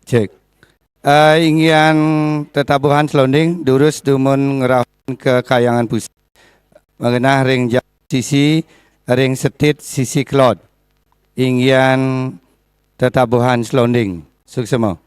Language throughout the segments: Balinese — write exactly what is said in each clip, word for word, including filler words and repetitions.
Cek. Eh, inggihan tetabuhan selonding, durus dumun ngrauhang ka Kahyangan Pusat. Mangenah ring jaba sisi, ring setit sisi kelod. Inggihan tetabuhan selonding. Suksma.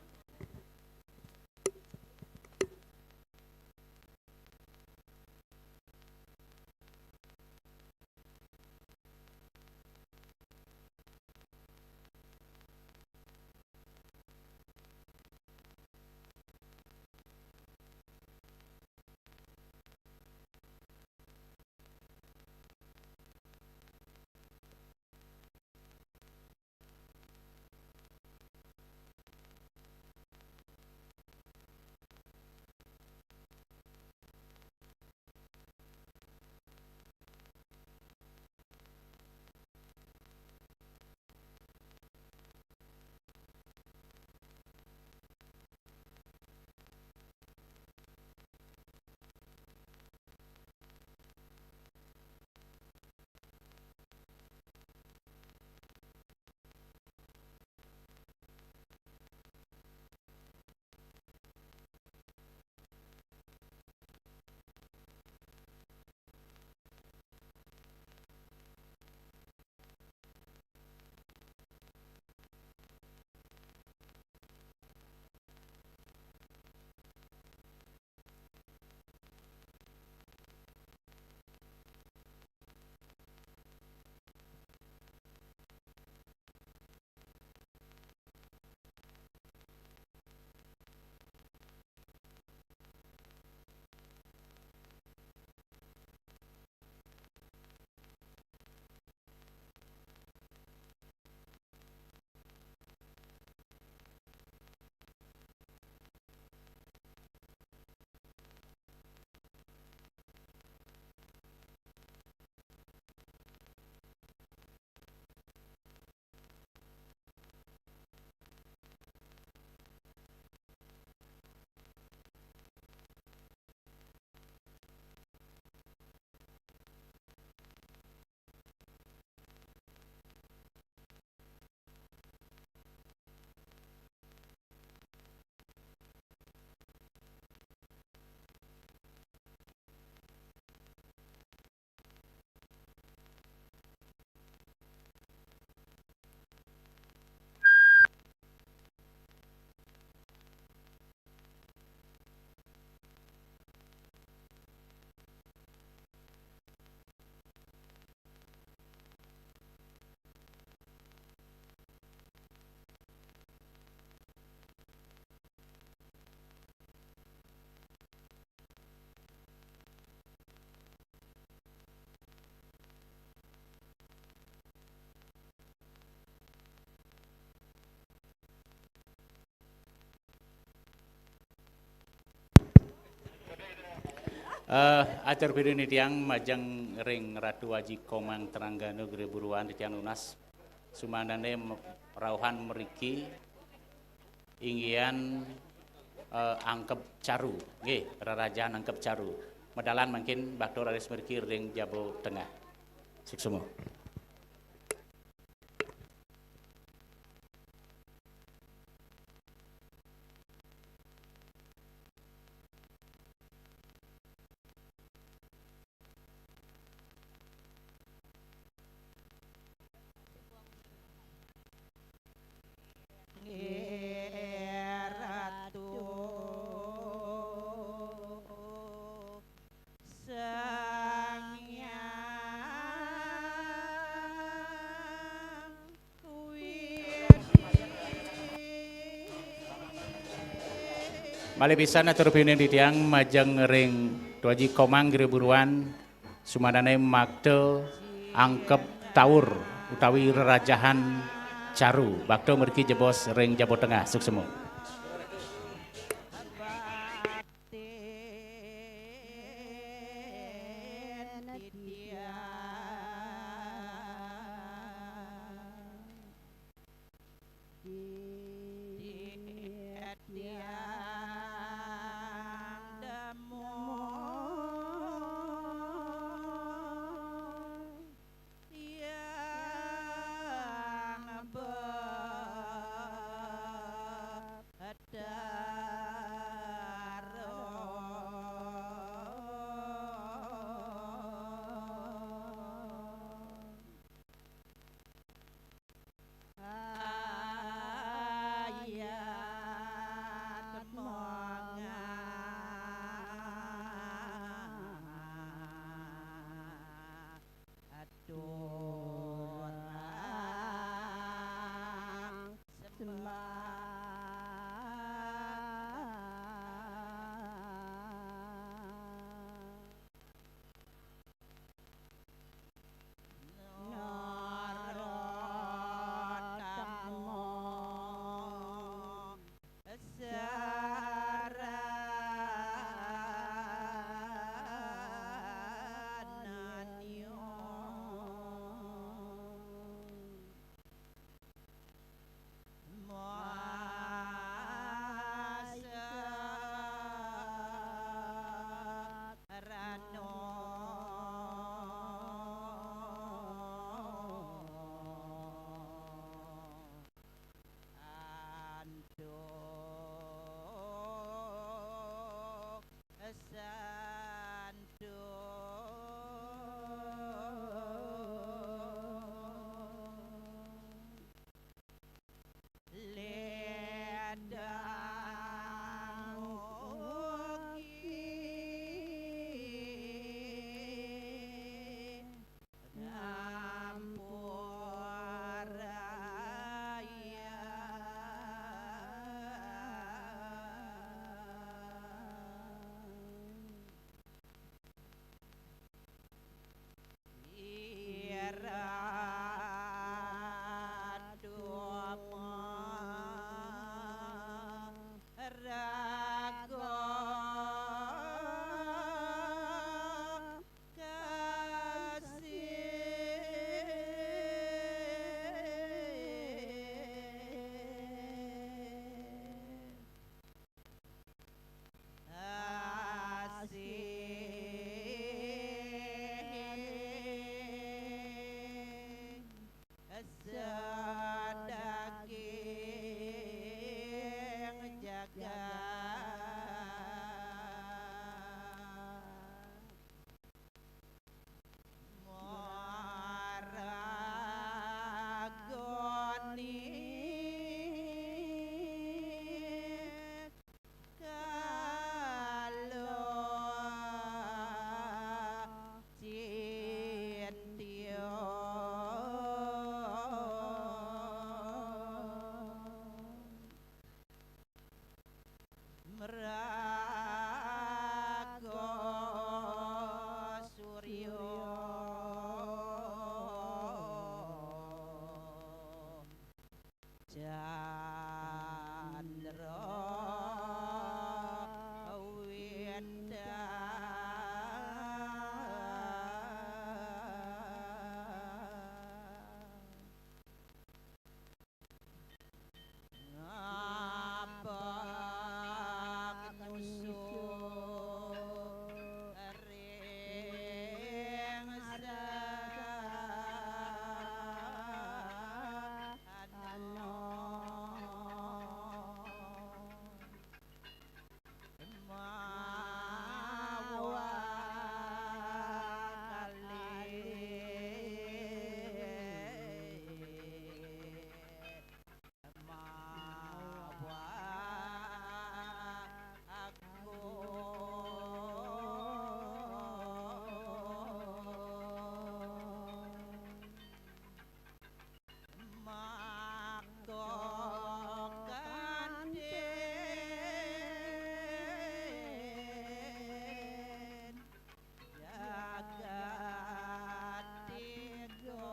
Eh, atur pidan titiang majeng ring Ratu Aji Komang Trengganu Gede Buruan titiang nunas. Sumanané m-, rauhan mriki inggihan, eh, angkeb caru. Nggih, rerajahan angkeb caru. Medal mangkin bakta raris mriki ring jaba tengah. Suksma. Nggih, Ratu Sang Hyang Widhi. Malih pisan atur piuning titiang majeng ring Tuaji Komang Gede Buruan, sumanané makta angkeb taur utawi rerajahan caru. Bakta mriki jebos ring jaba tengah, suksma. Titiang demen tiang Mraga surya candra wintang. Ngabak nyusu ring sana. Mawa kalih. Mawa aku. Makto kantin jagat tiga.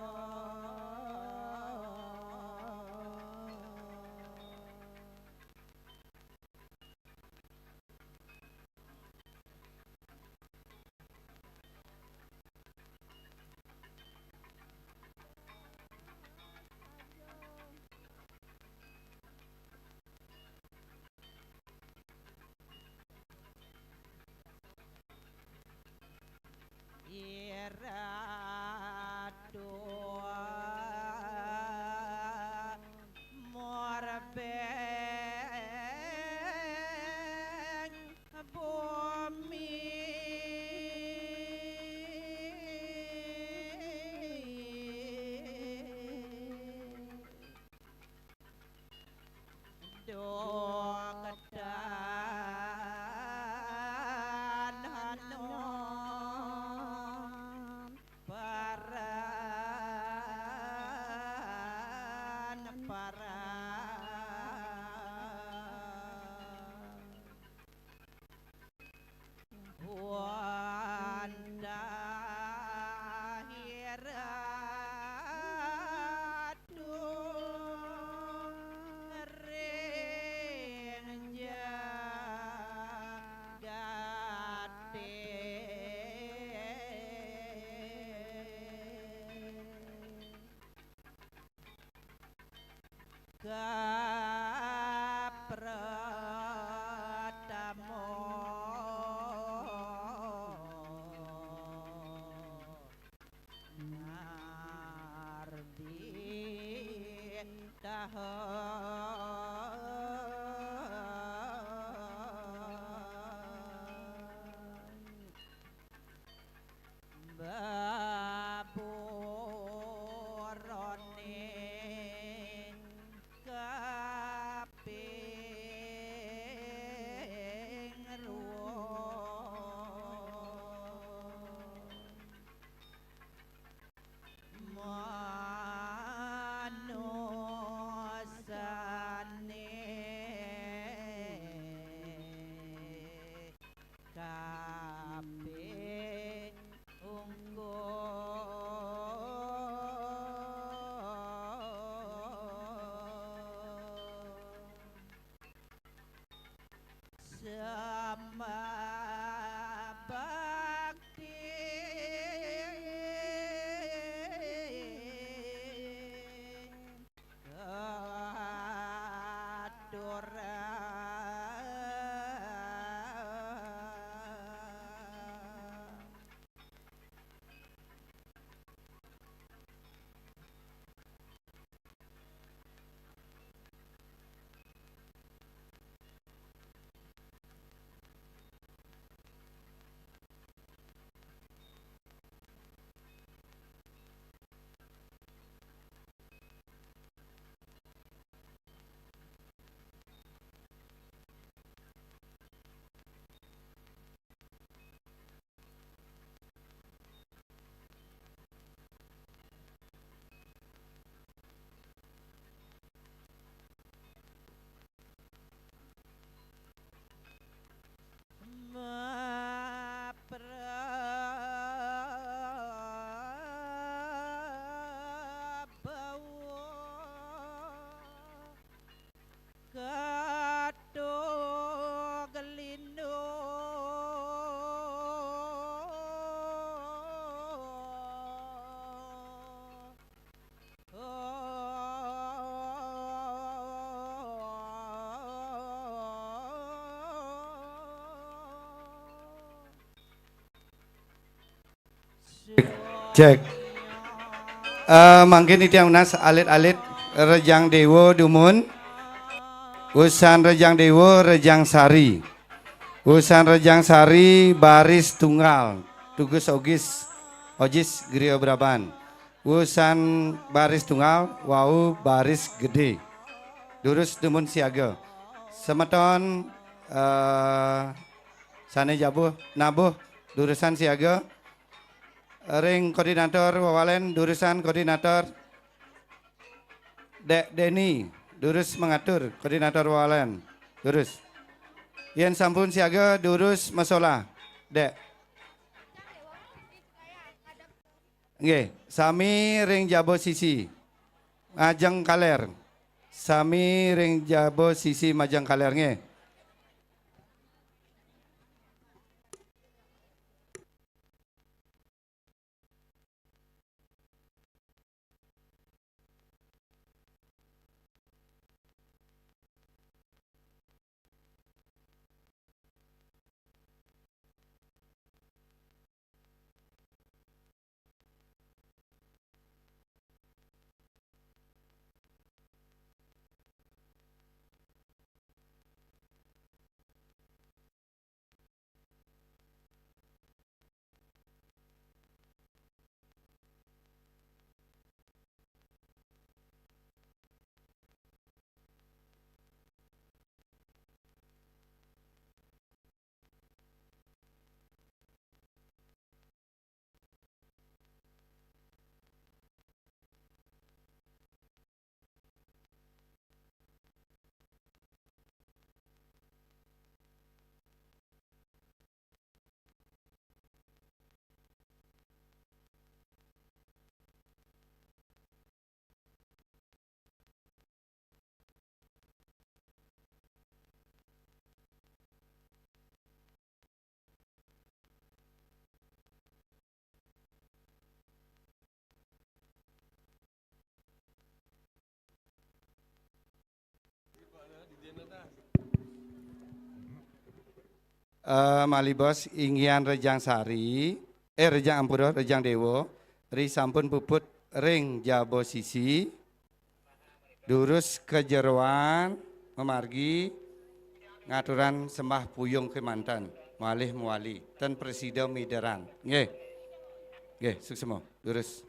Iratu murbeng bumi. Duh ketan hanom paran-paran. Wantah iratu ring jagaté. Kapratama Nardi Tahan. Baburone kaping ruwung. Manusane kaping ungkur. Sembah bakti katurang. Cek. Eh, mangkin titiang nunas alit-alit Rejang Dewa dumun. Usan Rejang Dewa, Rejang Sari. Usan Rejang Sari baris tunggal, Tugus Ogis, Ojis Griya Braban. Usan baris tunggal wau baris gedé. Durus dumun siaga. Semeton, eh, sané jabuh nabuh durusan siaga. Ring koordinator wawalén, durusan koordinator. Dék Déni, durus mangatur, koordinator wawalén. Durus. Yén sampun siaga, durus masolah. Dék. Nggih, sami ring jaba sisi. Majeng kalér. Sami ring jaba sisi majeng kalér, nggih. Eh, malih bos, inggihan Rejang Sari, eh, Rejang, ampura, Rejang Dewa, ri sampun puput ring jaba sisi, durus ka jeroan, mamargi ngaturang sembah puyung kémanten, malih mawali, ten prasida miderang. Nggih. Nggih, suksma. Durus.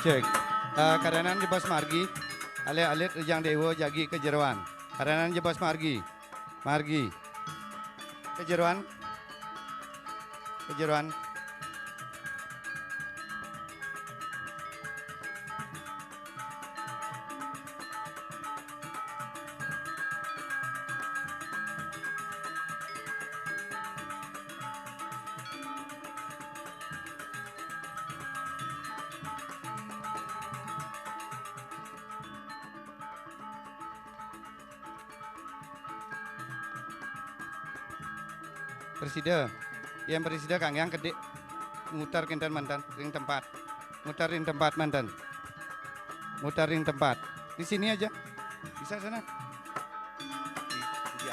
Cek. Eh, kadanan jebos margi. Alit-alit Rejang Dewa jagi ka jeroan. Kadanan jebos margi. Margi. Ka jeroan. Ka jeroan. Presida. Yang presida kanggiang kedik mutar kinten manten ring tempat. Mutar ring tempat manten. Mutar ring tempat. Di sini aja. Bisa sana. Di, di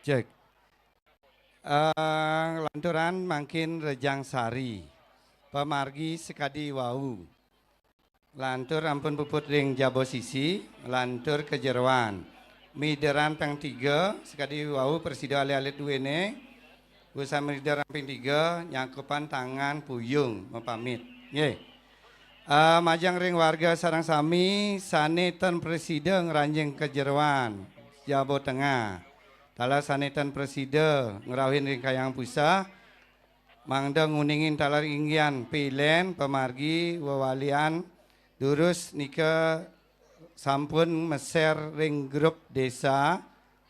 Cek. Eh, lanturan mangkin Rejang Sari. Pamargi sakadi wau. Lantur ampun puput ring jaba sisi, lantur ka jeroan. Mideran ping tiga, sakadi wau prasida alit-alit duene, wusan mideran ping tiga, nyakupan tangan puyung, mapamit. Nggih. Ah, majeng ring warga sareng sami, sane tan prasida ngranjing ka jeroan, jaba tengah. Taler sane tan prasida ngrauhin ring Kayang Puseh, mangda nguningin taler inggihan pilen pamargi wewalian durus nika sampun meser ring grup desa,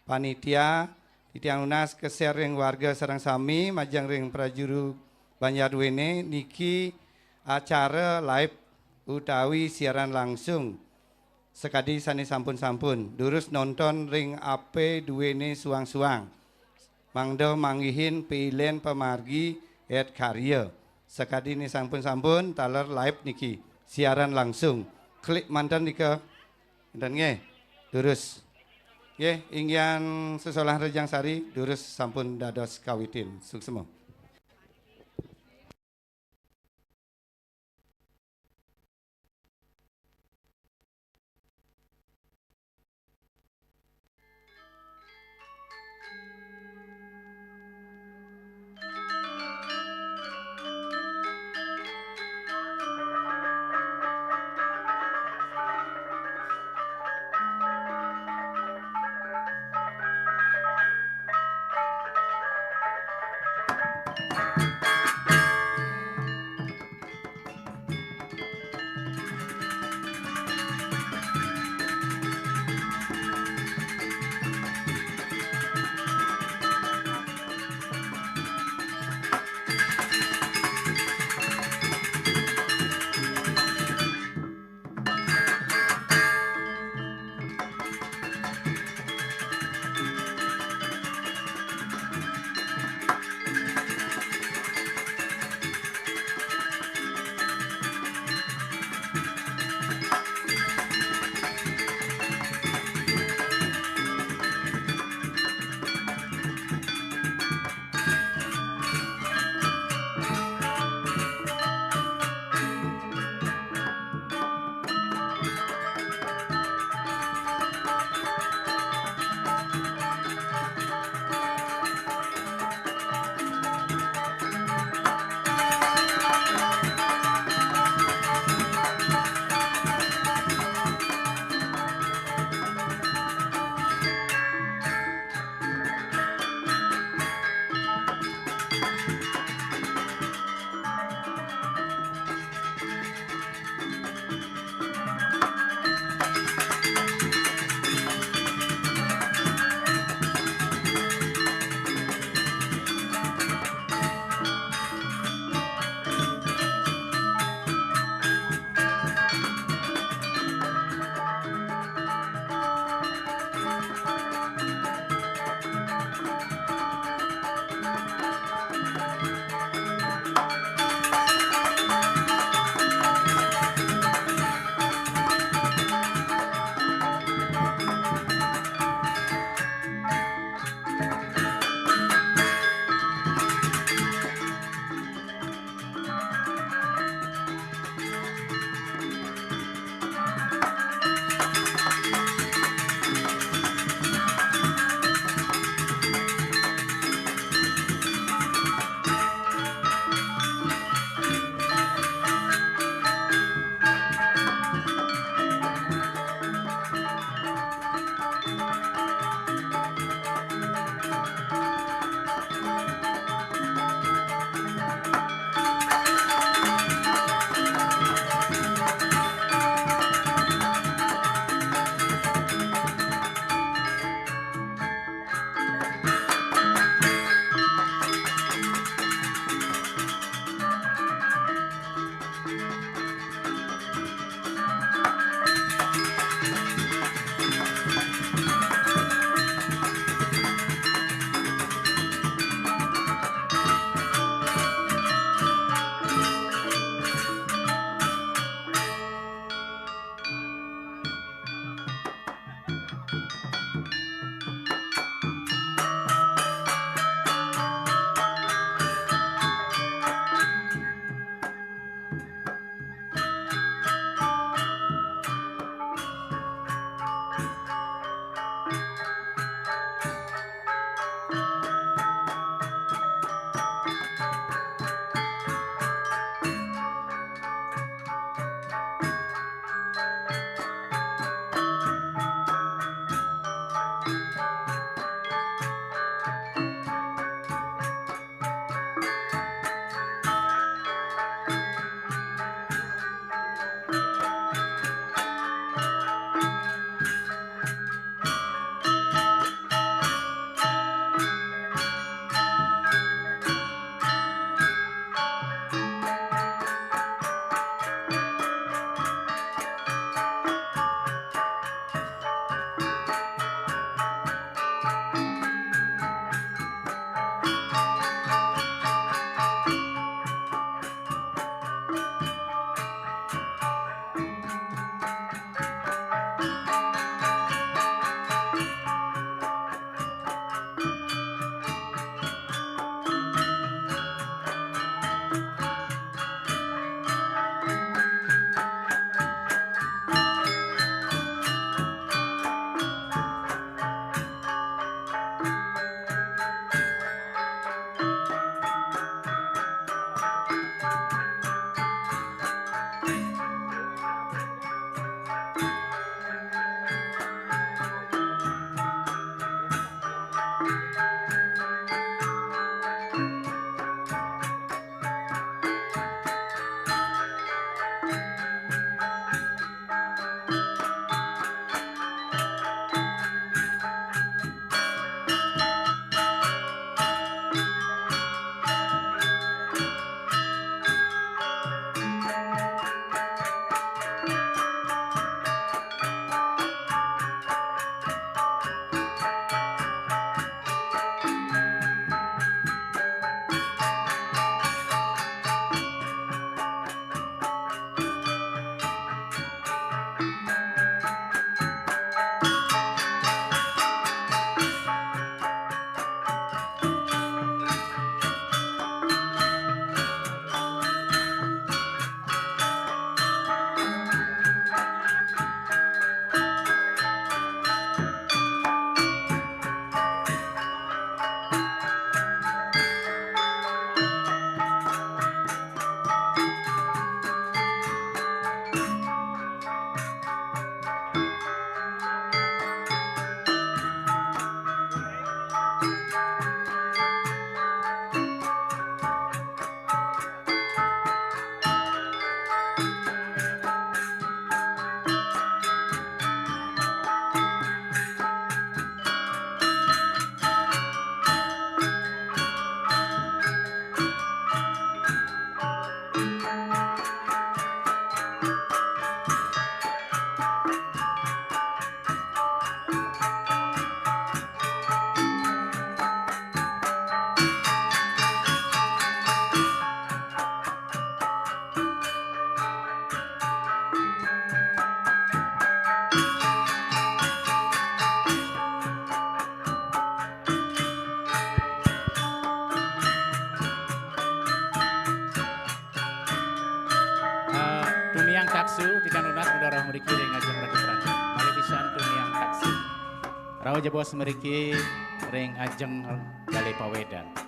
panitia, titiang nunas kaser ring warga sareng sami majeng ring prajuru Banjar duene niki acara live utawi siaran langsung. Sakadi sane sampun-sampun, durus nonton ring ape duene suang-suang. Mangda manggihin pilen pamargi et karya. Sakadi ne sampun-sampun, taler live niki, siaran langsung. Klik manten nika. Enten nggih. Durus. Nggih, inggihan sesolah rejang sari, durus sampun dados kawitin. Suksma. Malih pisan tuni angkat sih. Rauh jebos mriki ring ajeng Galih Pawedan.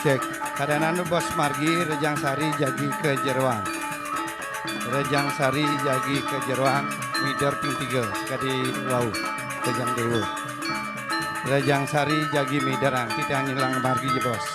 Cek. Kadang anu bos margi Rejang Sari jagi ke jeroan. Rejang Sari jagi ke jeroan, mider ping tiga, kadi wau, Rejang Dewa. Rejang Sari jagi miderang, titiang ngilang margi ja, bos.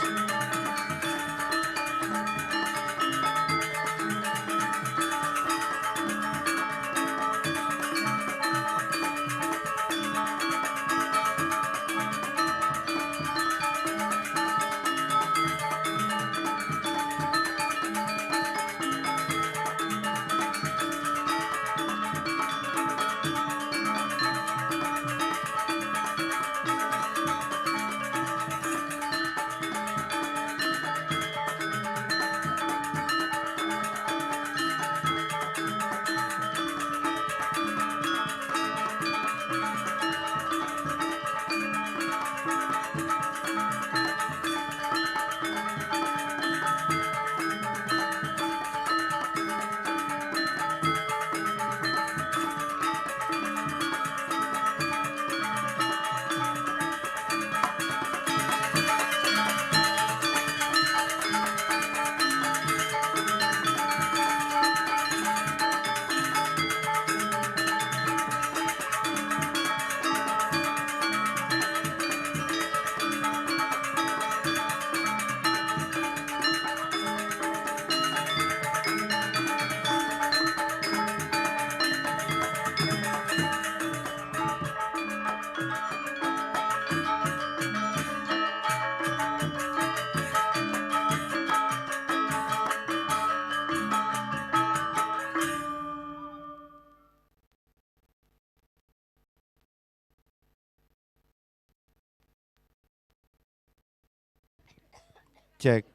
Cek.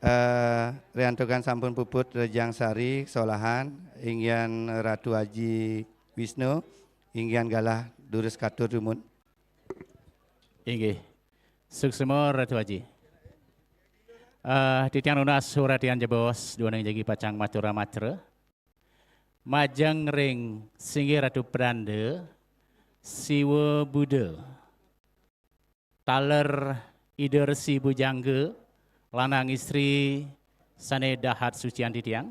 Eh, riantukan sampun puput Rejang Sari, Solahan, inggihan Ratu Aji Wisnu, inggihan galah durus katur dumun. Inggih. Suksma Ratu Aji. Eh, titiang nunas suratian jebos, duaning jagi pacang matur amatra. Majeng ring singgih Ratu Pranda, Siwa Buda. Taler Ida Resi Bujangga, lanang istri sane dahat sucian titiang.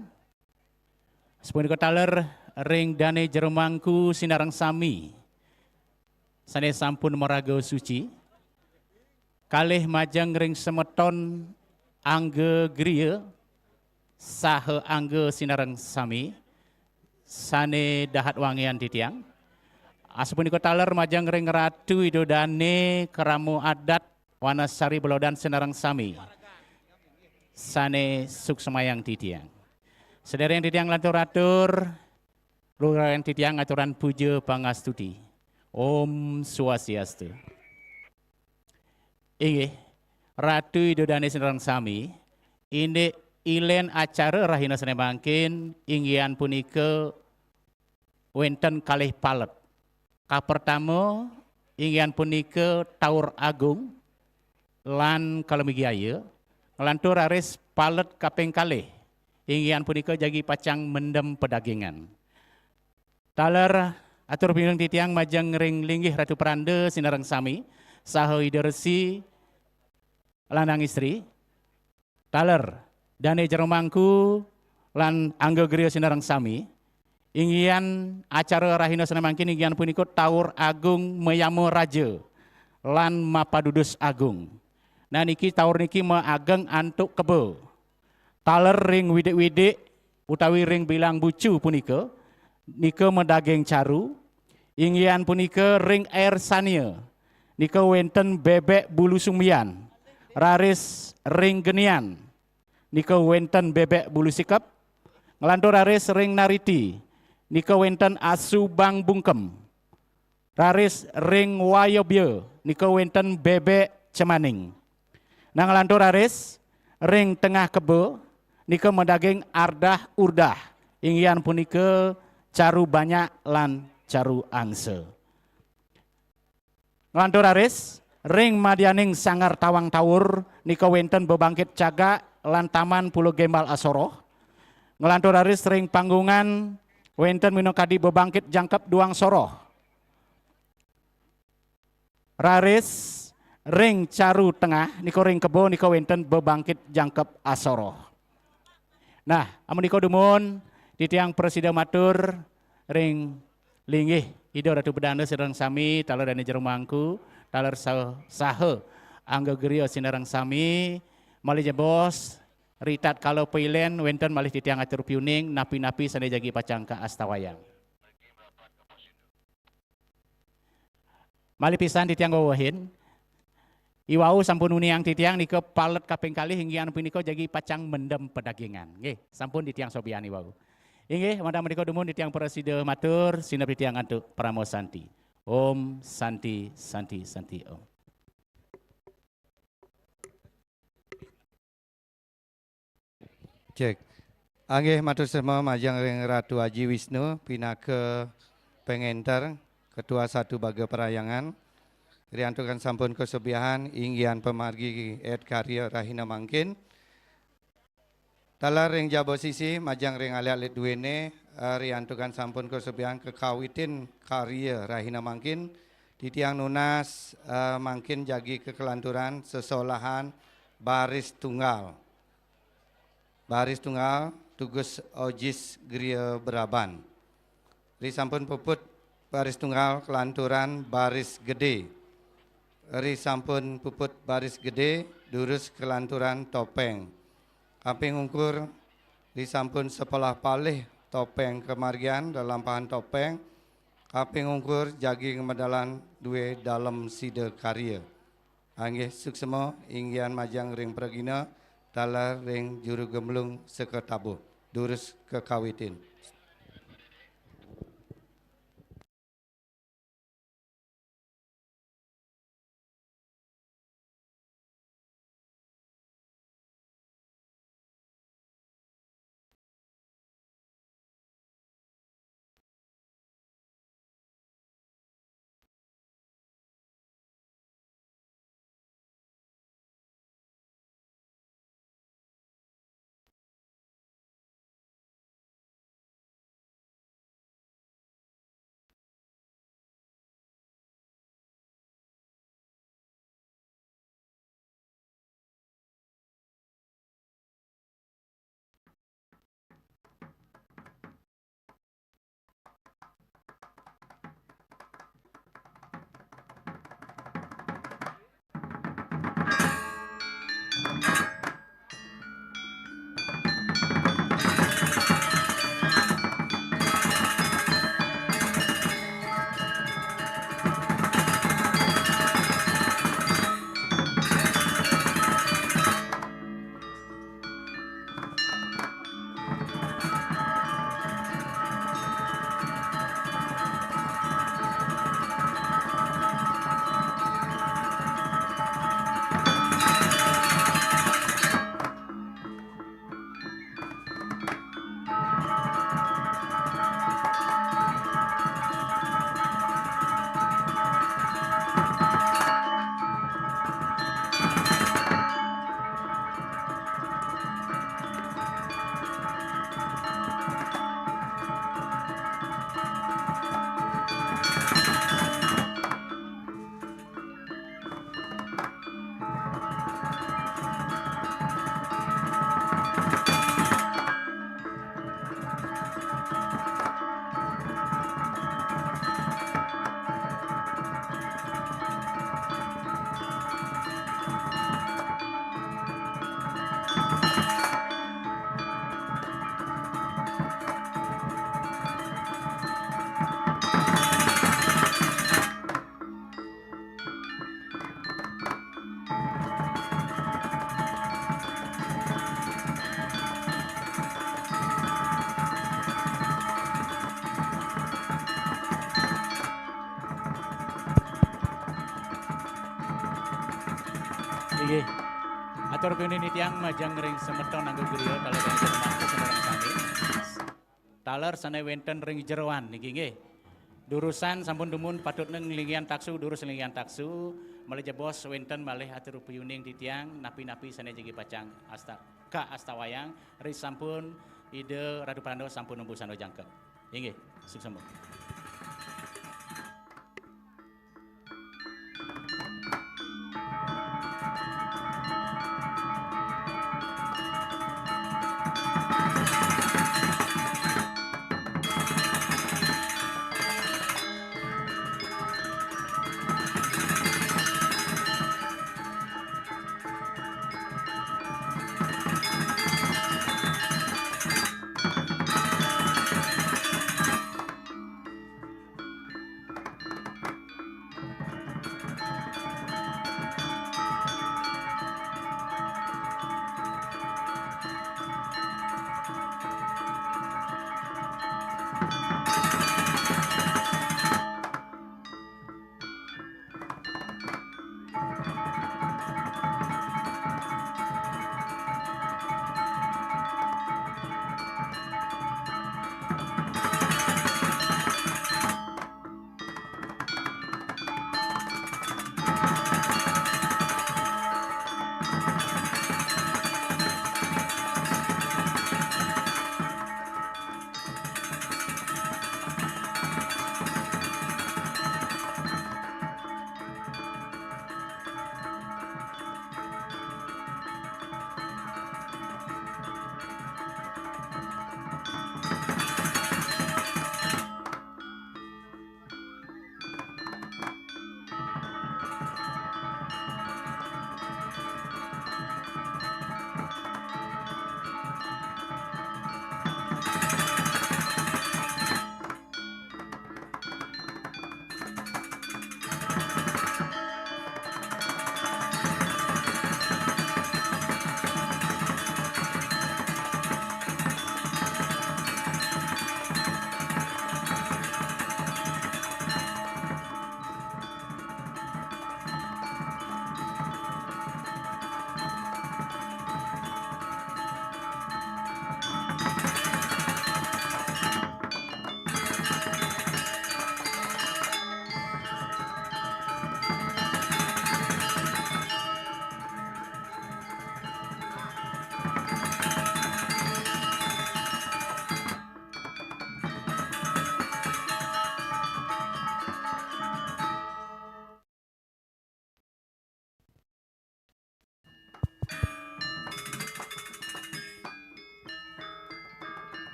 Sapunika taler ring Dane Jero Mangku sinareng sami, sane sampun maraga suci. Kalih majeng ring semeton Angga Griya saha Angga sinareng sami, sane dahat wangian titiang. Asapunika taler majeng ring Ratu Ida Dane, krama adat Wanasari Belodan sinareng sami, sane suksmayang titiang. Sedereng titiang nglantur-atur, lugrayang titiang ngaturan puja pangastuti. Om Swastiastu. Inggih, Ratu Ida Dane sinareng sami, indik ilen acara rahina sane mangkin inggihan punika wenten kalih palet. Kapertama, inggihan punika Taur Agung lan Kalamigiaya, nglantur raris palet kaping kalih, inggihan punika jagi pacang mendem pedagingan. Taler atur pinunas titiang majeng ring linggih Ratu Pranda sinareng sami, saha Ida Resi lanang istri. Taler Dane Jero Mangku lan Angga Griya sinareng sami, inggihan acara rahina sane mangkin inggihan punika Taur Agung Mayama Raja lan Mapadudus Agung. Nah, niki taur niki maageng antuk kebo. Taler ring widik-widik utawi ring bilang bucu punika, nika madaging caru, inggihan punika ring air sania, nika wenten bebek bulu sumbian, raris ring genian, nika wenten bebek bulu sikep, nglantur raris ring nariti, nika wenten asu bang bungkem. Raris ring wayabya nika wenten bebek cemaning. Nah, nglantur raris ring tengah kebo nika madaging ardah urdah, inggihan punika caru banyak lan caru angsa. Nglantur raris ring madyaning sanggar tawang tawur nika wenten bebangkit cagak lan taman pulo gembal asoroh. Nglantur raris ring panggungan wenten minakadi bebangkit jangkep duang soroh. Raris ring caru tengah nika ring kebo nika wenten bebangkit jangkep asoroh. Nah, amun nika dumun titiang prasida matur ring linggih Ida Ratu Bedana sareng sami, taler Dane Jero Mangku, taler sa-, saha Angga Griya sinareng sami, malih jebos, ritatkala pailen wenten malih titiang atur piuning napi-napi sane jagi pacang kaastawayang. Malih pisan titiang wewehin. Iwau sampun uniang titiang nika palet kaping kalih, inggihan punika jagi pacang mendem pedagingan. Nggih, sampun titiang sobian iwau. Inggih, wantah menika dumun titiang prasida matur, sineb titiang antuk parama santi. Om Santi, Santi, Santi Om. Cek. Anggih matur sesma majeng ring Ratu Aji Wisnu pinaka pengenter Ketua Satu Baga Parahyangan. Riantukan sampun kasubihan inggihan pamargi ed karya rahina mangkin. Taler ring jaba sisi majeng ring alit-alit duene, eh, riantukan sampun kasubihan kakawitin karya rahina mangkin. Titiang nunas, eh, mangkin jagi kakalanturan sesolahan baris tunggal. Baris tunggal, Tugus Ojis Griya Beraban. Ri sampun puput baris tunggal kalanturan baris gede. Ri sampun puput baris gede, durus kalanturan topeng. Kaping ungkur, ri sampun sepelah palih topeng kamargian lelampahan topeng. Kaping ungkur jagi ngamedalan due dalem sida karya. Anggih suksma inggihan majeng ring pragina, taler ring juru gemblung seka tabuh. Durus kakawitin. Nggih. Atur piuning titiang majeng ring semeton anggota griya taler ring jero makta sembarang sami. Taler sane wenten ring jeroan niki nggih. Durusan sampun dumun patut nglinggihan taksu, durus linggihan taksu, malih jebos wenten malih atur piuning titiang napi-napi sane jagi pacang asta, ka astawayang, ri sampun Ida Ratu Pranda sampun numbus anu jangkep. Inggih, suksema.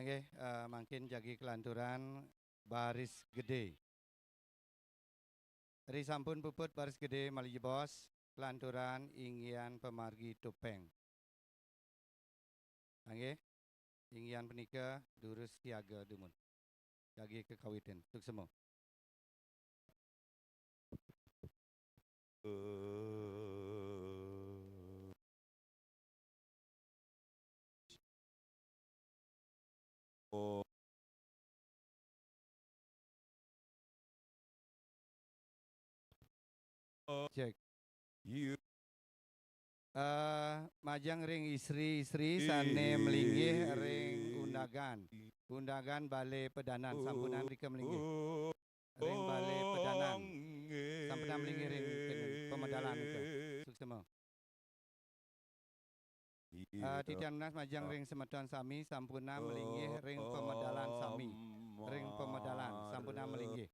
Nggih, eh, mangkin jagi kelanturan baris gede. Ri sampun puput baris gede malih jebos, kelanturan inggihan pamargi topeng. Nggih, inggihan punika durus siaga dumun. Jagi kekawitin, suksema. Cek. Eh, majeng ring istri-istri sane melinggih ring undagan. Undagan Bale Pedanan, sampunang mrika melinggih. Ring Bale Pedanan. Sampunang melinggih ring pemedalan nika. Suksema. Eh, titiang nunas majeng ring semeton sami, sampunang melinggih ring pemedalan sami. Ring pemedalan, sampunang melinggih.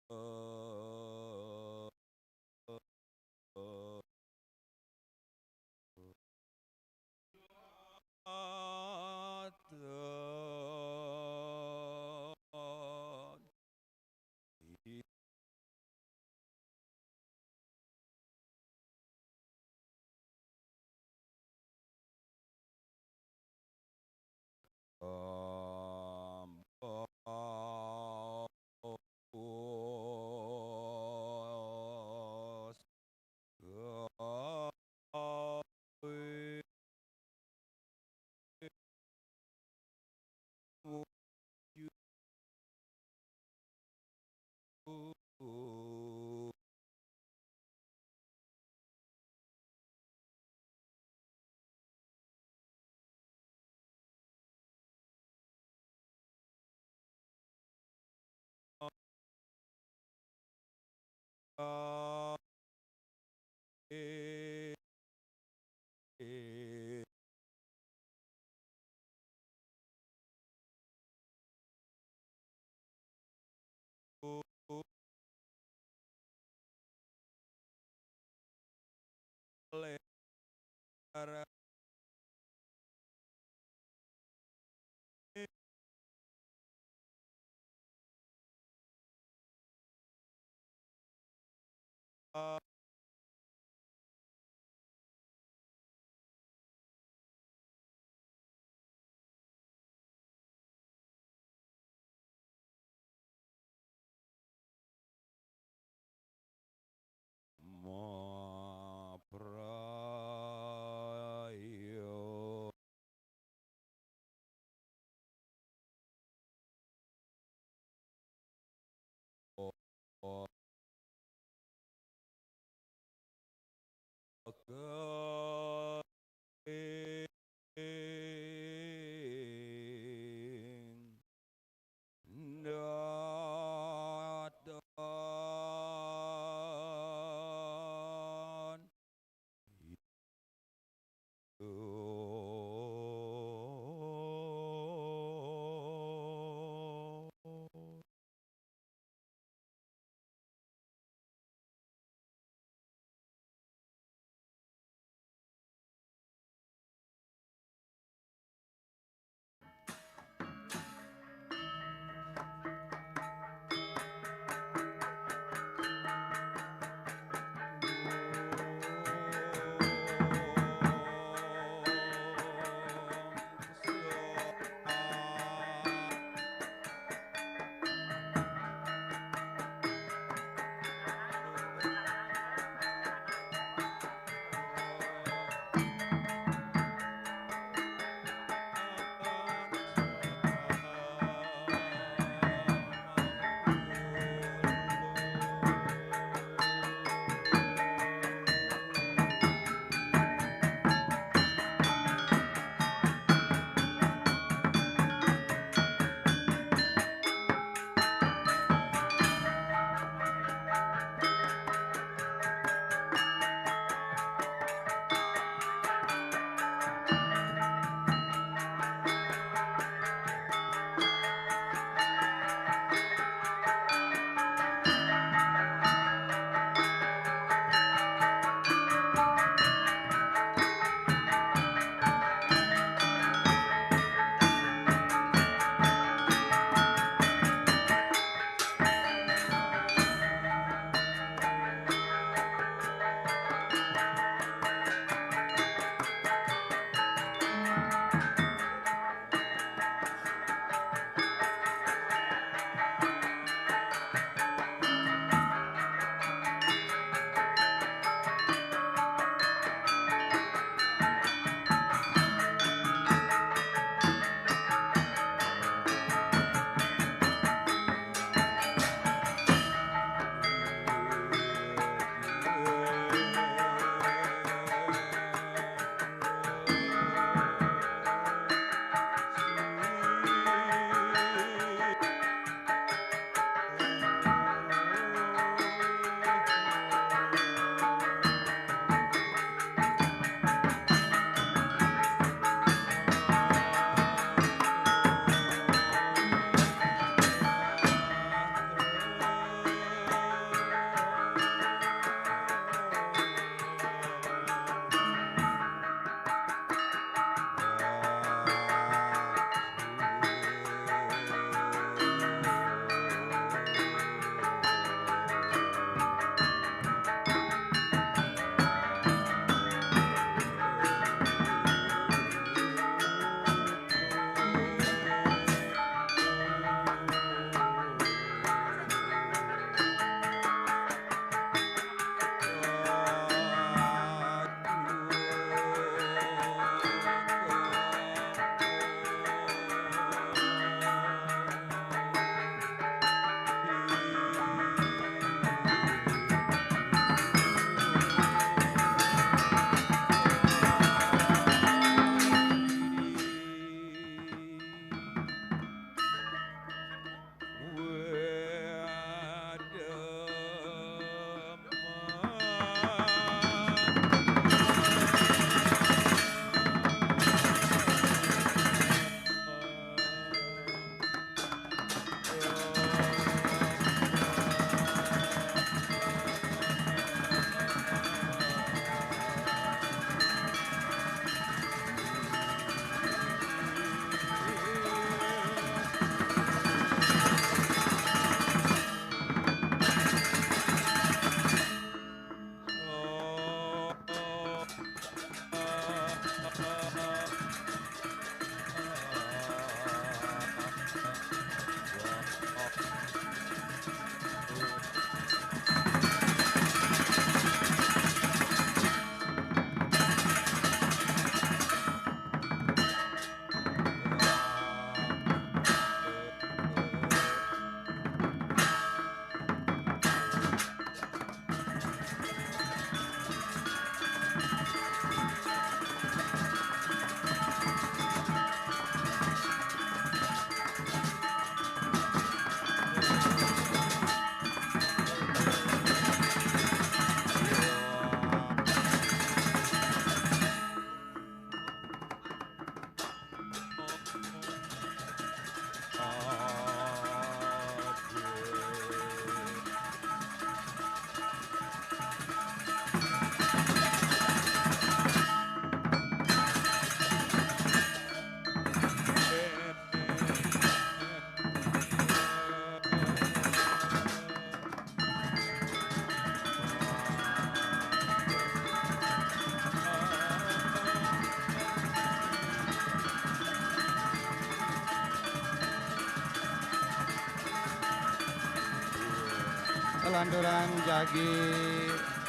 Lanturan jagi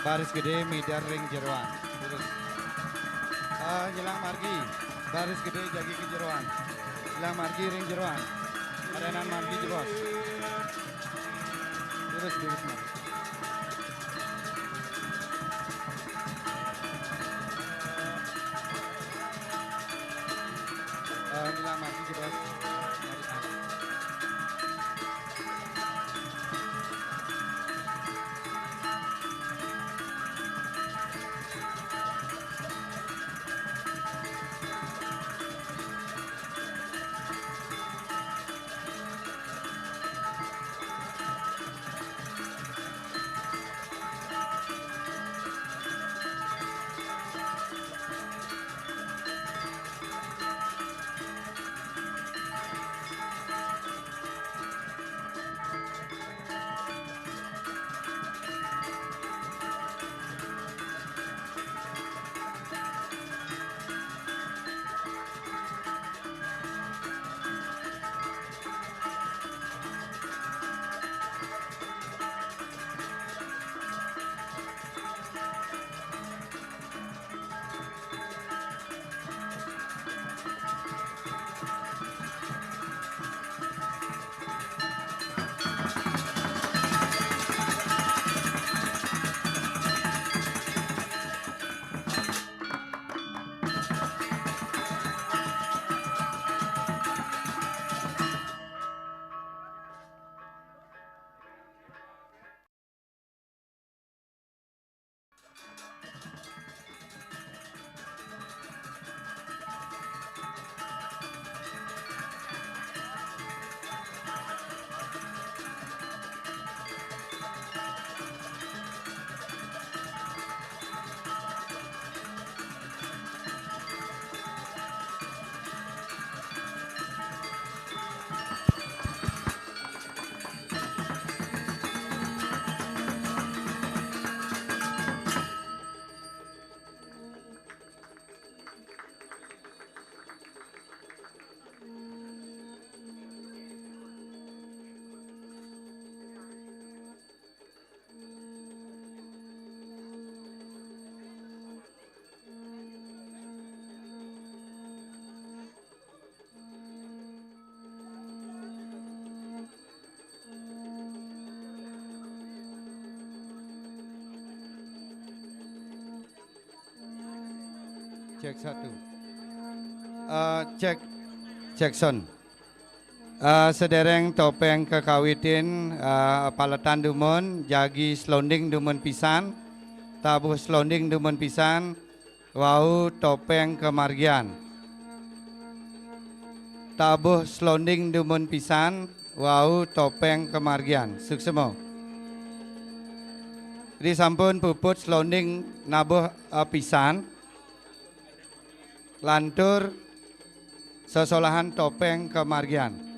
baris gedé mider ring jeroan. Terus. Eh, nyelang margi, baris gedé jagi ke jeroan. Nyelang margi ring jeroan. Arenan margi jebos. Terus, terus, margi. Eh, nyelang margi jebos. Cek satu. Eh, cek, cek sound. Eh, sedereng topeng kakawitin, eh, paletan dumun, jagi slonding dumun pisan, tabuh slonding dumun pisan, wau topeng kamargian. Tabuh slonding dumun pisan, wau topeng kamargian. Suksma. Ri sampun puput slonding nabuh, eh, pisan, lantur sesolahan topeng kamargian.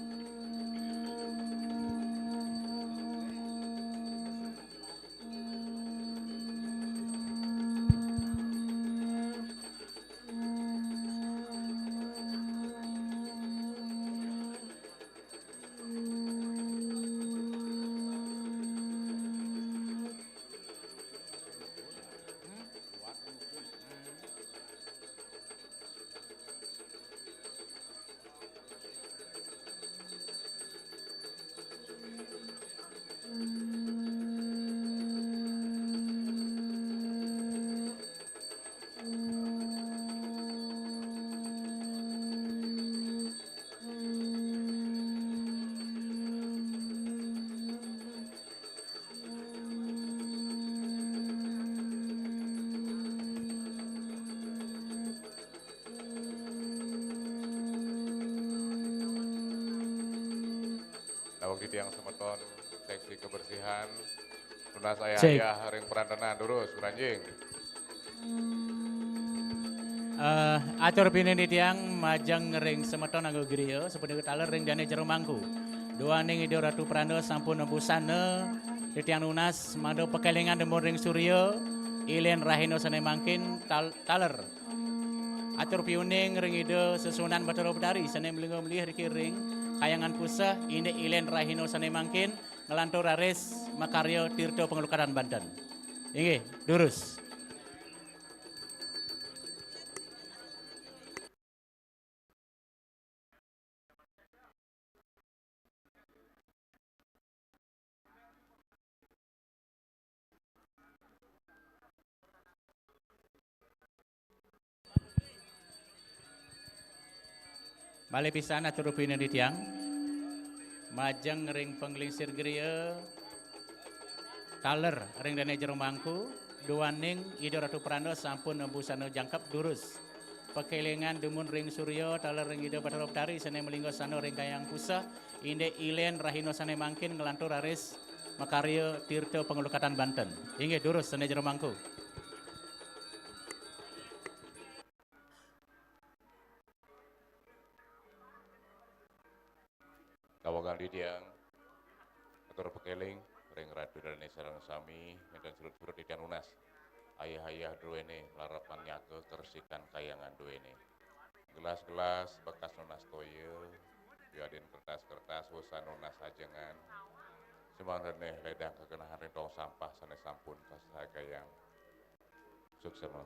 Daweg titiang semeton, seksi kebersihan, nunas ayah-ayah ring perantenan, durus, granjing. Eh, atur piuning titiang majeng ring semeton angga griya, sapunika taler ring dané jero mangku. Duaning Ida Ratu Pranda sampun nebusana titiang nunas mangda pakelingan dumun ring surya, ilén rahina sané mangkin tal-, taler. Atur piuning ring Ida Sesuhunan Batara Betari sané malingga malih riki ring Kahyangan Puseh, indik ilén rahina sané mangkin, nglantur raris makarya tirta panglukatan Banten. Inggih, durus. Malih pisan atur pinili titiang majeng ring panglingsir griya taler ring dane jero mangku, duaning Ida Ratu Pranda sampun nebusana jangkep durus. Pakelingan dumun ring surya, taler ring Ida Batara Betari sane malingga sana ring Kayang Puseh, indik ilen rahina sane mangkin nglantur raris makarya tirta panglukatan Banten. Inggih durus sane jero mangku. Kawagan titiang atur pakeling ring Ratu Dane sareng sami, nenten surut-surut titiang nunas. Ayah-ayah druene larapan nyaga kersikan kayangan druene. Gelas-gelas bekas nunas toya, wiadin kertas-kertas wusan nunas ajengan. Sumangdene ledang kakenahan ring tong sampah sane sampun kasagayang. Suksema.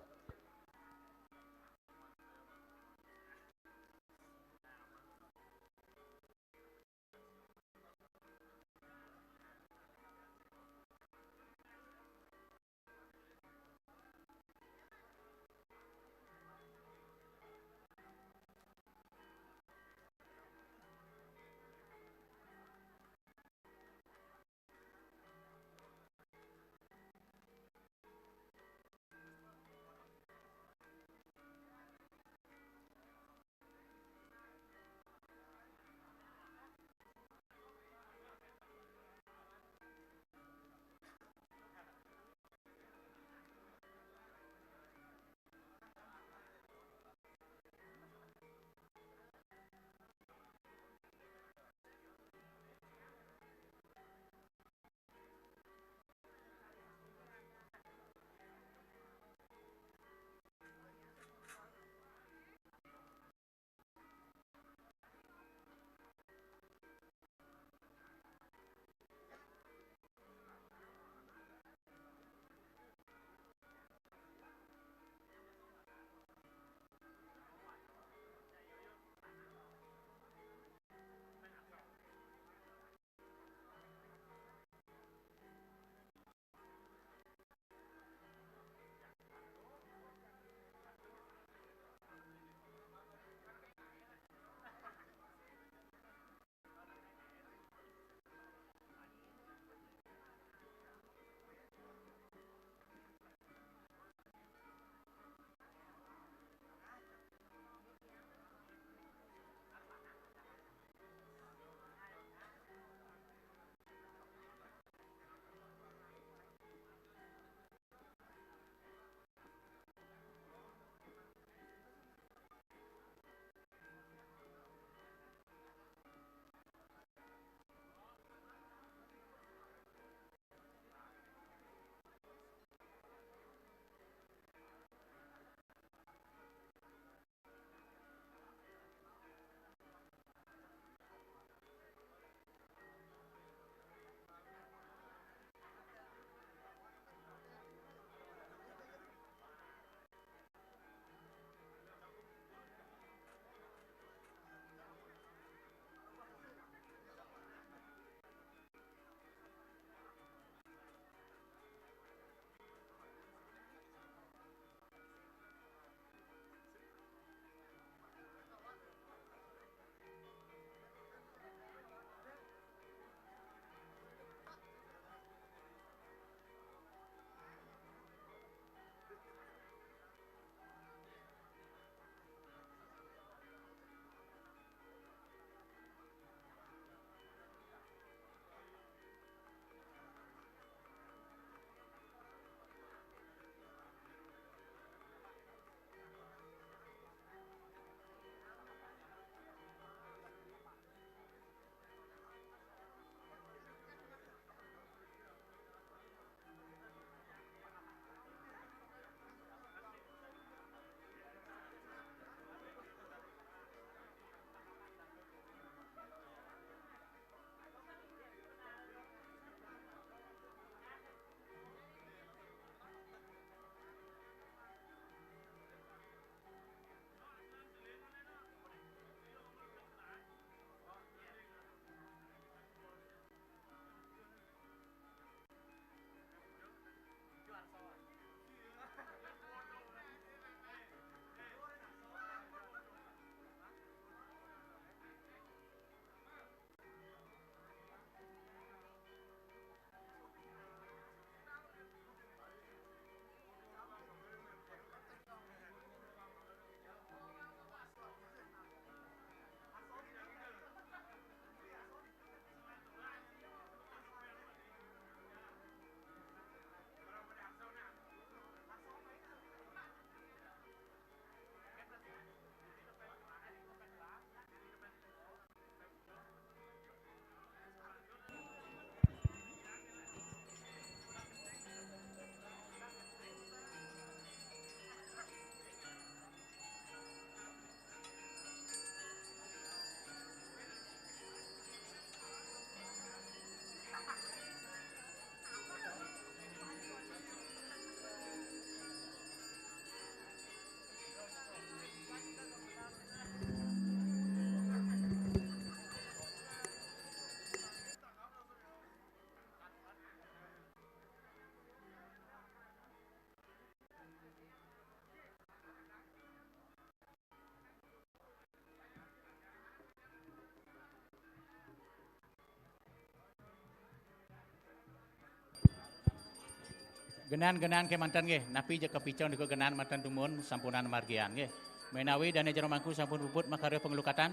Genan-genan kemanten nggih, napi ja kapica nika genan manten dumun sampunang margian nggih. Menawi dane jero mangku sampun puput makarya panglukatan.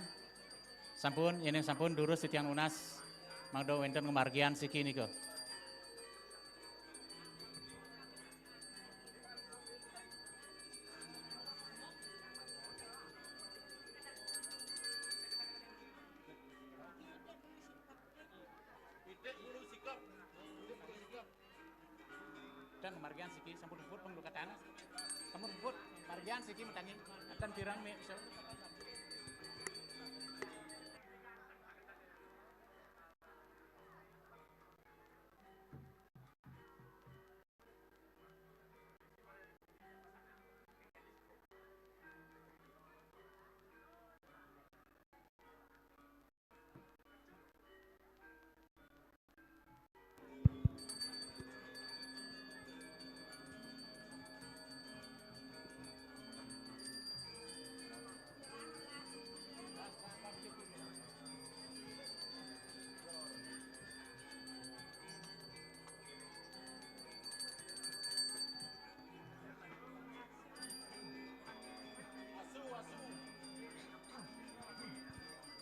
Sampun, yen sampun durus titiang nunas mangda wenten ngamargian siki nika. Dan margian siki sampun puput panglukatan. Sampun puput margian siki matangi. Atan pirang me iso.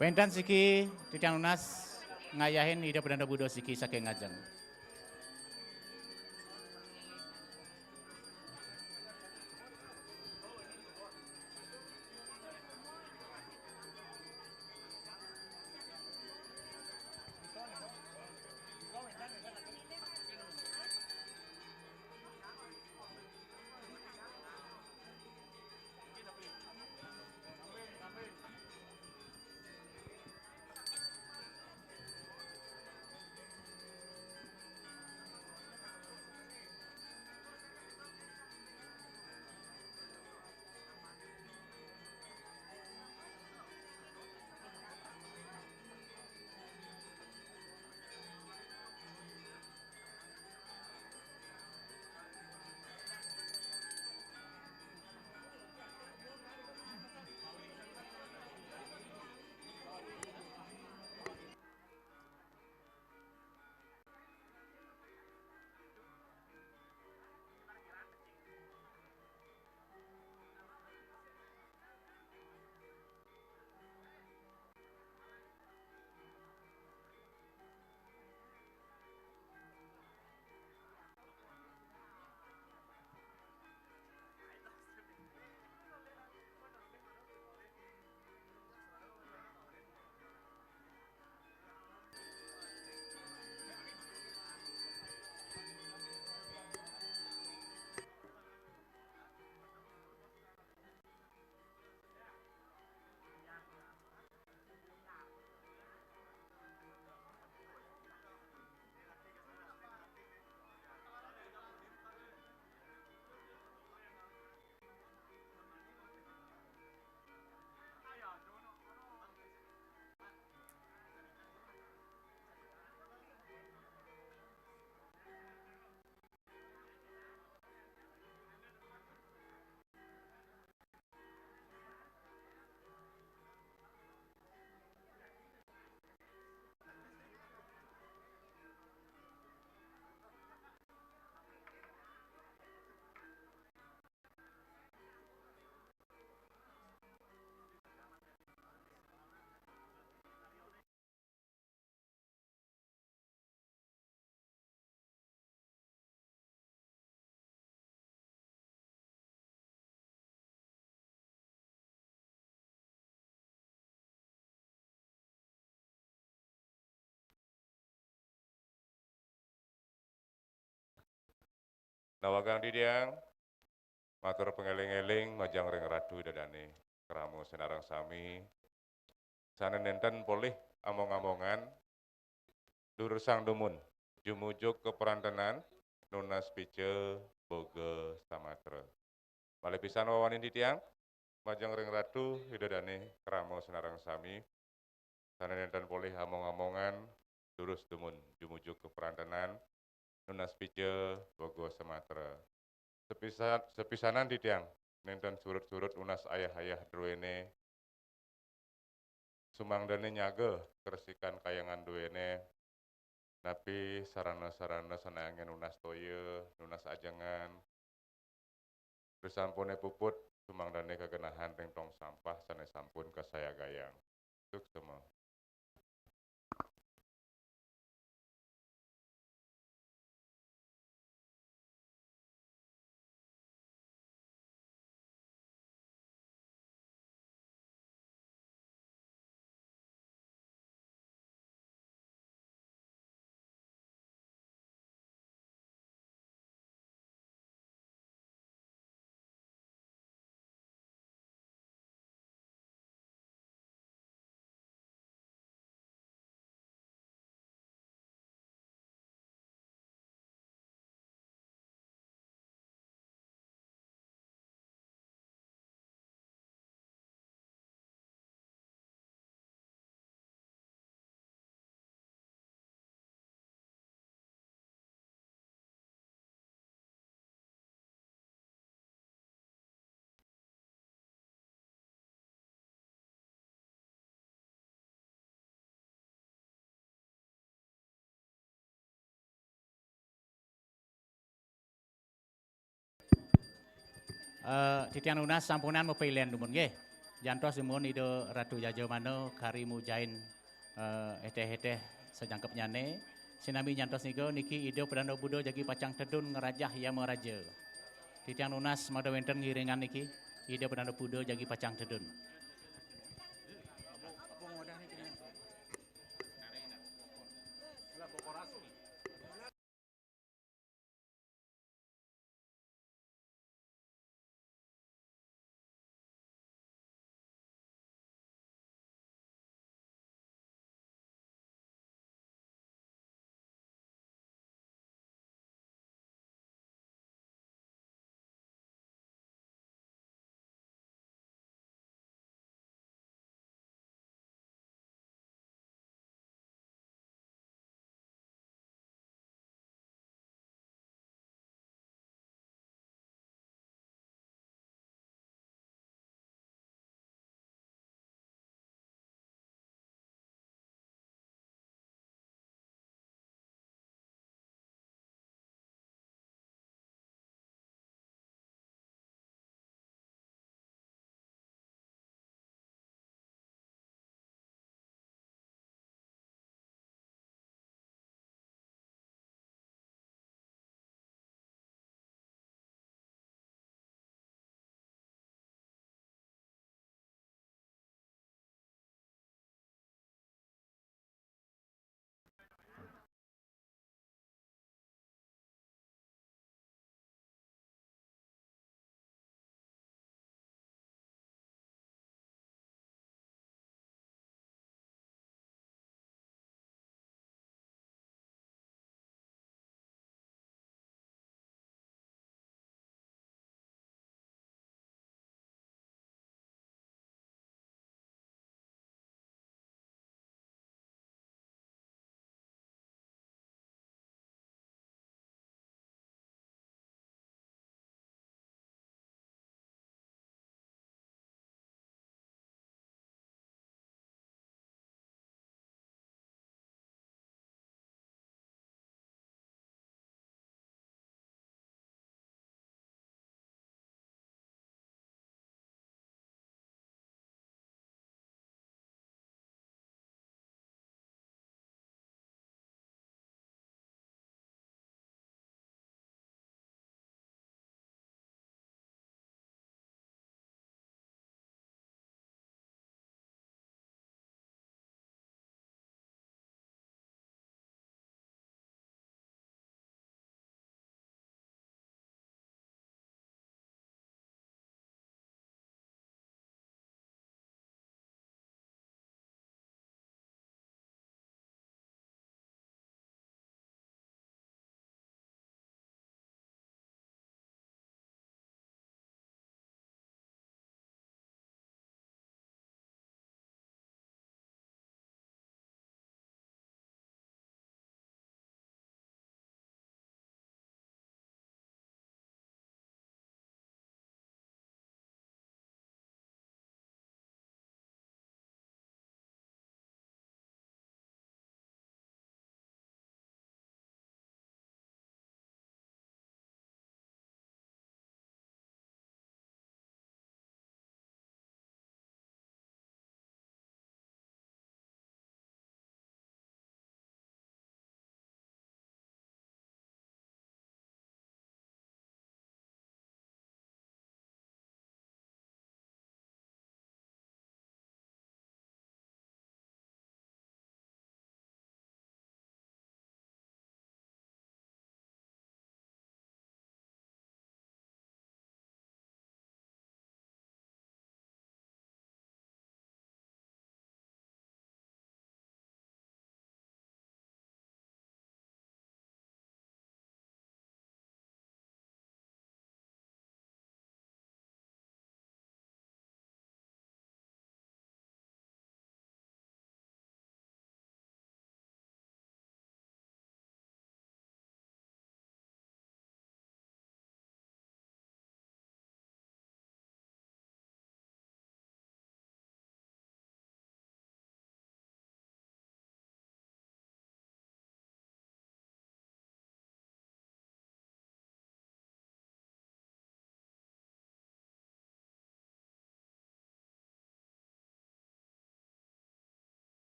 Wenten siki titiang nunas ngayahin Ida Pedanda Buddha siki saking ngajeng. Nawegang titiang, matur pangeling-eling majeng ring Ratu Ida Dane, krama sinareng sami, sane nenten polih among-amongan, durusang dumun, jumujuk kaprantenan, nunas pica, boga samatra. Malih pisan wawanin titiang, majeng ring Ratu Ida Dane, krama sinareng sami, sane nenten polih among-amongan, durus dumun, jumujuk kaprantenan, nunas pica, boga samatra. Sepisa-, sepisanan titiang, nenten surut-surut nunas ayah-ayah druene, sumangdane nyaga karesikan kayangan duene, Napi sarana-sarana sané anggén nunas toya, nunas ajengan, sasampuné puput, sumangdané kagenahan ring tong sampah sané sampun kasayagayang. Suksma. Eh, titiang nunas sampunang mapailen dumun nggih. Jantos dumun Ida Ratu Jajamana kari mujain, eh, eteh-eteh sajangkepnyané. Sinambi jantos nika niki Ida Pedanda Buda jagi pacang tedun ngrajah Yamaraja. Titiang nunas mada wénten ngiringan niki Ida Pedanda Buda jagi pacang tedun.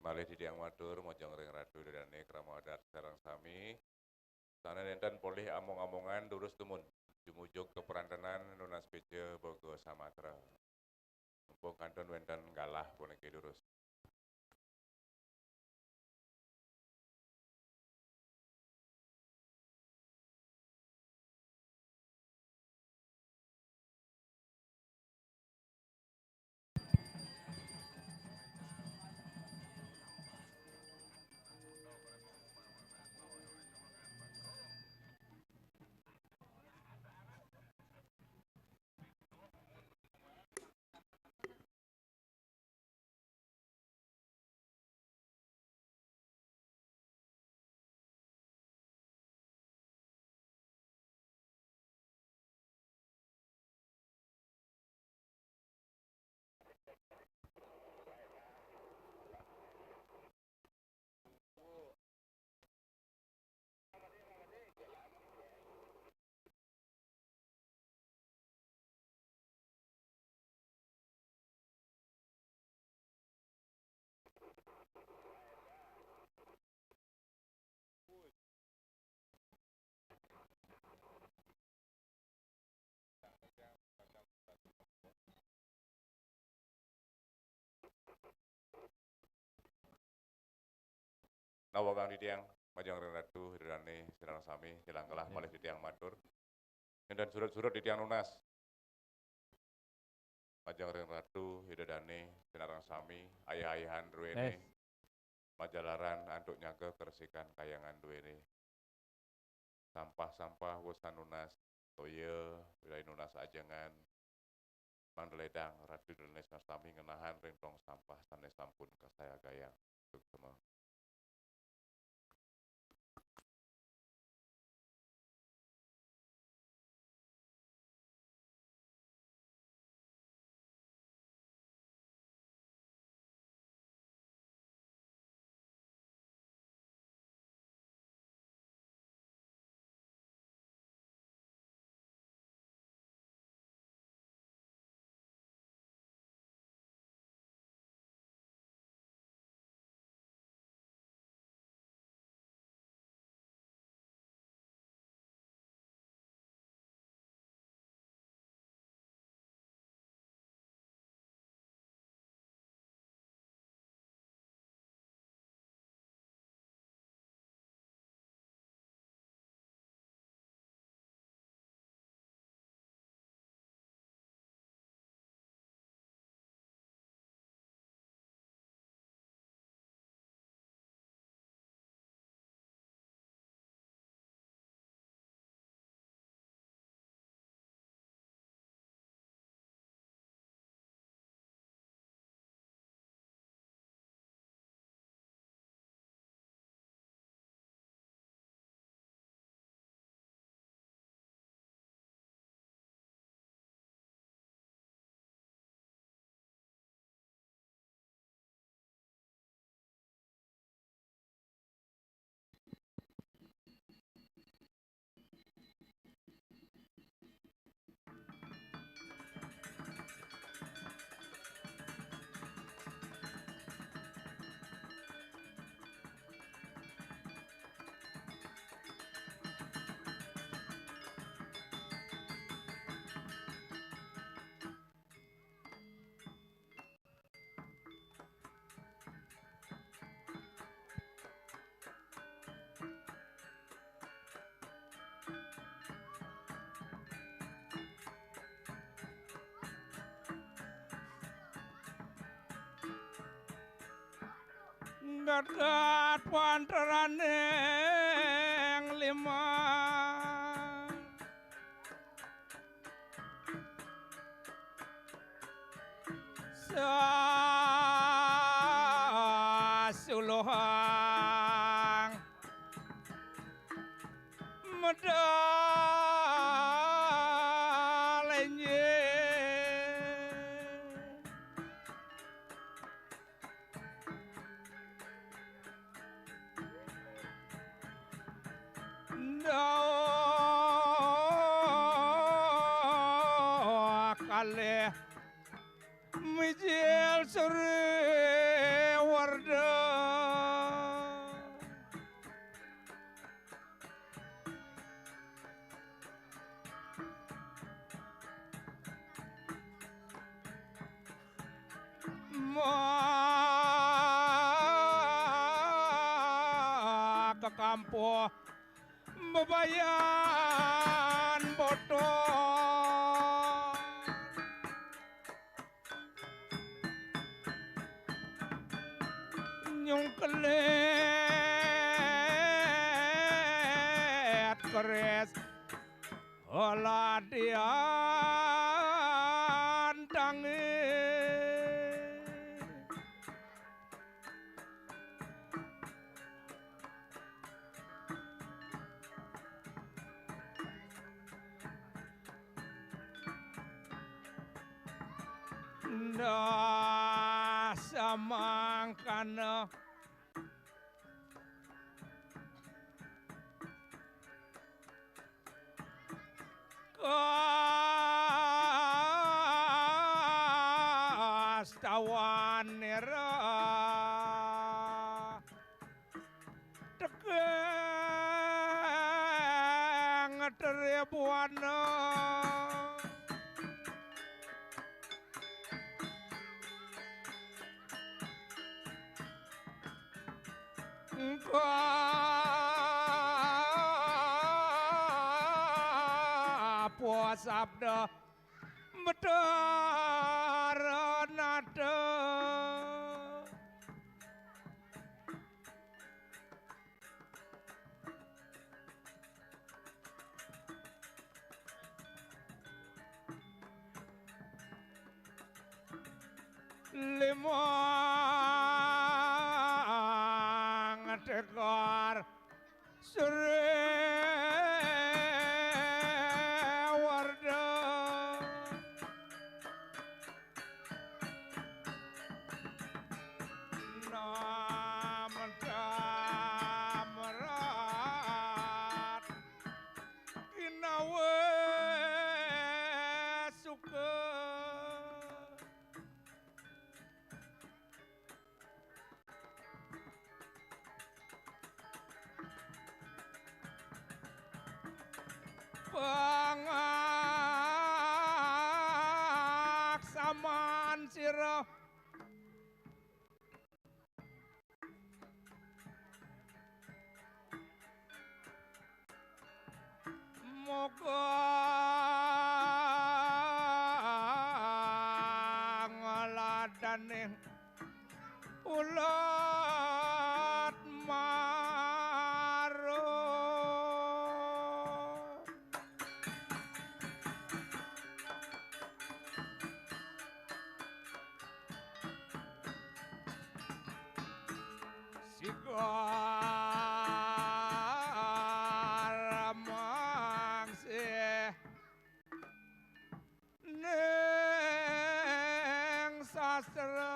Malih titiang matur majeng ring Ratu Ida Dane krama adat sareng sami. Sané nénten polih among-amongan durus dumun. Jumujug kaprantenan nunas béja boga samatra. Mumpung kantun wénten galah puniki durus. Nawang titiang majeng ring Ratu Ida Dane sareng sami, tiang galah malih titiang matur. Nénten surut-surut titiang nunas. Majeng ring Ratu Ida Dane sareng sami, ayah-ayahan druéné. Majalaran antuk nyaga karesikan kahyangan druéné. Sampah-sampah wus nunas toya, wirai nunas ajengan. Mangda lédang Ratu Ida Dane sareng sami ngenahang ring tong sampah sané sampun kasayagayang. Suksma. Dadat panteraning lima. Sasuluhang medal enjing. Dawa kalih mijil suri warda. Kekampuh bebayan botol. Nyungkelit keris oladian tangi. Nah, samangkana kastawan nira tekeng tribuana. Engko apa sabda Betara Nata. Limang tekar Sri Warda. Namedam rat kinawe suka. Pangaksaman sira moga ngladaning ulat marung. Sigar mangsih ning sastra.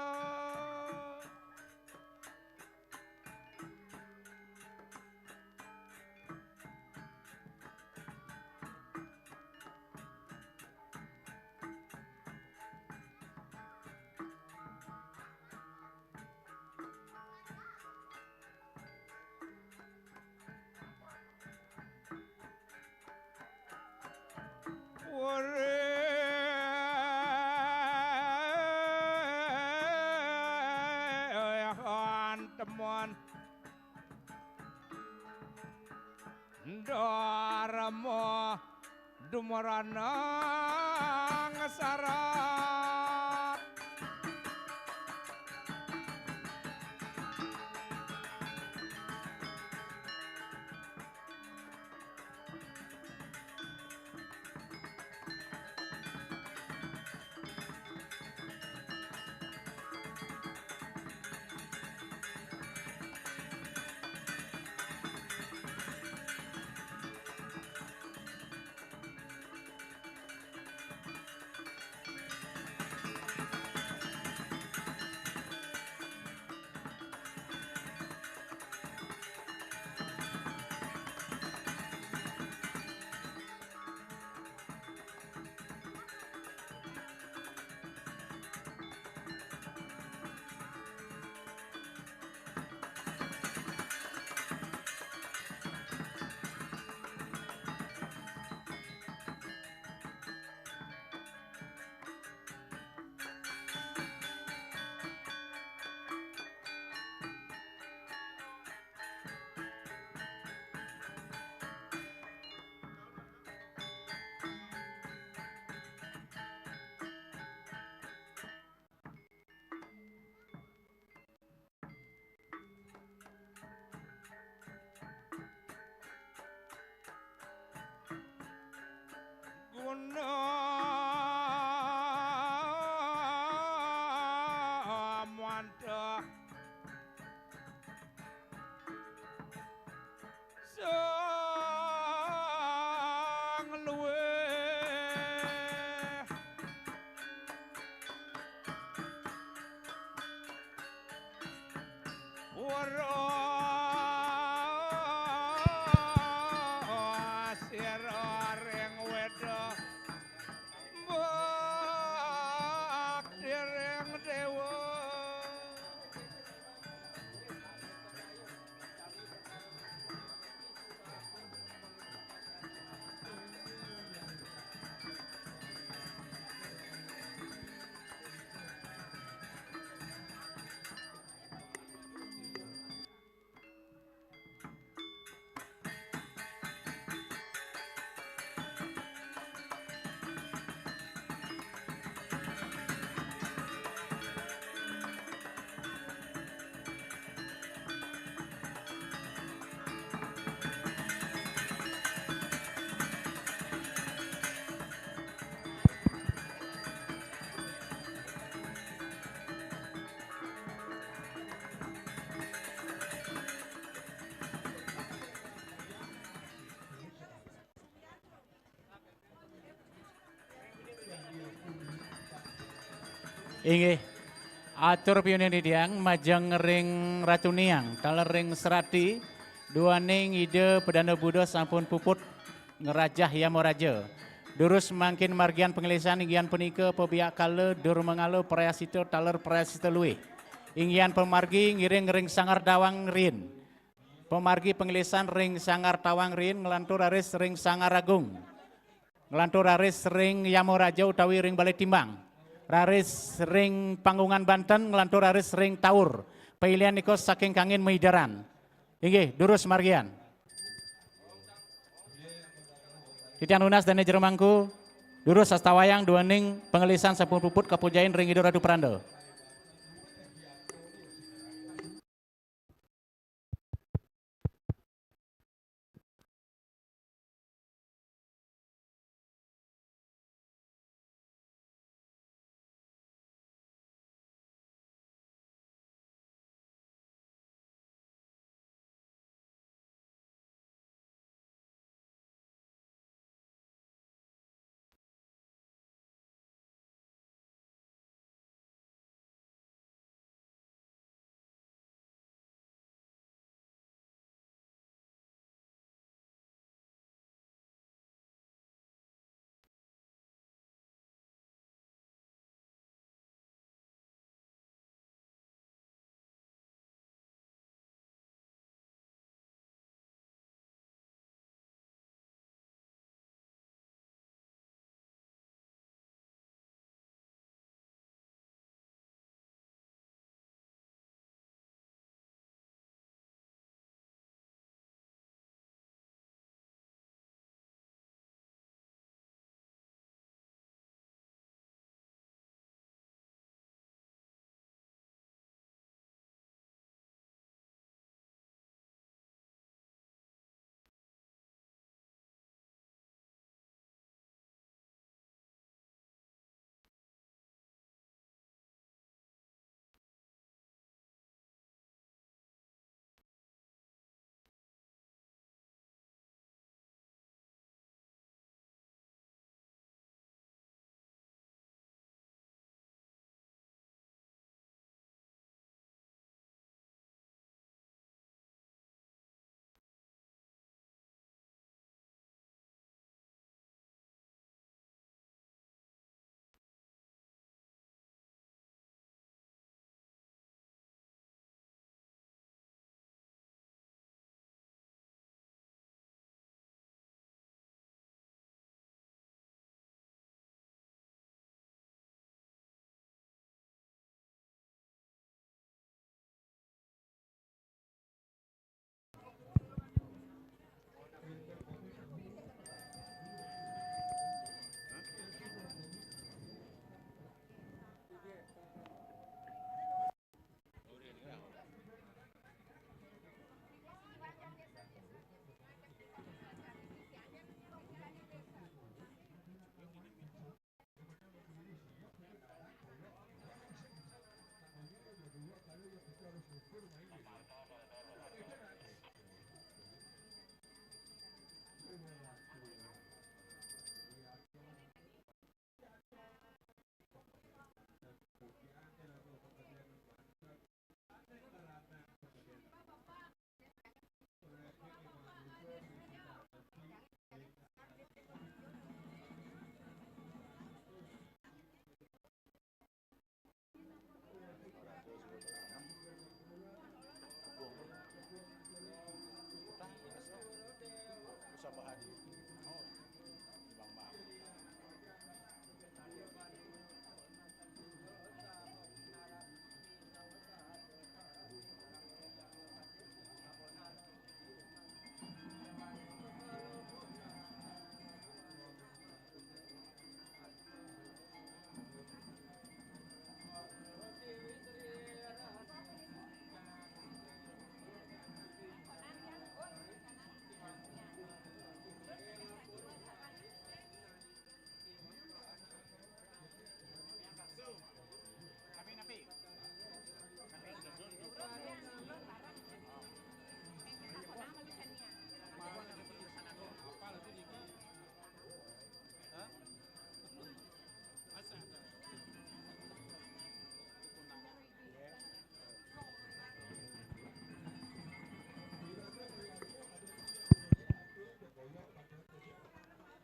Urihan temuan Dharma dumaranang sarat. Mantap. Sang luwih weruh sira ring weda bakti ring dewa. Inggih. Atur piuning titiang majeng ring Ratu Niang, taler ring Serati, duaning Ida Pedanda Buddha sampun puput ngrajah Yamaraja. Durus mangkin margian panglisan inggih punika pabiakala, durmangala, prayascita, taler prayascita luih. Inggih pamargi ngiring ring Sanggar Tawang Riin. Pamargi panglisan ring Sanggar Tawang Riin, nglantur raris ring Sanggar Agung. Nglantur raris ring Yamaraja utawi ring Balai Timbang. Raris ring Panggungan Banten, nglantur raris ring Taur. Pailihan nika saking kangin maidaran. Inggih, durus margian. Titiang nunas dané jero mangku, durus astawayang duaning panglisan sampun puput kapujain ring Ida Ratu Pranda.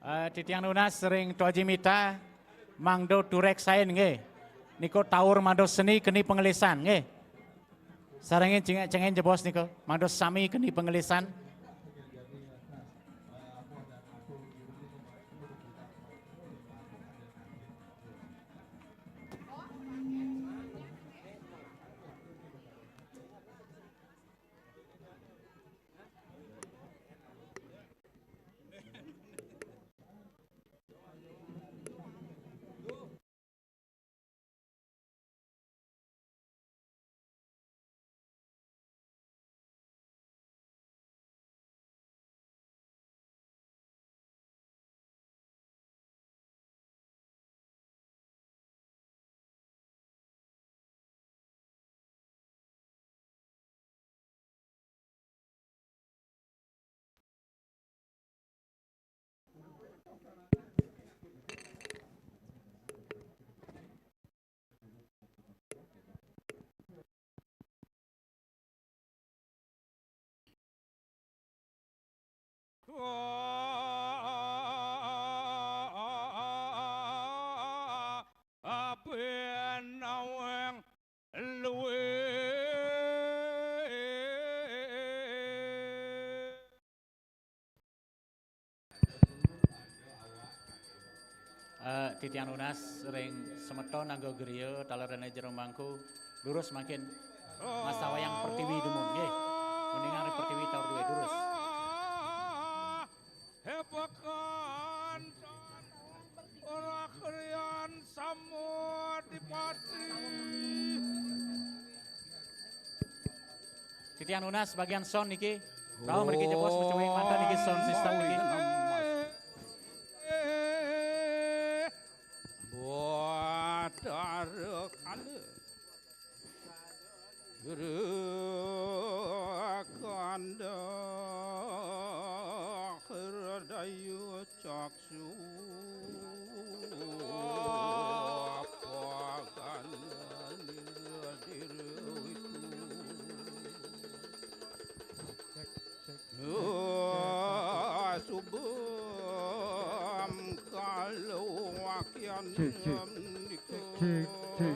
Eh, titiang nunas ring Tuaji Mita, mangda tureksain nggih. Nika taur mangda seni keni panglisan nggih. Sarengin cengek-cengek jebos nika, mangda sami keni panglisan. Eh, titiang nunas ring semeton angga griya taler dane jero mangku, durus mangkin ngastawayang pertiwi dumun nggih. Uningan ring pertiwi taur duwe durus. He pakan ora krian samudipati. Titiang nunas bagian sound niki. Rauh mriki jebos macawe manten niki sound system niki. Batara kala. Guru kanda hridayu caksu. Subam kalau wakian cek, cek, cek, cek, cek.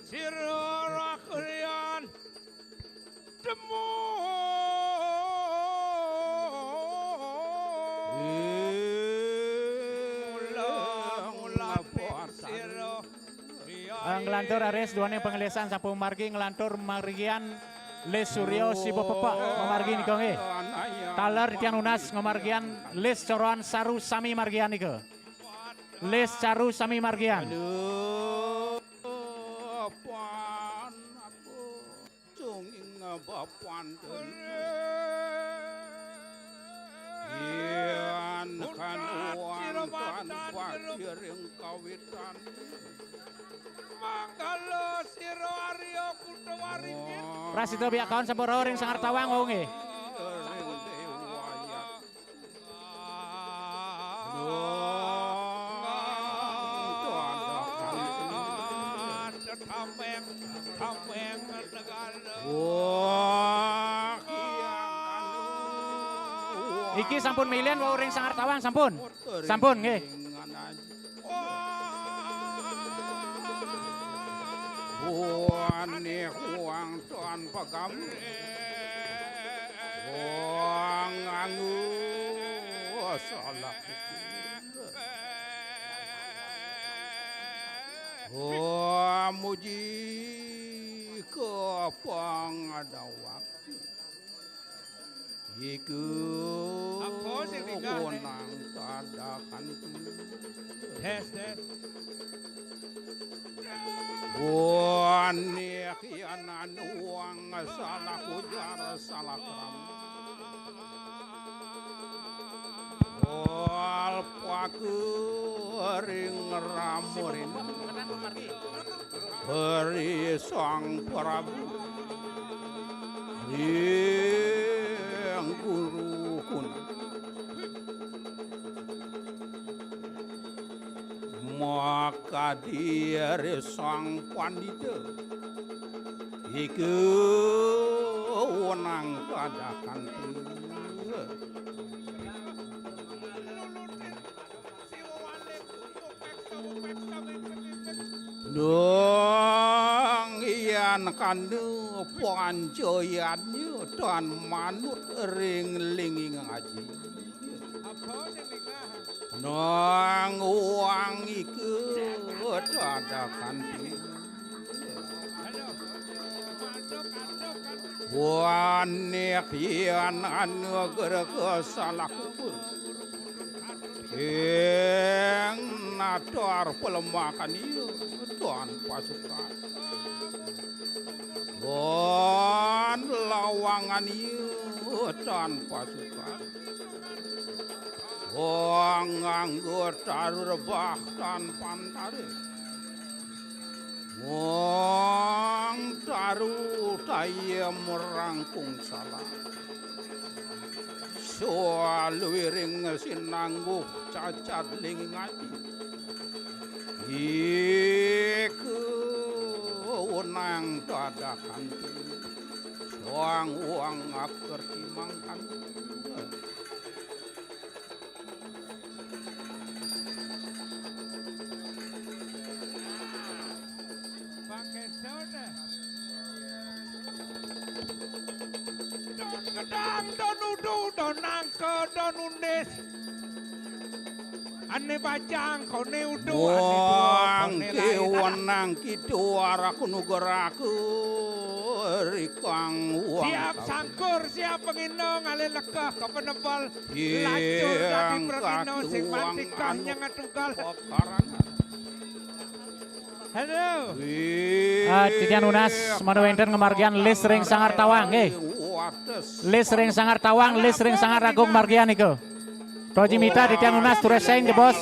Sira rakrian demo. Mula-mula sira. Eh, nglantur raris duaning panglisan sampun margi nglantur margian Lis Surya Siba Pepak mamargi nika nggih. Taler titiang nunas ngamargian Lis Coroan Saru sami margian nika. Lis Caru sami margian. Sunging bapan. Yen kanuan Tan bagi ring kawitan. Manggala sira Arya Kuta Waringin. Prasida biakaon sampura ring Sanggar Tawang wau nggih. Ring Dewayat. Tameng, tameng negara. Iki sampun milih wau ring Sanggar Tawang sampun. Sampun nggih. Wani wang tuan pagam. Wang nganggo salah. Wah, muji ka pangadawak. Iku Apa sing tinggal, Nek? Wenang tadakan. Des, des. Wani kianan wang salah ujar salah kram. Wal paku ring ramurin. Hari Sang Prabu. Ring guru kun. Maka diri sang pandita. Iku wenang kadakan. Nang iyan kanda panjayanya tan manut ring linging aji. Nang wang iku dadakan. Wanik yan anugerah salah kubur. Ing natar pelemakan iya tuan pasukan. Tuan lawangan iya tuan pasukan. Wong nganggo taru rebah tan pantare. Wong taru tayem rangkung salah. Saluwiring sinangguh cacat linging ati. Iku wenang dadakan. Sang wong akerti mangkan. Bangke Daud. Don gedang, don udu, don nangka, don undis. Ane bajang, kone udu, ane dua, Wong kone lain. Wenang Kidul aku nugeraku rikang wong. Siap sangkur, siap pengino, ngalih lekeh ke penebel. Lacur dadi prekino, sing mantikah nyengat tunggal. Halo. Ah, titiang nunas, manawi wenten ngamargiang lis ring Sanggar Tawang, nggih. Lis ring Sanggar Tawang, lis ring Sanggar Agung margian nika. Praji Mita, titiang nunas, tureseng, jebos.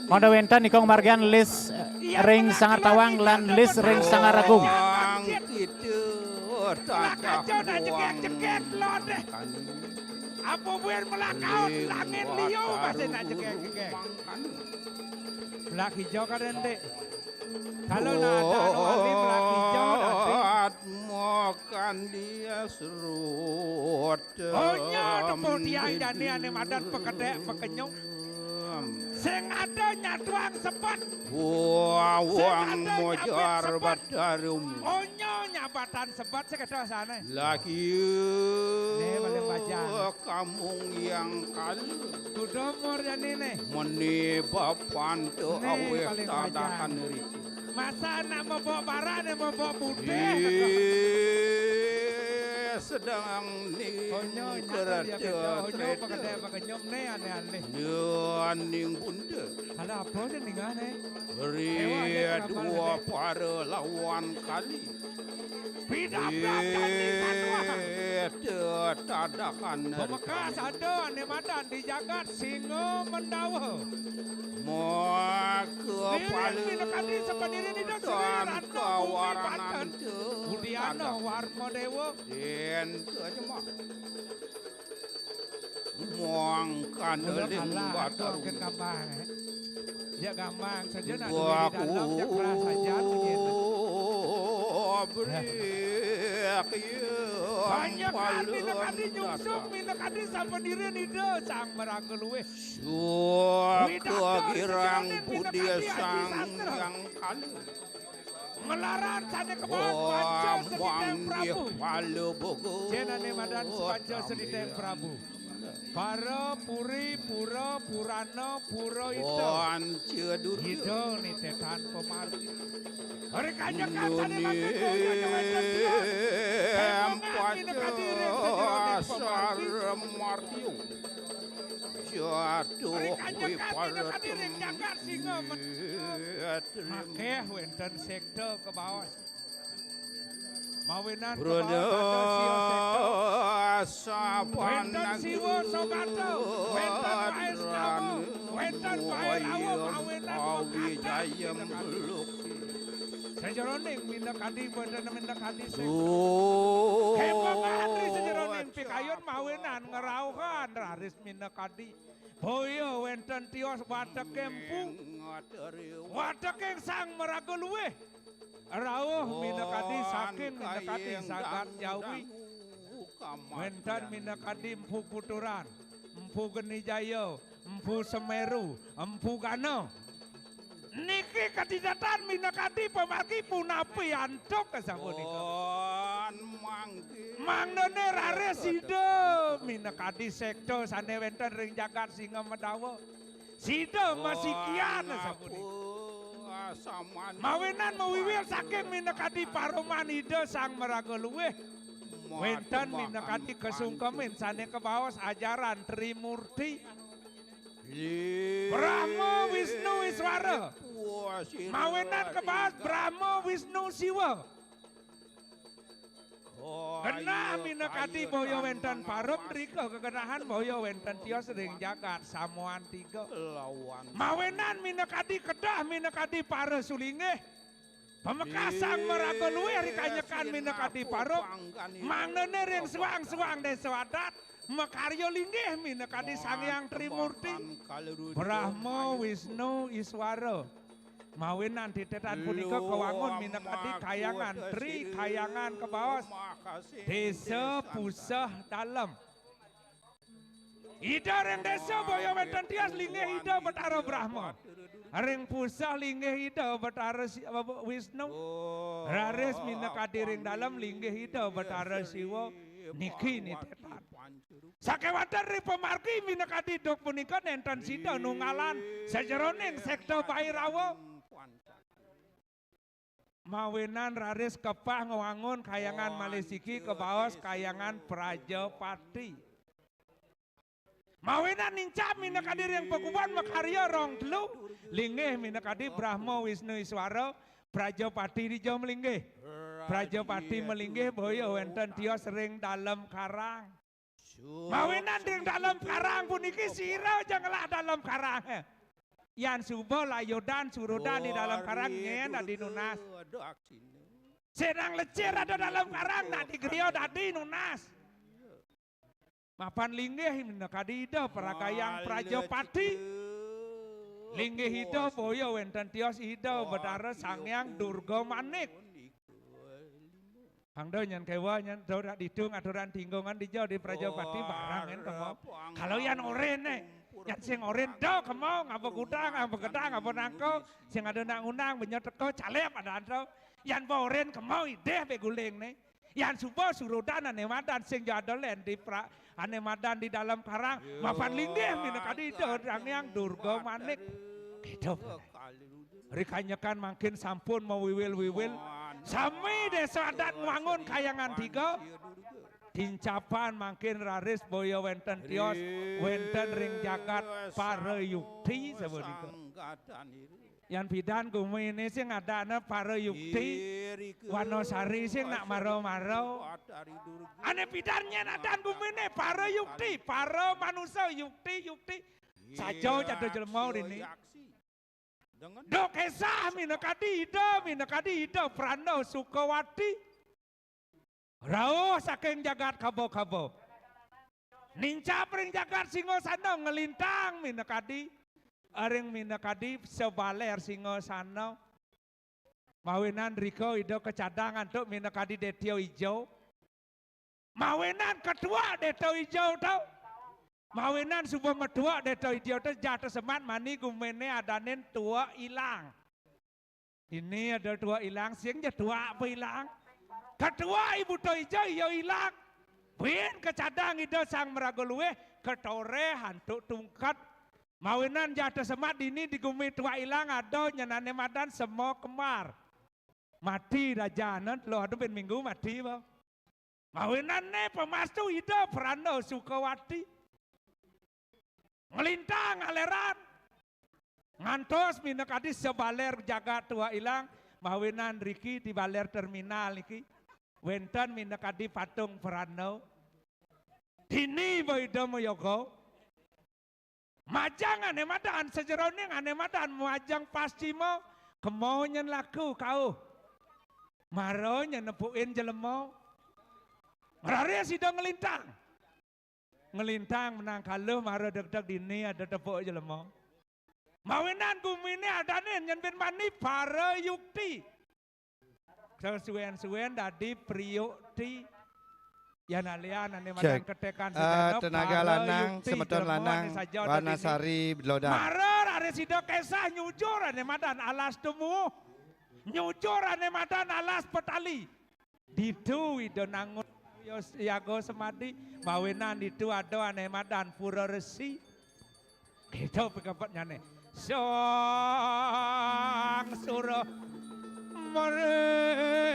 Manawi wenten nika ngamargiang lis ring Sanggar Tawang lan lis ring Sanggar Agung. Wong Kidul Lakajo nak jegek-jegek lo deh. Apa buin melakaut langit liu masih nak jegek-jegek. Belak hijau kan, Dek? Kalau nak ada anu wali belak hijau, Dek. Makan dia serut. Onya tepuk dia jani ane madan pekedek pekenyuk. Sing ada nyatuang sepet. Wah, wang mojar batarum. Onya nyabatan sepet sekedah sana. Lagi Nih, paling bajang. Kamung yang kalu. Kudu mur jani nih. Meni bapan tu Nih, aweh paling tadakan bajang. Riki. Masa anak mabok barang nih, mabok putih. Ih, Sedang ning kereta kereta. Ning bunda. Ada apa nih ning aneh? Ria dua para lawan kali. Pidabrak ning satwa. Tadakan. Bekas ada ane madan di jagat Singa Mendawa. Maka pala minakadi sapanirin ida dan kawaranan. Udiana Warma Dewa. Ento aja mah. Muang kandeling batur. Gampang. Ya gampang saja nak duwe di dalam, ya keras saja bunyi. Banyak kali minakadi nyungsung, minakadi sapanirin ida Sang Maraga Luwih. Suka girang budi Sang Yang Kali. Ngelaran sane kebas panca seni Prabu. Jenane madan panca seni Prabu. Para puri, pura, purana, pura ita. Ita nitetan pamargi. Hari kanjeng katane maksud kaya wenten tiang. Emang minakadi ring sajeroning pamargi. Jatuh. Hari kanjeng katane minakadi ring jagat Singa. Makeh wenten sekta kebaos. Mawinan kebaos ada Siwa Seto. Wenten Siwa Sogata, wenten Waistawa, wenten Bhairawa, mawinan Awijaya Melukti. Sajeroning minakadi, wenten minakadi sing. Kembangan ri sajeroning pikayun mawinan ngrauhan raris minakadi. Boya wenten tios wateking Empu. Wateking Sang Maraga Luwih. Rauh minakadi saking minakadi sagat Jawi. Wenten minakadi Empu Kuturan, Empu Geni Jaya, Empu Semeru, Empu Gana. Niki kadidatan minakadi pamargi punapi antuk sapunika. Mangdene raris sida minakadi sekta sane wenten ring jagat Singa Medawa. Sida masikian sapunika. Mawinan mawiwil saking minakadi paroman Ida Sang Maraga Luwih. Wenten minakadi kasungkemin sane kabaos ajaran Trimurti. Brahma Wisnu Iswara. Mawinan kabaos Brahma Wisnu Siwa. Genah minakadi boya wenten parup, rika gegenahan boya wenten tios ring jagat samuan tiga. Mawinan minakadi kedah minakadi para sulinggih. Pamekasang maraga luih rikanyekan minakadi parup. Mangdene ring suang-suang desa adat makarya linggih minakadi Sang Hyang Trimurti. Brahma Wisnu Iswara. Mawinan titetan punika kawangun minakadi kayangan tri, kayangan kabaos Desa Puseh Dalem. Ida ring desa boya wenten tios linggih Ida Betara Brahma. Ring Puseh linggih Ida Betara Si-, Wisnu. Raris minakadi ring dalem linggih Ida Betara Siwa. Niki nitetan. Sakewanten ri pamargi minakadi duk punika nenten sida nunggalan sajeroning sekta Bhairawa. Mawinan raris kepah ngwangun kayangan malih siki kabaos kayangan Prajapati. Mawinan nincap minakadi ring pakuban makarya rong telu. Linggih minakadi Brahma Wisnu Iswara, Prajapati dija malinggih. Prajapati malinggih boya wenten tios ring dalem karang. Mawinan ring dalem karang puniki sira ja ngelah dalem karang. Yan suba layudan surudan di dalem karang nyen dadi nunas. Senang lecir ada dalem karang dadi griya dadi nunas. Mapan linggih minakadi Ida Paragayang Prajapati. Linggih Ida boya wenten tios Ida Betara Sang Hyang Durga Manik. Pang da nyen kewa nyen da rak ditu ngaturan tinggungan dija di Prajapati barang nyen kemo. Kalau yan orin ne, yan sing orin da kemo ngapa kutang, ngapa gedang, ngapa nangko, sing ada nak ngundang benya teko calep ada anto. Yan ba orin kemo idih be guling ne. Yan suba surudan ane madan sing ja ada len di pra-, ane madan di dalem karang, mapan linggih minakadi Ida Sang Hyang Durga Manik. Gitu. Rikanyekan mangkin sampun mawiwil-wiwil. Sami desa adat ngwangun kayangan tiga. Tincapan mangkin raris boya wénten tios, wénten ring jagat para yukti sapunika. Yan pidan guminé sing adané para yukti, Wanasari sing nak mara-mara. Ané pidan nyén adan guminé para yukti, para manusa yukti, yukti. Saja cada jelema dini. Duh kesah minakadi Ida, minakadi Ida Pranda Sukawati. Rauh saking jagat kaba-kaba. Nincap ring jagat Singasana nglintang minakadi, ring minakadi sabalér Singasana. Mawinan rika Ida kacadang antuk minakadi Détya Ijo. Mawinan katuak Détya Ijo to. Mawinan suba matuak Détya Ijo to, jata semat mani guminé adané Tuak Ilang. Dini ada Tuak Ilang, sing ja tuak apa ilang. Katuak Ibu Détya Ijo iya ilang. Buin kacadang Ida Sang Maraga Luih, katoréh antuk tungkat. Mawinan jata semat dini di gumi Tuak Ilang ada nyen ané madan Sema Kembar. Mati rajana, telu adu ben minggu mati, Bang. Mawinan né pamastu Ida Pranda Sukawati. Nglintang aléran. Ngantos minakadi sabalér jagat Tuak Ilang, mawinan riki di balér terminal niki. Wénten minakadi patung Pranda. Dini ba Ida mayoga. Majeng ané madan sajeroning ané madan majeng pascima, kema nyen laku kauh. Mara nyen nepukin jelema. Raris Ida nglintang. Nglintang menang kaluh mara degdeg dini ada tepuk jelema. Mawinan guminé adané nyen bin mani para yukti. Sasuén-suén dadi priyukti. Yan alian ané madan Cek. Ketekan Eh, sudana, tenaga para lanang, yukti semeton jelema lanang, ané saja ada dini. Wanasari Belodan. Mara raris Ida kesah nyujur ané madan alas temu. Nyujur ané madan alas petali. Ditu Ida nangun yaga semadi, mawinan ditu ada ané madan Pura Resi. Kita pikepetnyané. Sang Sura Mrih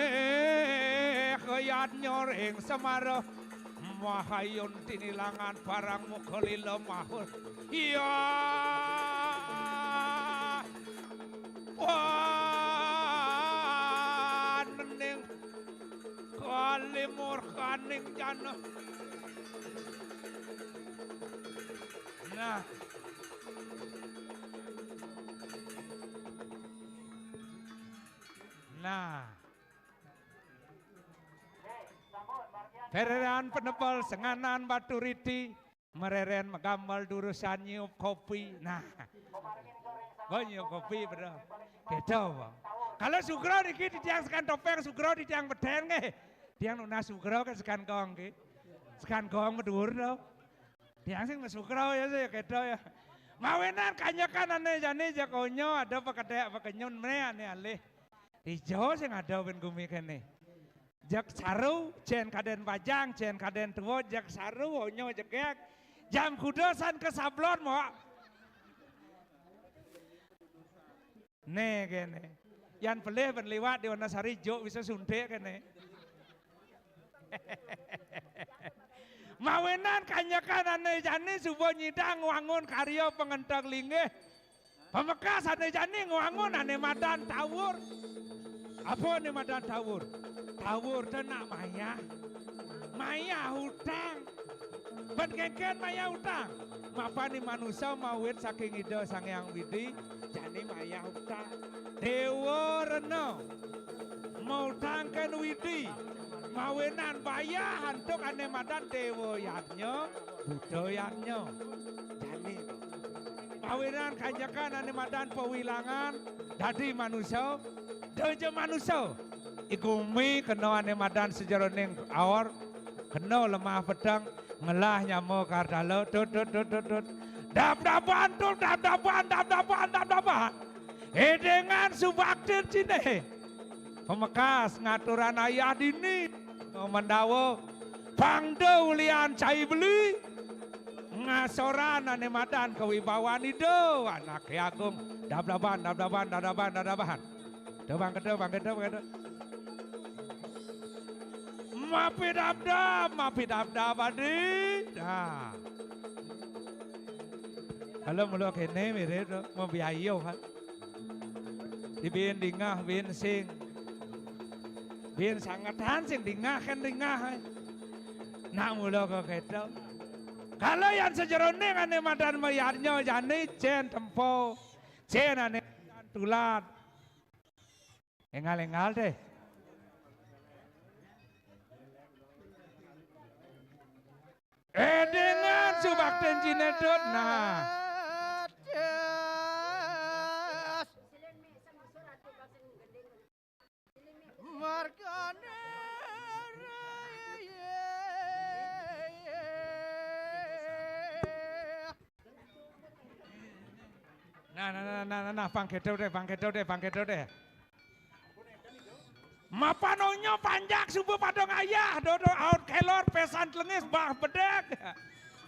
yadnya ring Semara, Mahayun tinilangan parang muka lila mahur. Ya. Wah, nening kalimurkaning jana. Nah. Nah. Pereran penebel senganan batu riti. Mereren magambel durusan nyiup kopi. Nah. Ba nyiup kopi, Bro. Kéto, Bang. Kalau sugra niki titiang sekan topéng, sugra titiang bedén nggih. Tiang nunas sugra kan sekan gong nggih. Sekan gong maduur to. Tiang sing sugra ya, saya kéto ya. Mawinan kanyekan ané jani jakonyo ada pakedék pakenyun mré ané alih. Ijo sing ada ben gumi kéné. Jeg saru, jén kadén bajang, jén kadén tua, jeg saru, onyo jegég. Jam kuda san kasablon, Mok. Né kéné. Yan pelih ben liwat di Wanasari juk bisa suntik kéné. Mawinan kanyekan ané jani suba nyidang wangun karya pangenteg linggih. Pamekas ané jani ngwangun ané madan tawur. Apa ané madan tawur? Tawur té nak mayah. Mayah utang. Bad kénkén mayah utang. Mapan ni manusa mawit saking Ida Sang Hyang Widi, jani mayah utang. Déwa Rena mautangkan Widi. Mawinan bayah antuk ané madan Déwa Yadnya, Buddha Yadnya. Jani. Mawinan kanyekan ané madan pawilangan dadi manusa, daja manusa. I gumi kena ané madan sajeroning aor, kena lemah peteng, ngelah nyama kardala, tut, tut, tut, tut, tut. Dab-daban, tut, dab-daban, dab-daban, dab-daban. Édéngan subaktin ciné. Pamekas ngaturang ayah dini, Mandawa, pangda ulian cai beli, ngasoran ané madan kawibawan Ida, anaké agung, dablaban, dablaban, dablaban, dablaban. Tebang, tebang, tebang, tebang. Mapi dapdap, mapi dapdap, Adi. Nah. Kalau mula kene mirip tu, mau biayo kan. Di bin dingah, bin sing. Bin sangetan sing dingah kan dingah. Eh. Nak mula ke keto. Kalau yang sejeroning ane madan mayarnya jani cen tempo. Cen ane tulat. Engal-engal deh. Eh, dengan subakten jinetut, nah. Margane Nah, nah, nah, nah, nah, nah, pang kedo deh, pang kedo deh, pang kedo deh. Mapan onyo panjak subuh padang ayah, dodo aut kelor pesan telengis bah bedek.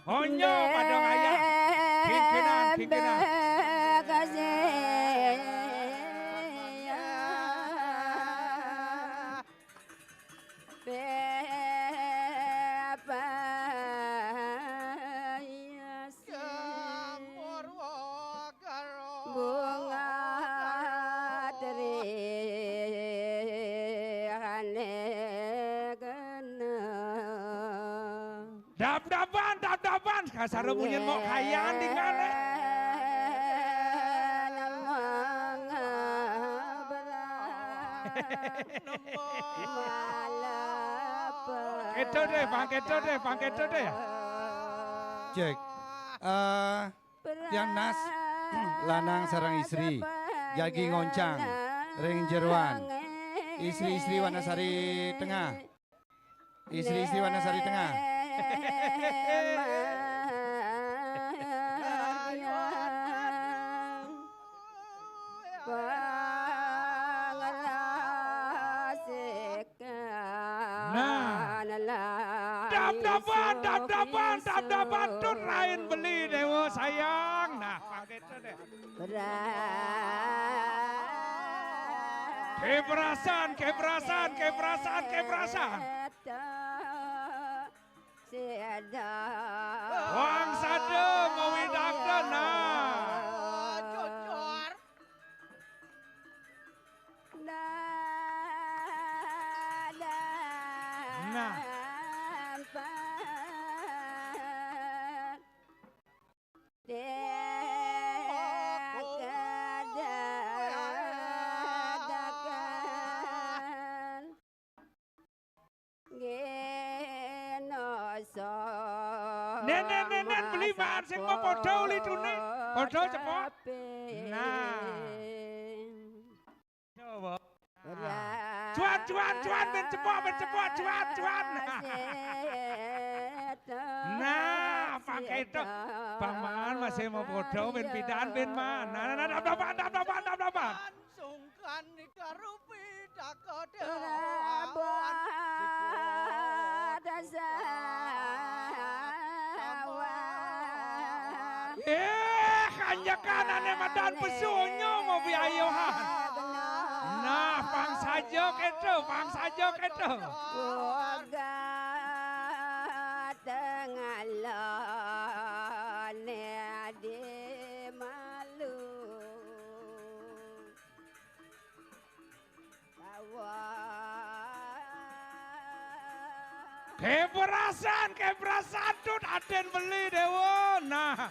Onyo padang ayah. Kingkinan, kingkinan. Bunga teri hane kena. Dap-dapan, dap-dapan. Kasar munyin mau kayaan di mana? Keto deh, pang keto deh, pang keto deh. Cek. Eh, tiang nas, lanang sareng istri, jagi ngoncang ring jeroan. Istri-istri Wanasari Tengah. Istri-istri Wanasari Tengah. Nah. Dap-dapan, dap-dapan, dap-dapan, tut lain beli dewa sayang. Nah, pakai itu deh. Keperasan, keperasan, keperasan, keperasan. Wang sada mawi dapdana. Nah. Nenen, nenen, beli maan sing mau podo uli tune. Podo cepok. Nah. Coba. Cuan, cuan, cuan, ben cepok, ben cepok, cuan, cuan. Nah, pakai itu. Paman masih mau podo, ben pidan, ben man. Nah, nah, nah, dap, dap, dap, dap, dap, dap, dap. Sungkan karupi dakada. Eh, kanjekan ane madan pesunyo mau biayohan. Nah, pang saja keto, pang saja keto. Tengalane di malu. Keperasan, keperasan tut aden beli dewa. Nah.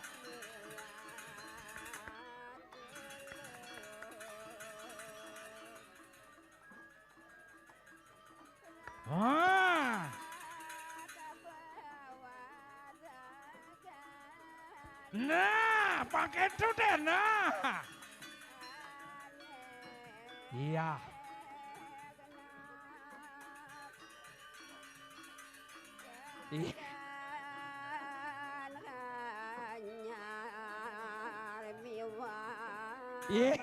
Wah. Nah, pakai itu deh, nah. Iya. Iya. Iya.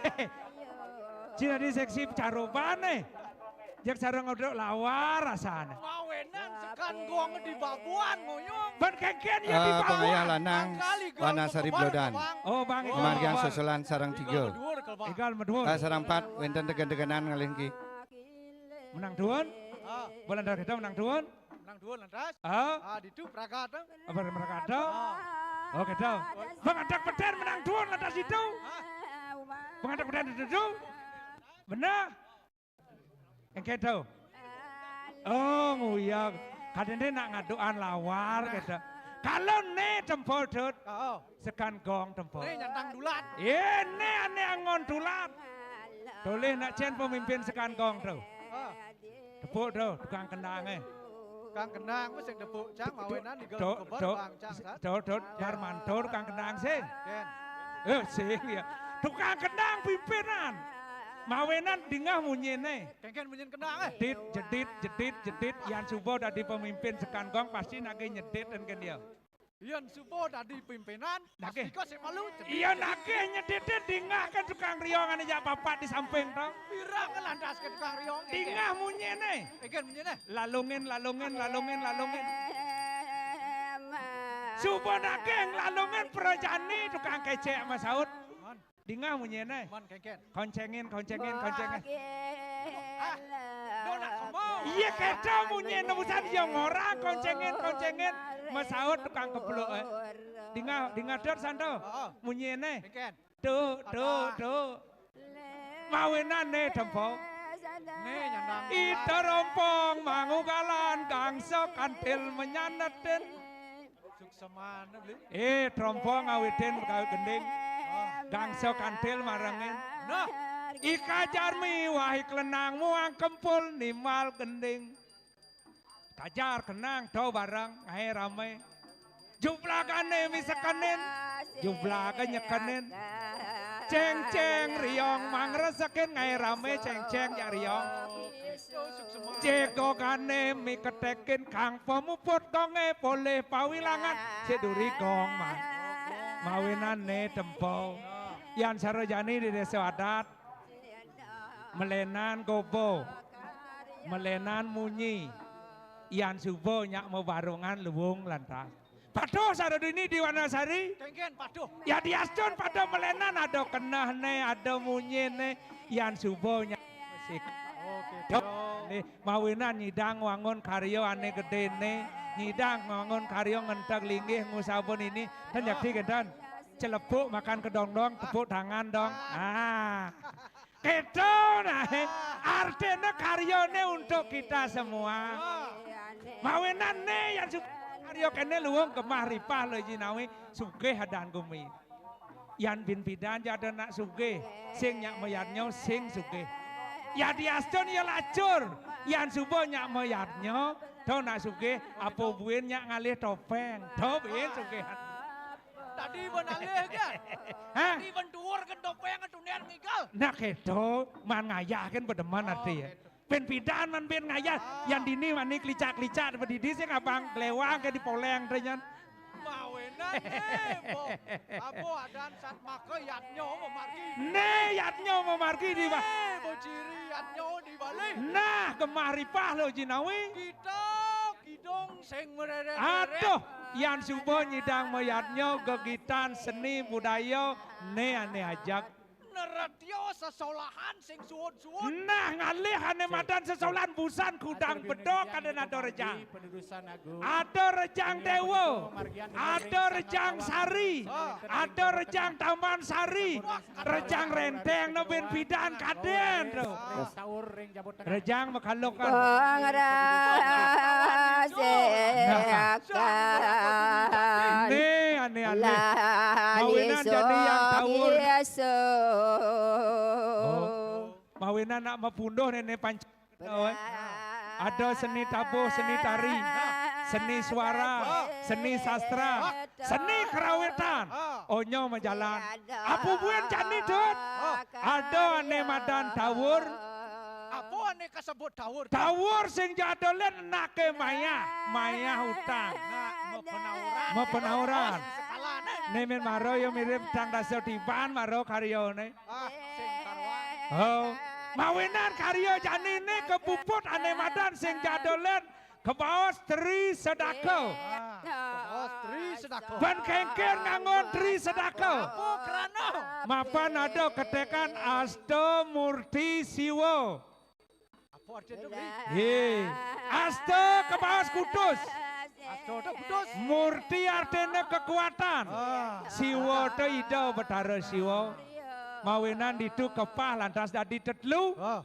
Cina di seksi carobane. Jek sareng odok lawar rasane. Mawenan sekan gong di babuan ngoyong. Ben kengken ya di Eh, babuan. Pengayah lanang, Wanasari Blodan. Oh, Bang. Margiang sosolan sareng tiga. Igal medhuwun. Eh, sareng empat, wenten degen-degenan ngalih niki. Menang duwun. Ah. Bo lantas kéto menang duun? Menang duun lantas. Ah. Ah, ditu pragat. Apa pragat? Ah. Oh, kéto. Mengadeg pedén menang duun lantas ditu. Ah. Mengadeg pedén ditu. Beneh. Engké to. Oh, nguyag. Kadéné nak ngadukan lawar kéto. Kalau né tempo, Dut. Oh. Sekan gong tempo. Né nyandang dulat. Yé, né ané anggon dulat. Tolih nak cén pemimpin sekan gong to. Ah. Tepuk to, tukang kendangé. Tukang kendang wis sing tepuk, Cang, mawinan nigel to, keber to, bang, Cang, sat. To, to, Darmanto tukang kendang sing. Kén. Eh, sing ya. Tukang kendang pimpinan. Mawinan dingeh munyiné. Kénkén munyin kendang, eh. Jedit, jedit, jedit, jedit. Yan suba dadi pemimpin sekan gong pasti nagih nyedit kan dia. Yan suba dadi pimpinan, nagih. Pasti kok sing malu, jedit, iya, jedit. Nagih nyedité dingeh kan tukang riong ané jak papat di samping to. Pirang lantas ke tukang riong, eh. Dingeh munyiné. Kénkén munyiné. Lalungin, lalungin, lalungin, lalungin. Suba nagih lalungin prajani tukang kecék masaut. Man. Dingeh munyiné. Man, kénkén. Koncéngin, koncéngin, koncéngin. Ah, do nak kemo. Iya, kéto munyiné, busan ya ngorang, koncéngin, koncéngin. Masaut tukang kepluk, eh. Dingeh, dingeh Dut santo. Heeh. Munyiné. Kénkén. Tuh, tuh, tuh. Mawinan né tempo. Né nyandang. Ida rompong mangugalan gangsa kantil menyanetin. Suksmana, Bli. Eh, trompo ngawidin pegawé gending. Oh. Gangsa kantil marengin. Nah. Ika jarmi wahi klenang muang kempul nimbal gending. Kajar kenang to bareng ngaé ramé. Jublagané misekenin, jublaga nyekenin. Céngcéng riong mangresekin ngaé ramé céngcéng jak riong. Jegogané miketekin kang pamuput gongé polih pawilangan siduri gong man. Mawinan né tempo. Yan sarojani di désa adat. Melénan gobo. Melénan munyi. Yan suba nyak mabarungan luung lantas. Patuh sarojani di Wanasari. Kénkén patuh. Ya diastun patuh melénan ada kenehné, ada munyiné, yan suba nyak musik. Oké, Dok, Dok. Nih, mawinan nyidang wangun karya ané gedéné, nyidang wangun karya ngenteg linggih ngusaba nini. Tan yakti kénten. Celepuk makan kedondong, tepuk tangan dong. Ah. Kéto nah, artiné karyané untuk kita semua. Mawinan né yan su-, karya kéné luung gemah ripah lo jinawi sugih adan gumi. Yan bin pidan ja ada nak sugih, sing nyak mayadnya sing sugih. Ya diastun ya lacur, yan suba nyak mayadnya, to nak sugih, apa buin nyak ngalih topéng, to buin sugih. Tadi ban alih kan? Hah? Tadi ban tuur kan topéng tunian ngigal. Nah, kéto, man ngayah kan bedemen ati ya. Kéto. Bin pidan man bin ngayah, yan dini mani klicak-klicak, bedidi sing abang glewang ke di poléng téh nyan. Mawinan, eh, bo. Apa adan sat maka yadnya mamargi. Né, yadnya mamargi di ba-, eh, bo ciri yadnya di Bali. Nah, gemah ripah lo jinawi. Kita kidung sing merereh. Aduh, yan suba nyidang mayadnya gegitan seni budaya né ané ajak. Neratya sesolahan sing suud-suud. Nah, ngalih ané madan sesolahan busan kudang bedog kadén ada rejang. Ada rejang déwa, ada rejang sari, ada rejang taman sari, rejang rénténg na bin pidan kadén to. Rejang makalukan. Nah. Né, ané-ané. Mawinan jadi yang tawur. Oh. Mawinan nak mapunduh néné panc-, ada seni tabuh, seni tari, seni suara, seni sastra, seni kerawitan. Onyo majalan. Apa buin jani, Dut? Ada ané madan tawur. Apa ané kasebut tawur? Tawur sing jadolin enaké mayah, mayah utang. Nah, mapanauran. Mapanauran. Oh, sing sekalan, eh. Né mén maro ya mirip tang dasa tiban maro karyané. Ah, sing karuan. Oh, mawinan karya janiné kapuput ané madan sing jadolin kabaos Tri Sedaka. Ah, kabaos Tri Sedaka. Ban kéngkén nganggon Tri Sedaka. Apa krana? Mapan ada ketekan Asta Murti Siwa. He. Asta kabaos kutus. Asta to kutus. Murti artina kekuatan. Ah. Siwa to Ida Betara Siwa. Mawinan ditu kepah lantas dadi tetelu. Ah.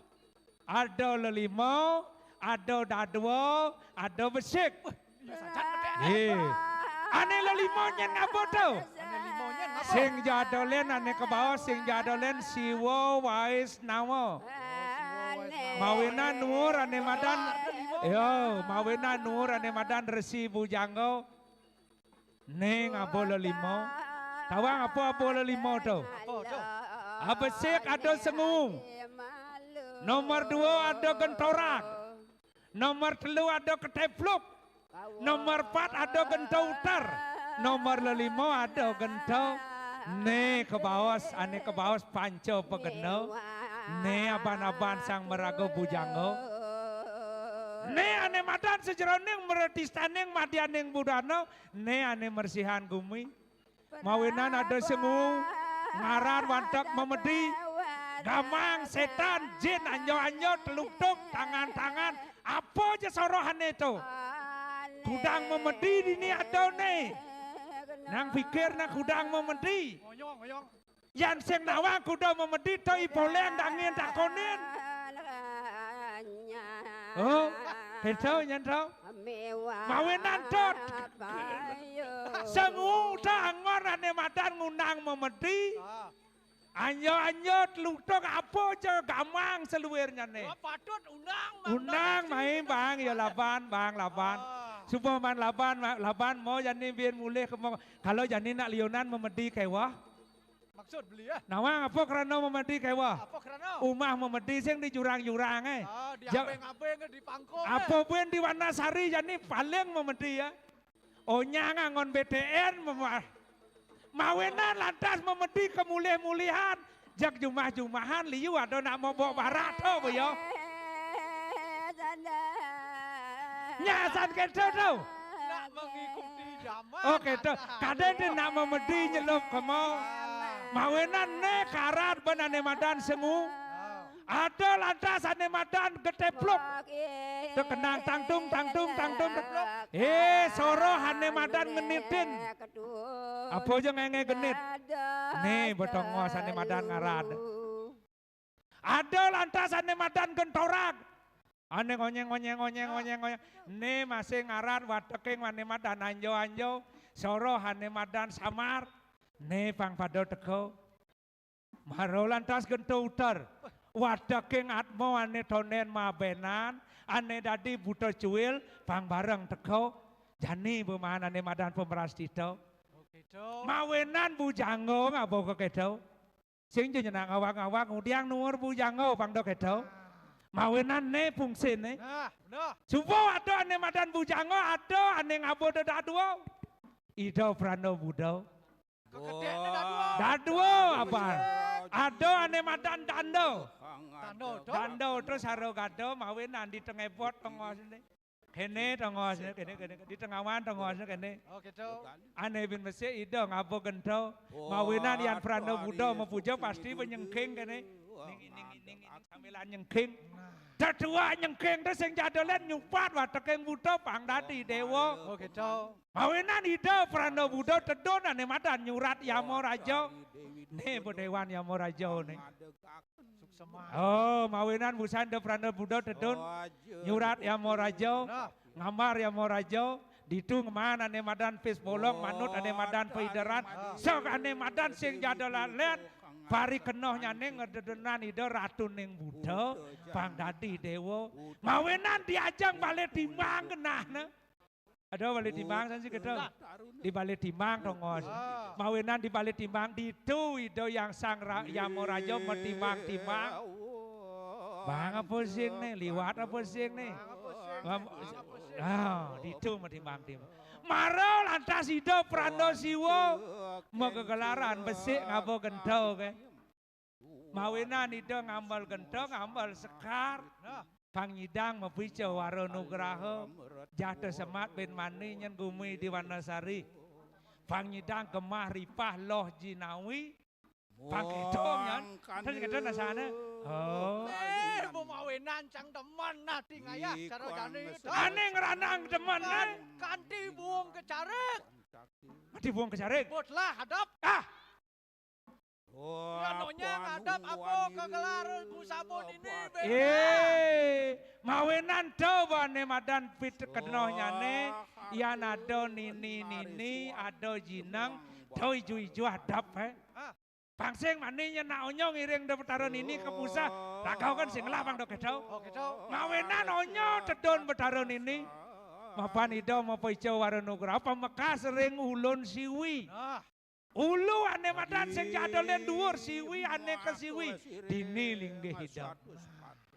Ada lelima, ada dadua, ada besik. Wah, iya sajan betek. He. Ane lelima nyen ngapa to? Ane lima nyen ngapa? Sing ja ada len ane kabaos, sing ja ada len Siwa Waisnawa. Oh, Siwa Waisnawa. Mawinan nuwur ane madan. Ada lima. Yo, mawinan nuwur ane madan Resi Bujangga. Ning aba lelima. Tawang apa aba lelima to? Apa to? Abesik ada sengu. Nomor dua ada gentorak. Nomor telu ada ketepluk. Nomor empat ada gento uter. Nomor lelima ada gento. Ne kabaos, ane kabaos panca pagena. Ne aban-aban sang maraga bujangga. Ne ane madan sajeroning mretistaning madyaning budana. Ne ane mersihan gumi. Mawinan ada semu ngaran wantek memedi. Gamang, setan, jin, anjo-anjo, teluktuk, tangan-tangan. Apa ja sorohane to? Kudang memedi dini ada ne. Nang pikir nang kudang memedi. Ngoyong, ngoyong. Yan sing nawang kuda memedi to ipoleng dangin takonin. Oh, keto nyen to. Mawinan to. Semu to anggon ane madan ngundang memedi. Ah. Anjo-anjo telutuk apa ja gamang saluirnyane. Wah, patut undang, Bang. Undang, mai, Bang, ya laban, Bang, laban. Ah. Suba man laban, ma-, laban mo jani bin mulih ke mo. Kalau jani nak liunan memedi kewah. Maksud beli ya? Nawang apa krana memedi kewah? Apa krana? Umah memedi sing di jurang-jurang, eh. Ah, di ja- abeng-abeng, di pangkung, apa eh. Buin di Wanasari jani paling memedi ya. Onyang anggon B T N memah. Mawinan lantas memedi kemulih-mulihan. Jak jumah-jumahan liu ada nak mobok barat to, boyo. Nyasan keto to. Nak mengikuti zaman. Oh, keto. Kadang dia nak memedi nyelup kemo. Mawinan ne karat ben ane madan semu. Ada lantas ane madan getepluk. Tekenang tangtung, tangtung, tangtung, tangtung. Eh, soroh ane madan ngenitin. Apa ja ngenge genit. Ne betongos ane madan ngaran. Ada lantas ane madan gentorak. Ane ngonyeng, ngonyeng, ngonyeng, ngonyeng, ngonyeng. Ne masih ngaran wateking ane madan anjo-anjo. Soroh ane madan samar. Ne pang pada teka. Mara lantas gento uter. Wateking atma ane tonden mabenan, ane dadi buta cuil, pang bareng teka. Jani beman ane madan pemrastita. Oh, keto. Mawinan bujangga ngaba keto. Sing ja nyenak ngawag-ngawag ngudiang nuwur bujangga pang da keto. Ah. Mawinan ne fungsine. Nah, bener. Suba ada ane madan bujangga, ada ane ngaba dadua. Ida Prana Buda. Kekedekne dadua. Dadua apa? Ada ane madan danda. Danda, danda terus haro gada mawinan di tengah bot tongosne. Kene tongosne, kene, kene, di tengawan tongosne kene. Oh, keto. Ane bin mesik ida ngaba gento. Mawinan yan Prana Buda mapuja pasti penyengking kene. Ning, ning, ning, ning, sambilan nyengking. Nah. Dadua nyengking to sing ja ada len nyupat wateking buta pang dadi dewa. Oh, keto. Mawinan Ida Prana Buda tedun ane madan nyurat Yama Raja. Ne bedewan Yama Raja ne. Suksema. Oh, mawinan busan Ida Prana Buda tedun. Nyurat Yama Raja. Nah. Ngambar Yama Raja. Ditu ngeman ane madan pis bolong, manut ane madan paideran. Sok ane madan sing ja ada len. Pari kenoh nyane ngededenan Ida Ratuning Buda. Pang dadi dewa. Mawinan diajeng bale timbang genahne. Ada bale timbang san sih keto. Di bale timbang tongos. Ah. Mawinan di bale timbang ditu Ida Yang Sang Ra-, Yama Raja matimbang-timbang. Bang apa sing ne, liwat apa sing ne? Bang apa sing ne? Bang apa sing ne? Ah, ditu matimbang-timbang. Mara lantas Ida Prana Siwa magegelaran besik ngaba gento ke. Mawinan Ida ngambel gento, ngambel sekar. Nah. Pang nyidang mapica wara nugraha. Jata semat bin mani nyen gumi di Wanasari. Pang nyidang gemah ripah loh jinawi. Pang keto nyen. Ten keto nasane. Oh. Eh, mau Penan cang demen nah di ngayah cara jani. Ane ngranang demen, eh. Kanti buung kecarik. Kanti buung kecarik. Botlah hadap. Ah. Ya nonyang hadap apa kegelar Bu Sabun ini, Bang? Eh, mawinan to bane madan pit kenohnyane, yan ada nini-nini, ada jineng, to ijo-ijo hadap, eh. Ah. Pang sing mani nyenak onyong iring da Betara Nini ka puseh. Ragaw kan sing ngelah pang do keto. Oh, keto. Mawinan onya tedun Betara Nini. Mapan Ida mapaica wara nugraha pamekas ring ulun siwi. Nah. Ulu ane madan sing jadul len duur siwi ane ka siwi. Dini linggih Ida.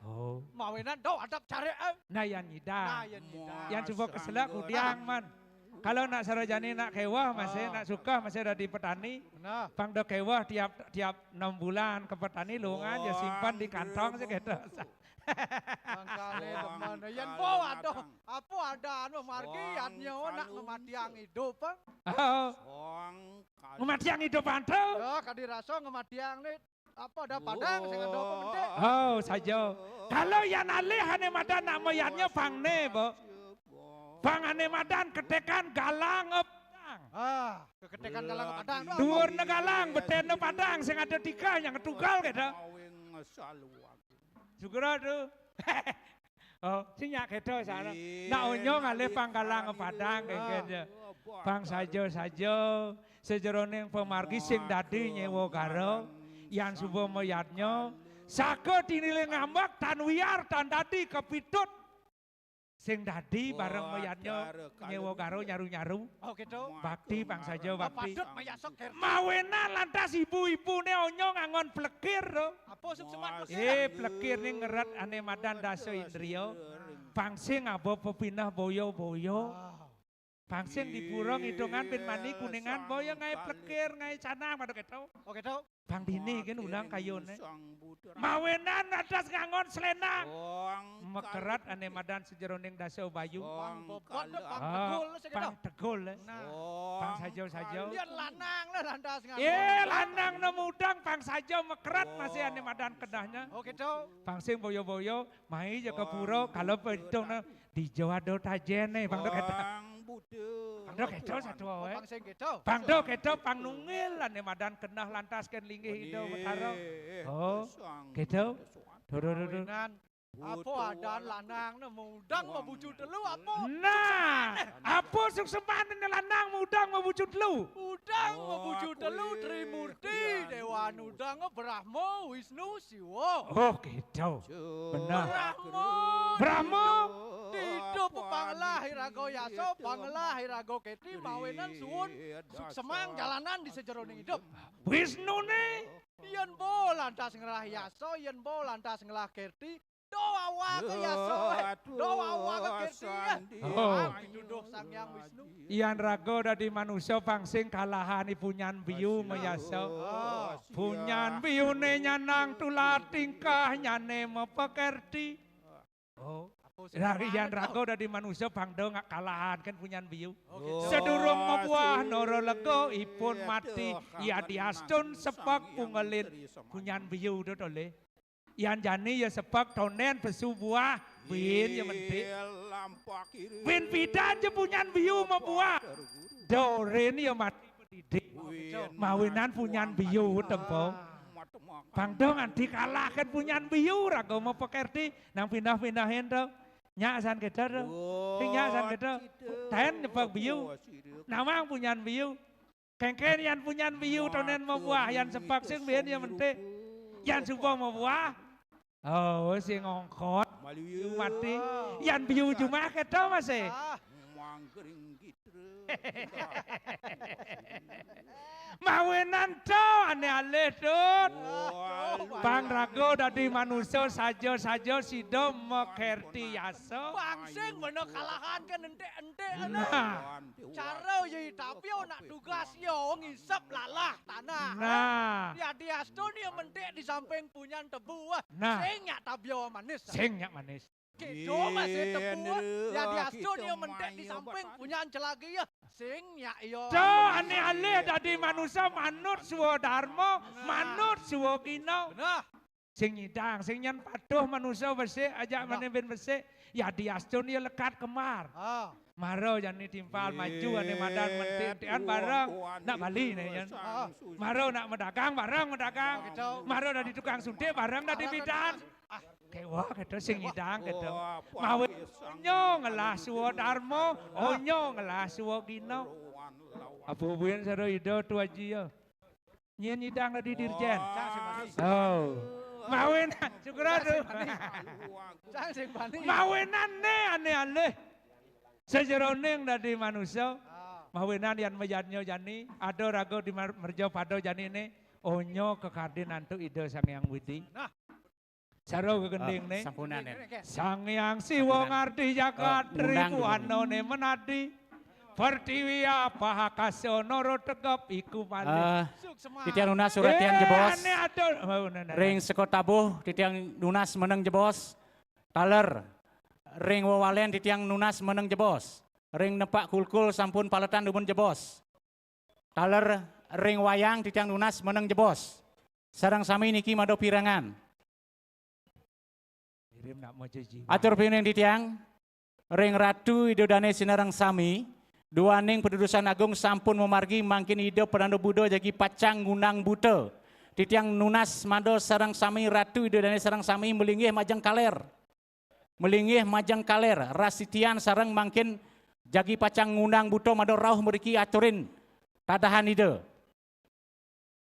Oh. Mawinan do adap carik, eh. Nah, yan nyidang. Nah, yan nyidang. Yan suba keselak kudiang, man. Kalau nak sarajani nak keweh, masih nak sukeh, masih dadi petani. Nah. Pang da keweh tiap, tiap enam bulan ke petani, lungan ya simpan di kantong sih gitu. Mangkane demen. Yan bo aduh, apa ada anu margi yan nyawa nak ngematiang idup, eh? Oh. Ngematiang idup antu. Ya, kadi rasa ngematiang ni. Apa ada padang sing ada apa mendek? Oh, saja. Kalau yan alih ane madan nak mayatnya pang ne, bo. Pang ane madan ketekan galang padang. Ah, keketekan galang padang tu apa? Duurne galang, betene padang, sing ada tiga yang ketugal gitu. Syukur tu. Oh, sing nyak keto sana. Nak onyong alih pang galang padang kengken ya. Pang saja-saja sejeroning pamargi sing dadi nyewa garo, yan suba mayatnya, saka tiniling ngambek tan wiar tan dadi kapitut. Sing dadi bareng mayatnya nyewa garo nyaru-nyaru. Oh, gitu. Bakti pang saja bakti. Patut mayasok, Ger. Mawinan lantas ibu-ibune onyong angon plekir to. Apa sukseman plekir? Eh, plekir ni ngeret ane madan dasa indria. Pang sing aba pepineh boya-boya. Wow. Pang sing di pura ngidungan bin mani Kuningan boya ngae plekir, ngae canang, pada keto. Oh, keto. Pang dini kan ulang kayune. Mawinan adas ngangon selendang. Mekeret ane madan sejeroning dasa bayu. Pang bobot, pang tegul, sing keto. Pang tegul, eh. Nah. Pang saja-saja. Lian lanang lah lantas ngangon. Eh, lanang ne mudeng pang saja mekeret masih ane madan kedahnya. Oh, keto. Pang sing boya-boya, mai ja ka pura, kalau pedong ne, dija ada tajene, pang do keto. Pang do keto satu wae. Pang sing keto. Pang do keto, pang nunggil, ane madan keneh lantas ken linggih Ida Betara. Oh, keto. Duh, duh, duh, duh. Kawinan, apa adan lanang ne mudeng mabucu telu, apa? Nah, apa sukseman ne lanang mudeng mabucu telu? Mudeng mabucu telu, Trimurti, Dewa Nudeng, Brahma, Wisnu, Siwa. Oh, gitu. Benar. Brahma. Brahma. Idup panglah iraga yasa, panglah iraga kerti, mawinan suwun suksemang jalanan di sajeroning idup. Wisnune. Yen bo lantas ngelah yasa, yen bo lantas ngelah kerti, do awaka yasa, eh. Do awaka kerti, eh. Oh. Pituduh Sang Hyang Wisnu. Yan raga dadi manusa pang sing kalahan punyan biu mayasa. Oh. Punyan biune nyanang tulat tingkahnyane mapakerti. Oh. Ra-, yan raga dadi manusa pang do ngak kalahan kan punyan biu. Oh, gitu. Sadurung mabuah nara lega ipun mati, yadiastun sepek pungelin punyan biu to, to le. Yan jani ya sepek tonden pesu buah, buin ya mentik. Buin pidan ja punyan biu mabuah. Dorin ya mati pedidik. Mawinan punyan biu tempung. Pang do nganti kalahkan punyan biu raga mapakerti nang pindah-pindahin to. Nyak san kita to. Sing nyak san kita. Ten nyepek biu. Nawang punyan biu. Kengken yan punyan biu tonden mabuah, yan sepak sing biyen ya mentik. Yan suba mabuah. Oh, sing ngongkot. Mati. Yan biu jumah keto masih. Ah. Mawinan to ane alih, Dut. Pang raga dadi manusa saja-saja sida makerti yasa. Pang sing mena kalahan kan entik-entik. Nah. Cara ya tapi nak tugas ya ngisep lalah tanah. Nah. Yadiastun ya mentik di samping punyan tebu, ah. Nah. Sing nyak tabia manis. Sing nyak manis. Kedo masih tebu, ah. Yadiastun ya mentik di samping punyan celagi, ah. Sing nyak ya. To ane alih dadi manusa manut swadarma, manut swagina. Nah. Sing nyidang, sing nyen patuh manusa besik, ajak mane ben besik. Ya diastun ya lekat kembar. Ah. Mara jani timpal maju ane madan mentik-entikan bareng nak bali ne nyen. Mara nak medagang bareng medagang. Mara dadi tukang suntik bareng dadi bidan. Kewa kata sing nyidang kata. Mawe onyo ngelah suwa darma, onyo ngelah suwa gina. Apa buin saro ida tu aji ya? Nyen nyidang dadi dirjen. Oh. Mawinan, syukur tu. Mawinan ne ane alih. Sejeroning dadi manusia. Mawinan yan mayanyo jani, ada raga di mar-, merja pada jani ne, onyo kekardin antuk Ida Sang Hyang Widi. Nah. Saro gegending ne. Sampunan ya. Sang Hyang Siwa ngardi jagat, ribuana ne menadi. Pertiwi apa akasa noro tegep iku malih. Eh, titiang nunas suratian jebos. Ane atur. Oh, nah, nah, nah. Ring Sekota Tabuh titiang nunas meneng jebos. Taler. Ring Wewalen titiang nunas meneng jebos. Ring Nepak Kulkul sampun paletan dumun jebos. Taler ring Wayang titiang nunas meneng jebos. Sareng sami niki mada pirengan. Atur piuning titiang ring Ratu Ida Dane sinareng sami, duaning padudusan agung sampun mamargi mangkin Ida Pananda Buda jagi pacang ngundang buta. Titiang nunas mada sareng sami Ratu Ida Dane sareng sami malinggih majeng kaler. Malinggih majeng kaler, ras titian sareng mangkin jagi pacang ngundang buta mada rauh mriki aturin tadahan Ida.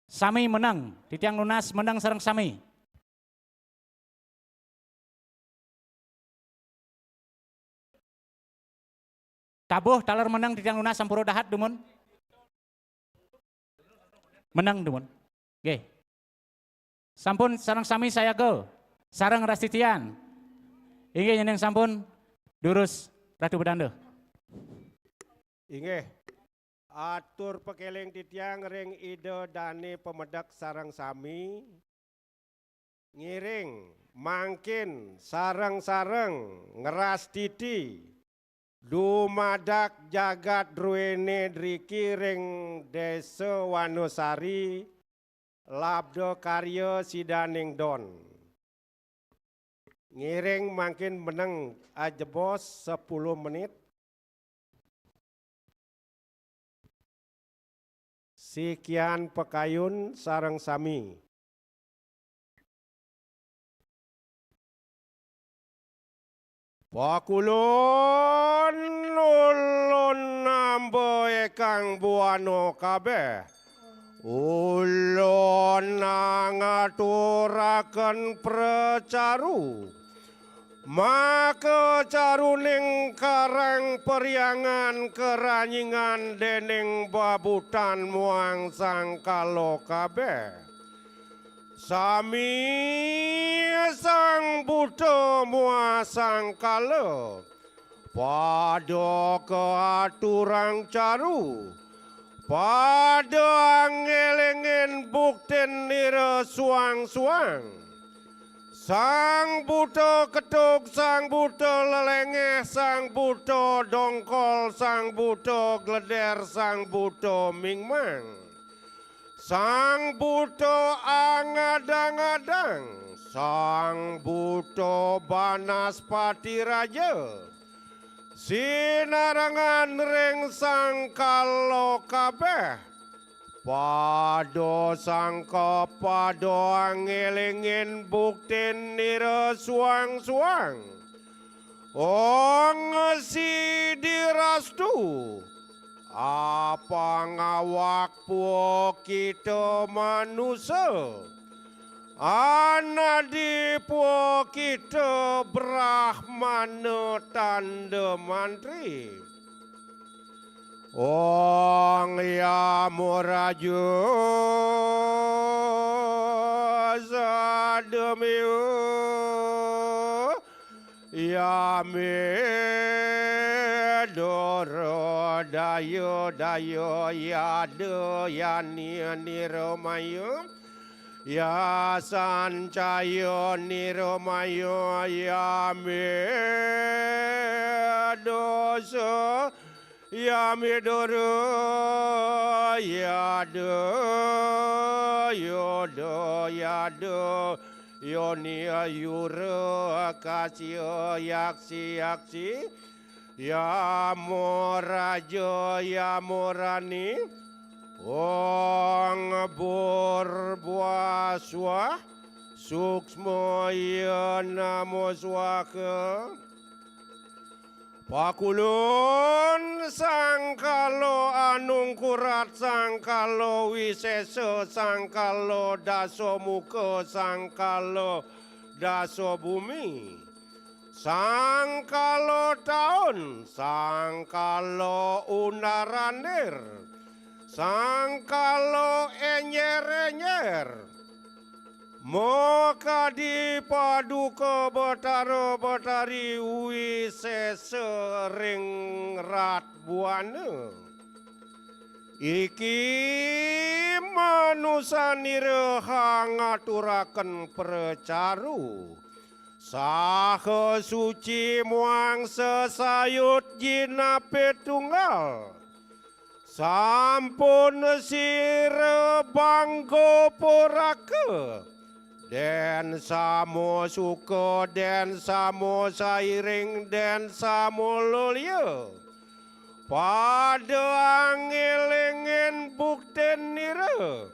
Sami meneng, titiang nunas meneng sareng sami. Tabuh taler meneng titiang nunas sampura dahat dumun. Meneng dumun. Nggih. Sampun sareng sami sayaga. Sareng ras titian. Inggih nyening sampun durus Ratu Bedanda. Inggih. Atur pakeling titiang ring Ida Dane Pamedek sareng sami. Ngiring mangkin sareng-sareng ngrastiti dumadak jagat druene driki ring Desa Wanusari, labda karya sidaning don. Ngiring mangkin meneng ajebos sepuluh menit. Sikian pakayun sareng sami. Pakulun ulun namba ekang buana kabeh. Ulun ngaturaken pracaru. Maka caruning karang periangan karanyingan dening babutan muang sangkala kabeh. Sami sang buta muah sangkala. Pada kaaturang caru. Pada angelingin buktin nira suang-suang. Sang buta ketug, sang buta lelengeh, sang buta dongkol, sang buta gleder, sang buta mingmang. Sang buta angadang-adang, sang buta banaspati raja. Sinarengan ring sangkala kabeh. Pada sangka pada angelingin buktin nira suang-suang. Ong sidirastu. Apang awak pua kita manusa. Anadi pua kita brahmana tanda mantri. Ong Yamaraja sademiu. Yami doro dayu dayu yada yani nirumayu. Ya sancaya nirumayu yami dosa. Yami doro yada yodo yada. Yoni, Yura, Kasya, Yaksi, Yaksi, Yamo Raja, Yamo Rani, Ong Bur Bua Suah, Suksma Ya Namo Swaha. Pakulun Sangkala Anungkurat, Sangkala Wisesa, Sangkala Dasamuka, Sangkala Dasabumi, Sangkala Taun, Sangkala Unaranir, Sangkala Enyer-enyer, Makadi Paduka Batara Batari Wisesa ring Rat Buana. Iki manusanira ngaturaken pracaru, saha suci muang sesayut jinapit tunggal. Sampun sira bangga puraka, den samo suka, den samo sairing, den samo lulya. Pada angilingin buktin nira,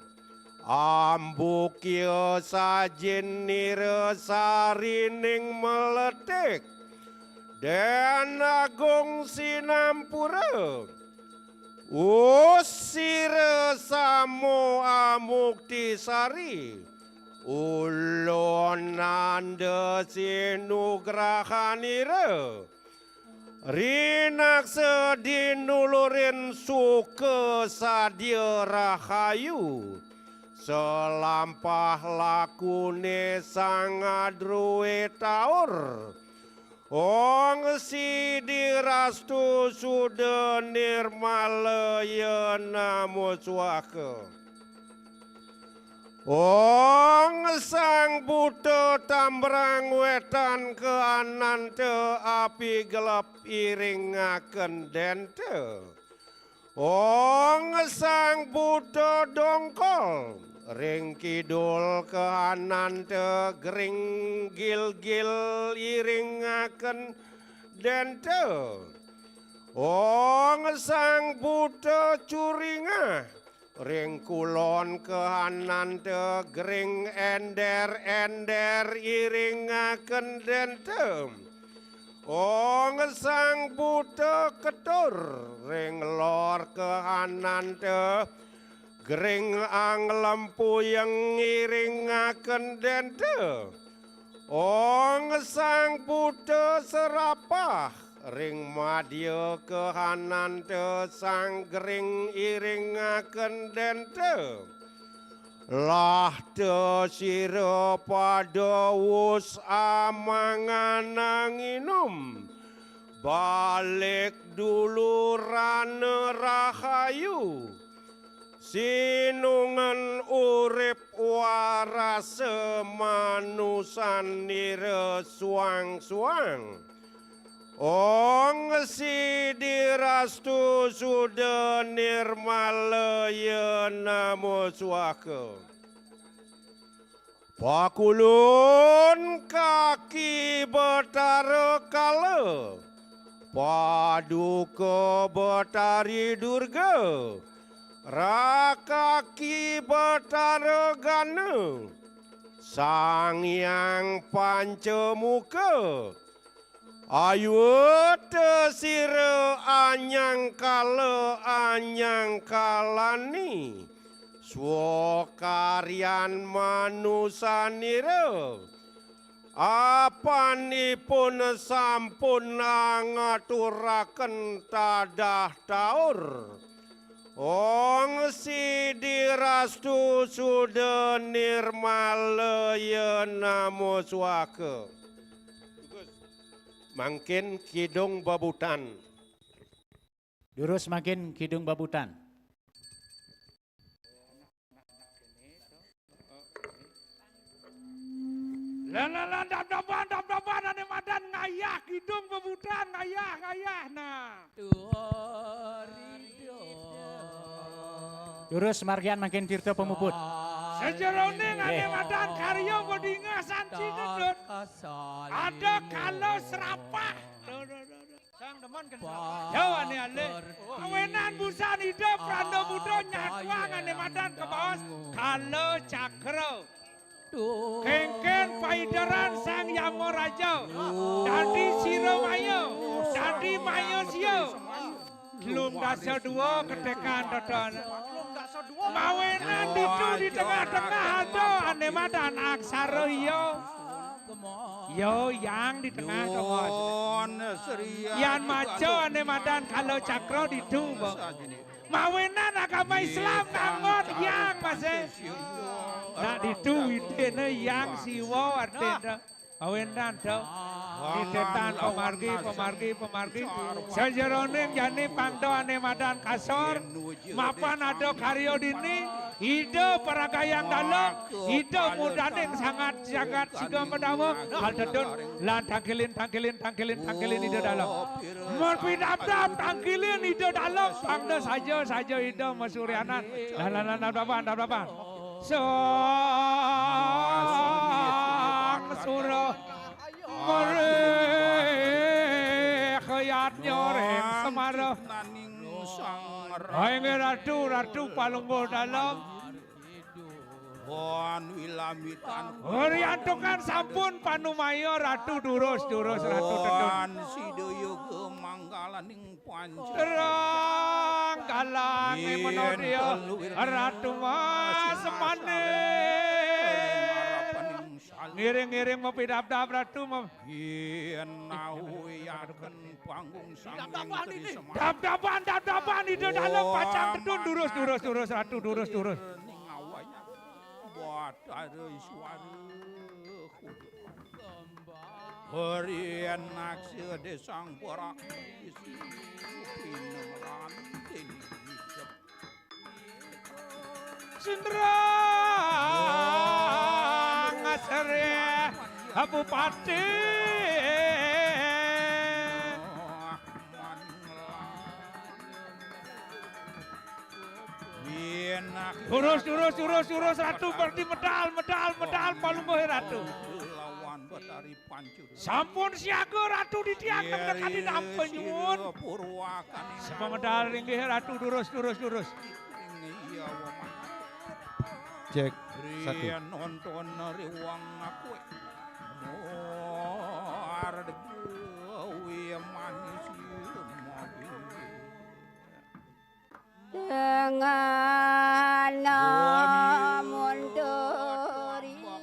ambukya sajin nira sarining meletik, den agung sinampura. Usira samo amukti sari, ulun nanda sinugrahanira, rinaksa dinulurin suka sadia rahayu, salampah lakune sang adruwe taur. Ong Sidi Rastu Suda Nirmala Ya Namo Swaha. Ong Sang Buta Tambrang Wetan Kaananta Api Gelap Iringaken Denta. Ong Sang Buta Dongkol ring kidul Kaananta Gering Gilgil Iringaken Denta. Ong Sang Buta Curingah ring kulon Kaananta Gering Ender-ender Iringaken Denta. Ong Sang Buta Ketur ring lor Kaananta Gering Anglem Puyeng Iringaken Denta. Ong Sang Buta Serapah ring madya Kaananta Sang Gering Iringaken Denta. Lahta sira pada wus amangan anginum, balik dulurana rahayu, sinungen urip warasa manusanira suang-suang. Ong Sidi Rastu Suda Nirmala Ya Namo Swaha. Pakulun kaki Batara Kala, Paduka Batari Durga, rakaki Batara Gana, Sang Hyang Pancamuka, ayuta sira anyangkala anyangkalani swakaryan manusanira, apanipun sampun ngaturaken tadah taur. Ong Sidi Rastu Suda Nirmala Ya Namo Swaha. Mangkin kidung babutan. Durus mangkin kidung babutan. Lan, lan, lan, dap-dapan, dap-dapan, ane madan ngayah, kidung babutan, ngayah, ngayah, nah. Durus margian mangkin tirta pamuput. Sajeroning ane madan karya bedinga sanci dedut. Ada kala serapah. Duh, duh, duh, duh. Sang demen kan serapah. Yo, ane alih. Awenan busan Ida Pranda Buddha nyatuang ane madan kebaos kala cakra. Kengken paideran Sang Yama Raja. Dadi sira maya. Dadi maya sia. Telung dasa dua ketekan teton. Mawenan ditu di tengah-tengah ada ane madan aksara ya. Yo yang di tengah tengah. Yan maca ane madan kala cakra ditu, Mbok. Mawenan agama Islam ngangon yang masih. Nak ditu widene yang siwa artine. Awenan to. Nitetan pemargi, pemargi, pemargi. Sajeroning jani pangdo ane madan kasor. Mapan ada karya dini. Ida paragayang dalem. Ida mudaning sangat jagat siga medawa. Hal tetun. Lan tangkilin, tangkilin, tangkilin, tangkilin Ida dalem. Mun pidabdab tangkilin Ida dalem. Pangdo saja, saja Ida masuryanan. Lan, lan, lan, dabdaban, dabdaban. Sang Sura Merih yadnya ring Semara. Hai nggih Ratu, Ratu Palungguh Dalem. Wan wilamitan. Riantukan sampun panumaya Ratu durus, durus Ratu tetun. Wan sidaya gemanggalan ing Terang galang menodya Ratu Mas Manik. Ngiring-ngiring mapidabdab Ratu ma- Yen nawiyaken panggung sangking Tri Semar. Dabdaban, dabdaban Ida Dalem pacang tedun durus, durus, durus Ratu, durus, durus. Ning awaya Batara Iswara Kudu. Harian naksa desang parak isi pinemeran dening hijab. Sindrang Sri Bupati. Durus, durus, durus, durus, Ratu berarti medal, medal, medal, palungguh Ratu. Lawan Betari Pancur. Sampun siaga Ratu ditiang nemen kadi nampa nyuwun. Semedal ringgih Ratu durus, durus, durus. Cek satu. Nonton riwang aku. Muar degawi manis. Dengan mundur ida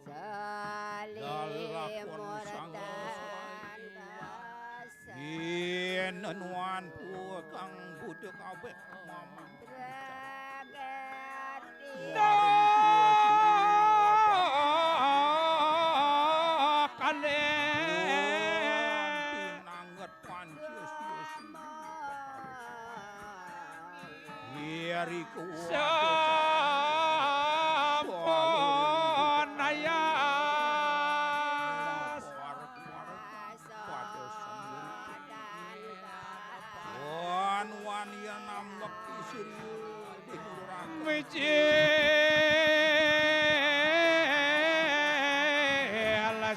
saling murtan basa. Yen nuan puwekang buta kabeh mamang. Kalih. Pinanget panca sia-sia. Iya riku. Sampun ayas. Pada sambung. Wan, wan, iya nambek isri. Micil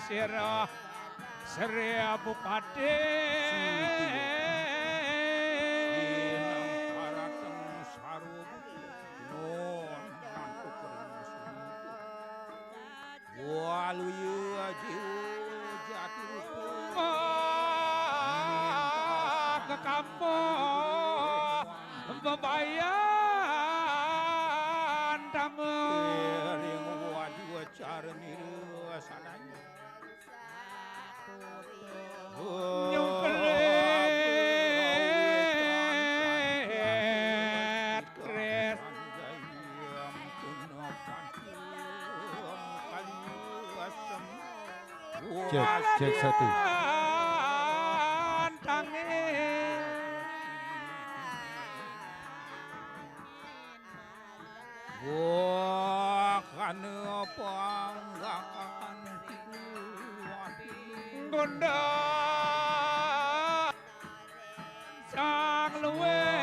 sira Sri Bupati. Waluya jiwa jati rupa. Kekampung bebayan tangan. Ring wadu acara nira sadaya. Nyungkret kret. Cek, cek satu. Tangi. Wah, kana panggakan. Gonda sang luwih.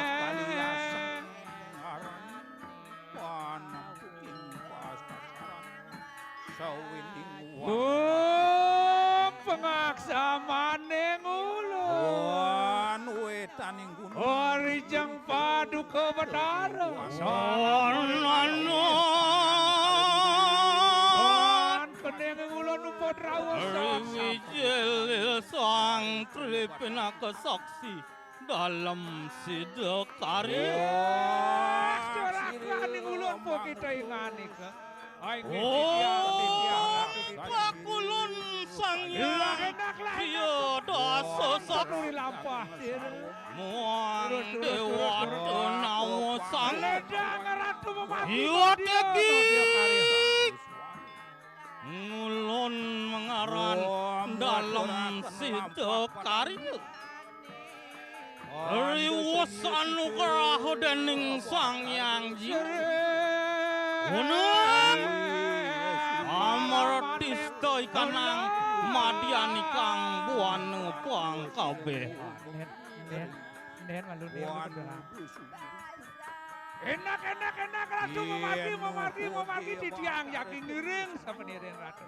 Sawining Oh, pangaksamane ngulon. Wan wetaning gunung. Rijeng Paduka Betara. Wan Sanana. Wan keneng ngulon upod rawuh. Ri sasa. Wijil Sang Tri pinaka saksi. Dalem sida karya. Wah, corakane ulun pokita inganika. Ai, nggih, titiang, titiang, titiang. Pakulun Sang Hyang. Lah, enak, lah, enak. Iya, dasa sak. Turi lampah, sira. Muang turut, turut, turut, turut, Dewata turut. Nawa Sang. Ledang Ratu Memati. Iya, Media. Teki. Nadia Karya. Ngulun mangaran Dalem Sida Karya. Riwus anugrah dening Sang Hyang Jina. Gunung amartista ikanang madyanikang buana pangkabeh. Nen, nen, nen, malu, nen, malu, nen. Enak, enak, enak, Ratu. Yen memargi, memargi, memargi, titiang yakin ngiring samaniring, Ratu.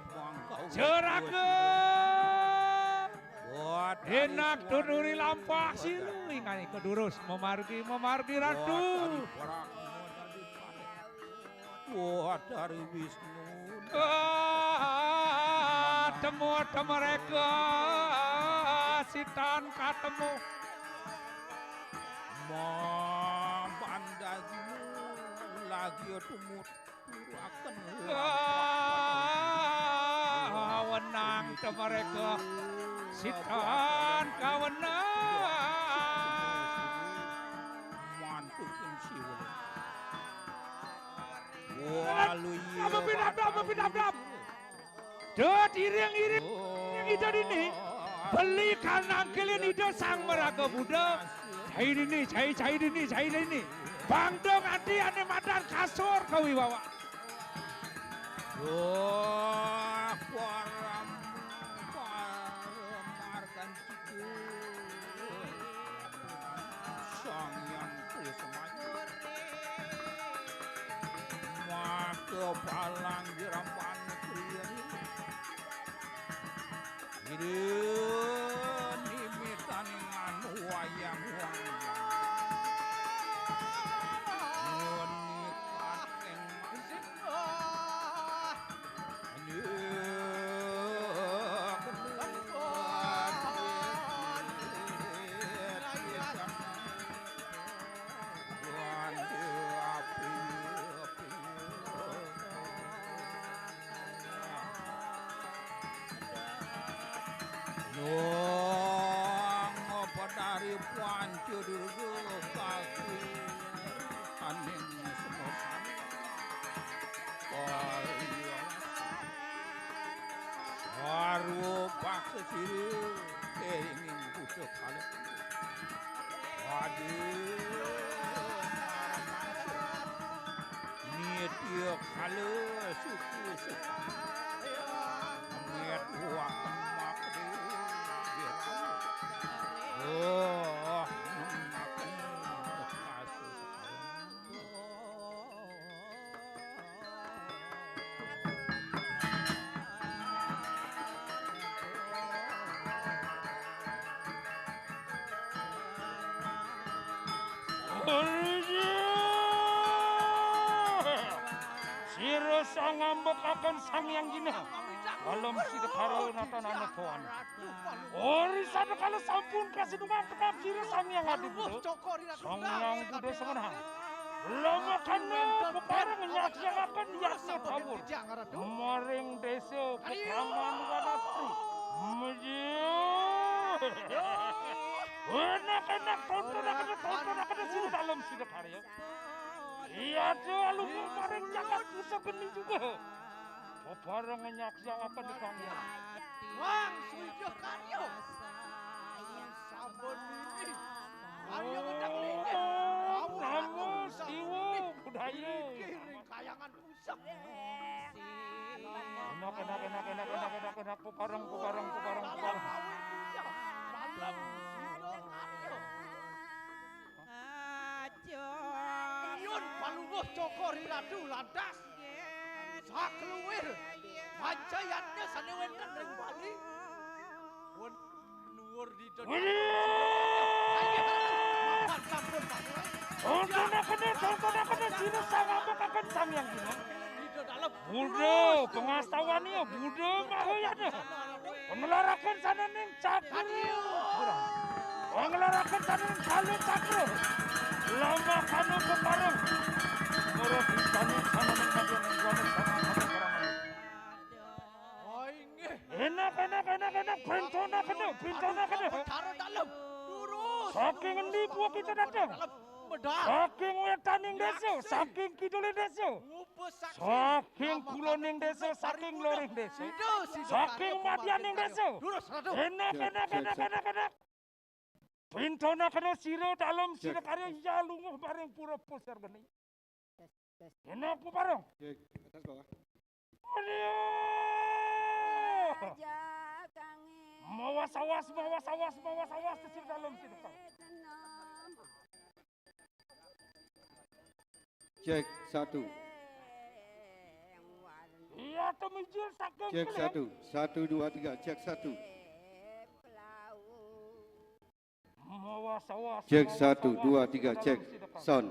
Jeraga. Enak tunuri lampah silu inganika durus memargi, memargi, Ratu. Wah, dari Wisnu. Ah, temu, temu mereka sitan katemu. Mambandagi lagi tumut turaken. Ah, wenang te mereka sitan kawenang. Mantukin siwul. Walu iya. Apa pinabdab, apa pinabdab? Dot iring-iring ida dini. Beli kanang kelin ida Sang Maraga Buddha. Cai dini, cai, cai dini, cai dini. Bangdong ati ane madan kasur kawiwawa. Wah, param, param, margan Sang Hyang Krismaya. Maka palang dirampan negeri. Ida nimitan anu wayang wayang. Nyuwun nikat ing Nuwun Betari Panca Durga kaki aning semua sami. Kaliyan Arwa baksa sira kenging buta kala. Waduh, nitya kala suku suku. Met waken makde diramu. Oh, mengaken kasus. Sira sangambekaken Sang Hyang Jina. Alam sida karo natanana tuan. Ori sadakala sampun kasidungan tekap sira Sang Hyang Adi Buddha. Sang Hyang Buddha semenang. Lamakana pepareng nyaksiaken yatna tawur. Maring desa Pekangan Wanastri. Mejih. Enak-enak tontonaken, tontonaken sira dalem sida karya. Iya, aluhur maring jagat pusat geni juga. Pepareng nyaksiaken Sang Hyang. Wang sujud karya. Sampun ini. Karya gedang linggih. Om Namo Siwa Budaya. Ring kayangan pusat. Enak, enak, enak, enak, enak, enak, enak. Pepareng, pepareng, pepareng, pepareng. Dalam sujud karya. Aja. Nyun paluwuh Cokor I Ratu lantas. Sakluwir. Panca yadnya sané wénten ring Bali. Pun nuwur Ida Dalem. Widih! Ayo, mapan sampun, Pak. Tontonaken, tontonaken sira sangambekaken Sang Hyang Dina. Ida Dalem. Buda pangastawan ya, Buda Mahayana. Panglaraken sananing cakra. Panglaraken sananing kala cakra. Lamakana pepareng. Murati sananing sananing madya ning wana sama sama karamayu. Oh, inggih. Enak, enak, enak, enak. Pintonakena, pintonakena. Betara Dalem. Durus. Saking endi puwa kita dateng? Dalem. Medal. Saking wétaning désa, saking kiduling désa. Saking kuloning désa, saking loring désa. Sida, sida. Saking madyaning désa. Durus, Ratu. Enak, enak, enak, enak, enak. Pintonakena sira Dalem, sira karya ya lunga maring pura Pusargeni. Enak pepareng. Cek, atas bawah. Aduh. Mawas, awas, mawas, awas, mawas, awas, sira Dalem, sira Dalem. Cek satu. Iya, temijil saking. Cek satu. Satu, dua, tiga. Cek satu. Mawas, awas, cek mawas, satu, awas, dua, tiga, sira Dalem, cek. Sira Dalem. Sound.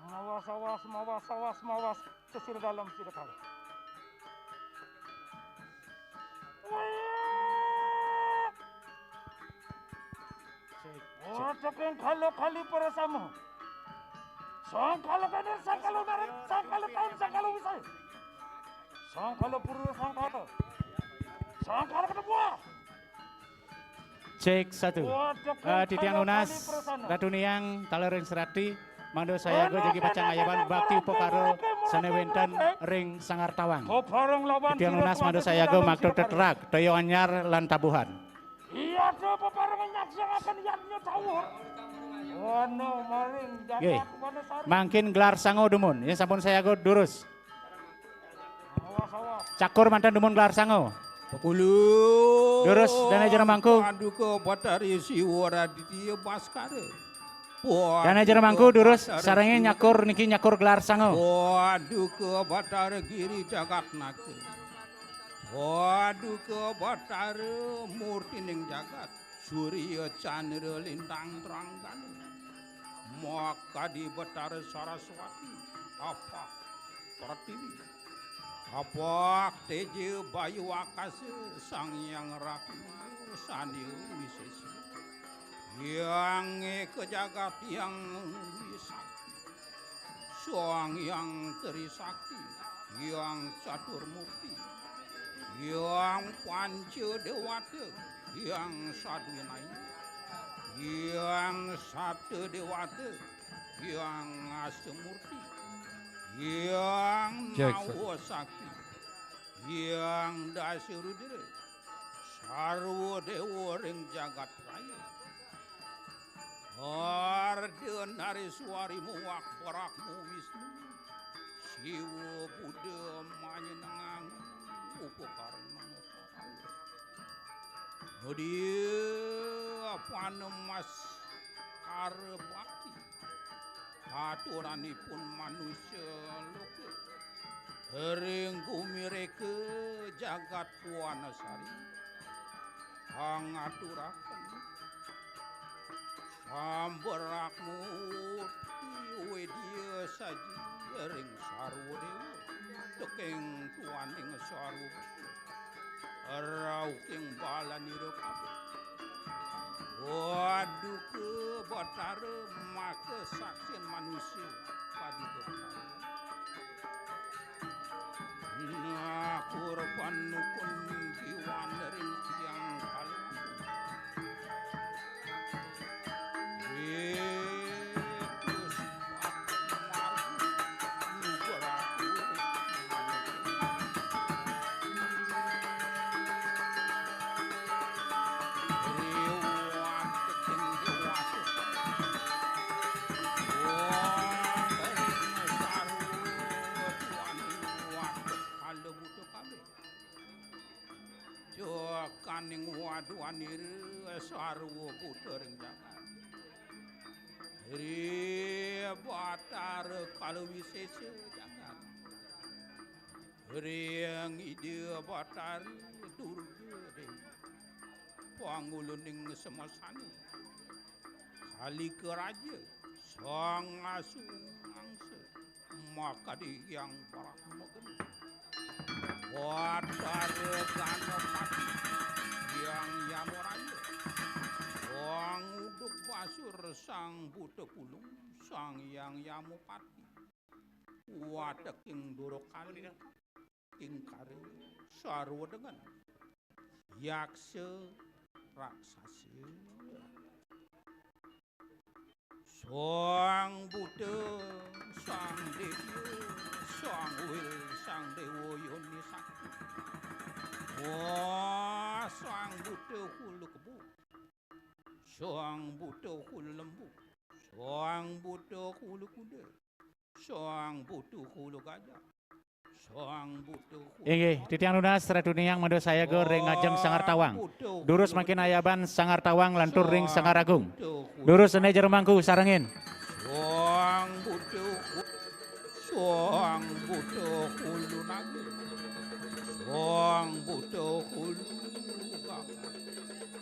Mawas, awas, mawas, awas, mawas. Sesir Dalem, sira Dalem. Cek, cek. Waduh, keng kala kali para sama. Sangkala kene, sangkala narik, sangkala taun, sangkala wisai. Sangkala purwa, sangkala. Sangkala ketepuah. Cek satu. Waduh, eh, titiang kala nunas, kali para sama. Ratu Niang, taler ring serati, mangda sayaga jagi pacang ngayaban bakti upakara sané wénten ring Sanggar Tawang. Titiang nunas, mangda sayaga makta tetrak, toya anyar lan tabuhan. Iya, to peparengan nyaksangaken yadnya tawur. Wana maring jagat. Nggih. Wana sari. Mangkin gelar sanga dumun, ya sampun sayaga durus. Awas, awas. Cakur manten dumun gelar sanga. Pakulu. Durus, Dana Jero Mangku. Paduka Batari Siwa Raditya Baskara. Dana Jero Mangku, durus, sarengé nyakur niki nyakur gelar sanga. Paduka Batara Giri Jagatnaka. Paduka Batara murtining jagat, surya candra lintang tranggana. Makadi Batara Saraswati, Apah Pertiwi, Apah Teja Bayu Akasa, Sang Hyang Ratu, Sandi Wisesa. Hyang Eka Jagat, Hyang Wisakti, Sang Hyang Trisakti, Hyang Catur Murti, Hyang Panca Dewata, Hyang Sadwinaya, Hyang Sapta Dewata, Hyang Astamurti, Hyang Nawa Sakti, Hyang Dasa Rudra, sarwa dewa ring jagat raya. Ardanariswari muwak Brahma Wisnu, Siwa Buddha manyenengang upakarna. Mudia panemas karbakti, aturanipun manusa loka. Ring gumi reka jagat Wanasari, pangaturaken samberak muti Widya Saji ring sarwa dewa, teking tuaning sarwa rauking balanira kabeh. Waduka Batara maka saksin manusa paduka Batara. Nah, kurban nukun diwan ring tiang kaliwan. Wétus Patmargi nugraha Panira sarwa buta ring jagat. Ri Batara Kala Wisesa jagat. Ring Ida Batari Durga Dewi. Panguluning semasana. Kalika Raja Sang Asu Mangsa. Makadi Hyang Brahma Geni. Batara Ganapati Hyang Yamaraja. Sang Uduk Basur Sang Buta Pulung Sang Hyang Yamapati. Wateking Durakala Kingkara sarwa dengan. Yaksa raksasa. Sang Buta, Sang Déwa, Sang Wil, Sang Déwa Yoni Sakti. Wah, Sang Buta Hulu Kebo. Sang Buta Hulu Lembu. Sang Buta Hulu Kuda. Sang Buta Hulu Gajah. Sang Buta Hulu Inggih, titiang nunas Ratu Niang mada sayaga ring ngajeng Sanggar Tawang. Durus mangkin ayaban Sanggar Tawang lantur ring Sanggar Agung. Durus ené jero mangku sarengin. Sang Buta Hu-, Sang Buta Hulu Naga. Sang Buta Hulu Gagah.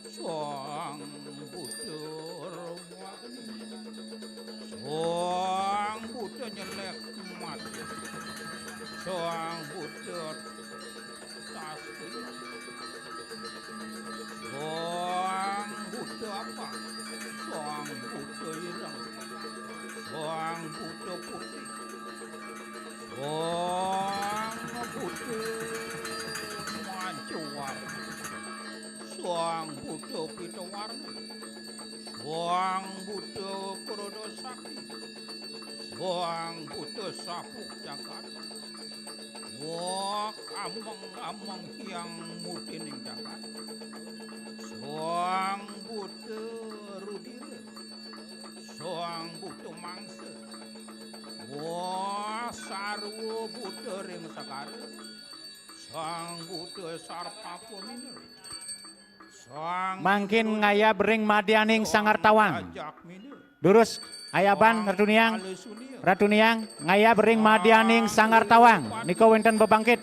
Sang Buta Remageni. Sang Buta Nyelek Mati. Sang Buta Sasti. Sang Buta Apa. Sang Buta Ireng. Sang Buta Putih. Sang Buta Mancuwar. Sang Buta Pitawarna. Sang Buta Krada Sakti. Sang Buta Sapuk Jagat. Wah, ameng-ameng Hyang Murtining Jagat. Sang Buta Rudira. Sang Buta Mangsa. Wah, sarwa buta ring sagara. Sang Buta Sarpapamina. Sang Mangkin Buta ngayab ring madyaning Sanggar Tawang. Ajakmina. Durus, ayaban, Ratu Niang. Sang Kalisunia. Ratu Niang, ngayab ring madyaning Sanggar Tawang. Nika wénten bebangkit.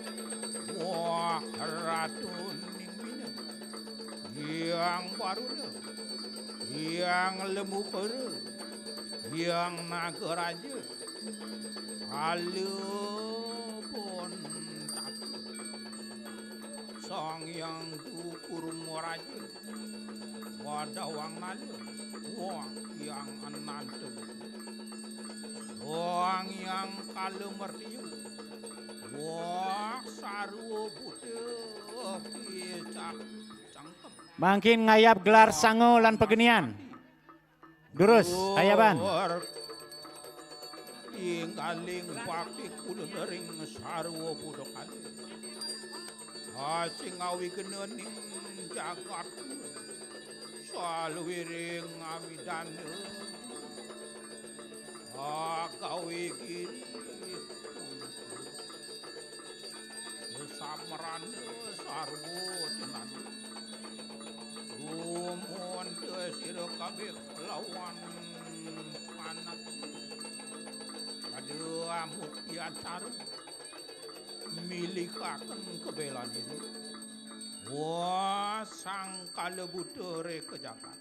Wah, Ratu Ningmina. Hyang Baruna. Hyang Lemukara. Hyang Nagaraja. Kala Bontata. Sang Hyang Dukur Maraja. Wadawang Nala. Wah, Hyang Ananta. Sang Hyang Kala Mertia. Wah, sarwa buta kicak cangkem. Mangkin ngayab gelar sanga lan pagenian. Durus, ayaban. Inggaling bakti kula ring sarwa buta kali. Asing awigena ning jagat. Saluwiring amidana. Agawe giri. Samrana sarwa tinanu. Gumunta sira kabeh lawan panak. Pada amuk diacara. Milihaken kebelan ini. Wah, sangkala buta reka jagat.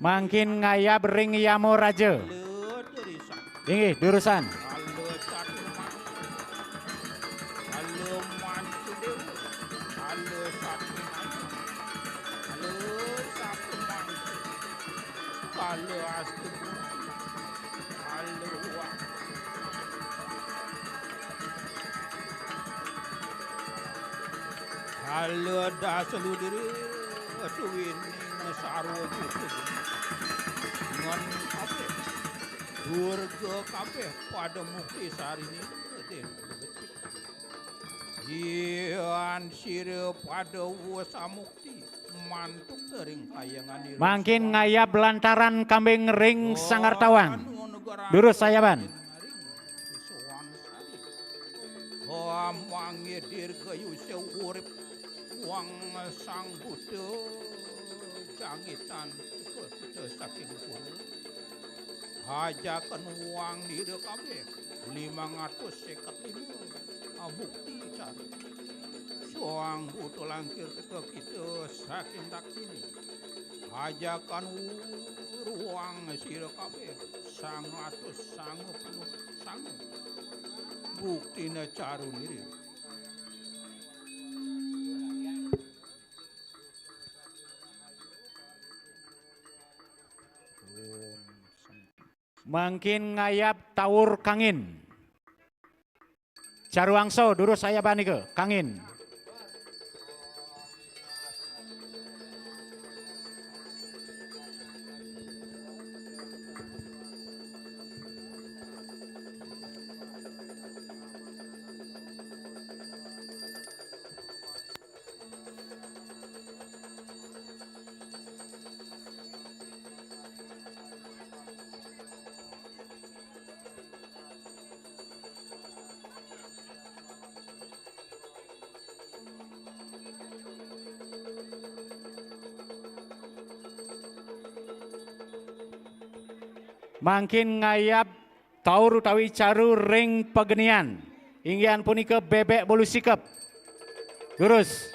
Mangkin ngayab ring Yama Raja. Inggih, durusan. Kala dasa ludira suwining sarwa putus. Ngon kabeh, durga kabeh pada mukti sarine. Yan sira pada wasa mukti mantuk ring kayangan ira. Mangkin ngayab lantaran kambing ring Sanggar Tawang. Durus sayaban. Amangé dirgayusa urip Wang Sang Buddha jangitan kita saking guru. Ajaken wang nira kabeh limang atus seket lima bukti cara. Sang Buddha langkir teka kita saking daksini. Ajaken ruang sira kabeh sangatus sanga puluh sanga. Buktine caru nira. Mangkin ngayab taur kangin. Caru angso, durus ayaban nika, kangin. Mangkin ngayab taur utawi caru ring pagenian, inggihan punika bebek bolu sikep. Durus.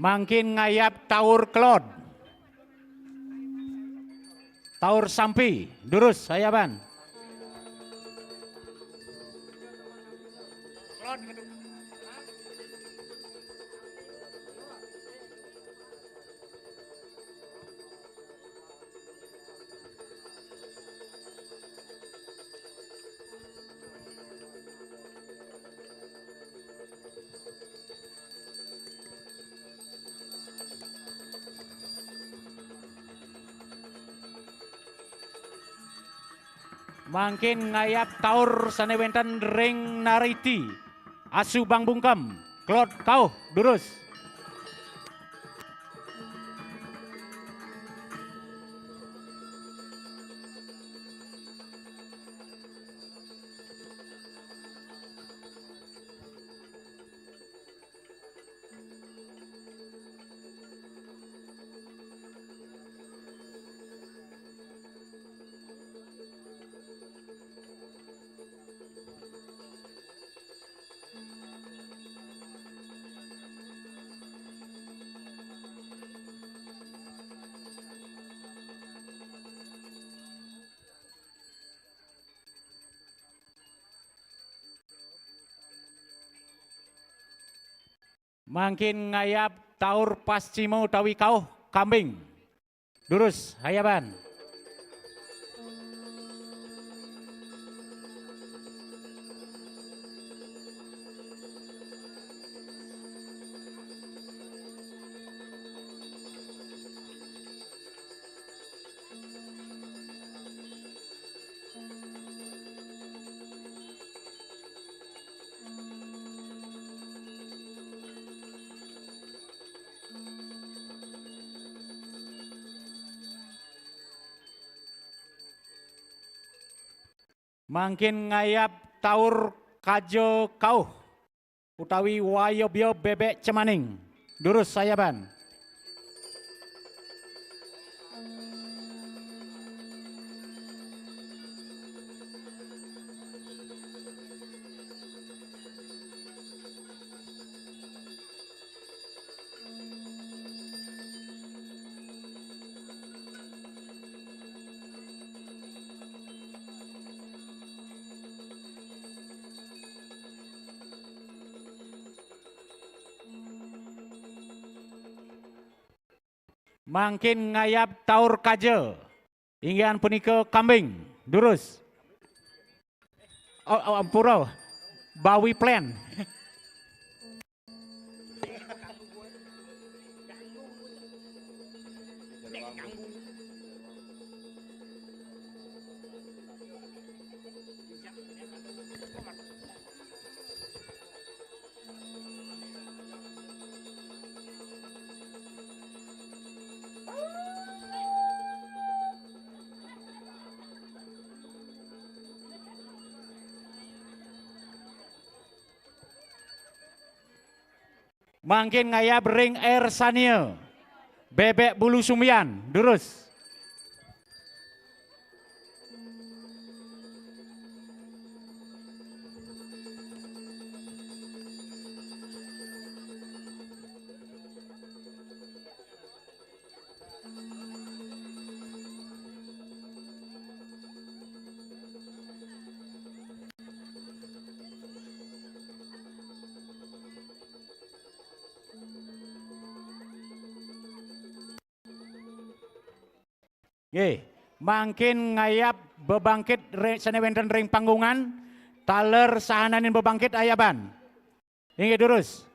Mangkin ngayab taur kelod. Taur sampi, durus, ayaban. Mangkin ngayab taur sane wenten ring Nariti. Asu Bang Bungkem, kelod kauh, durus. Mangkin ngayab taur pascima utawi kauh kambing. Durus, ayaban. Mangkin ngayab taur kaja kauh utawi wayabya bebek cemaning. Durus, ayaban. Mangkin ngayab taur kaja. Inggihan punika kambing. Durus. Oh, oh, ampura. Bawi plan. Mangkin ngayab ring Ersania. Bebek Bulu Sumbian, durus. Nggih, mangkin ngayab bebangkit re-, sane wenten ring panggungan, taler sahananing bebangkit ayaban. Inggih, durus.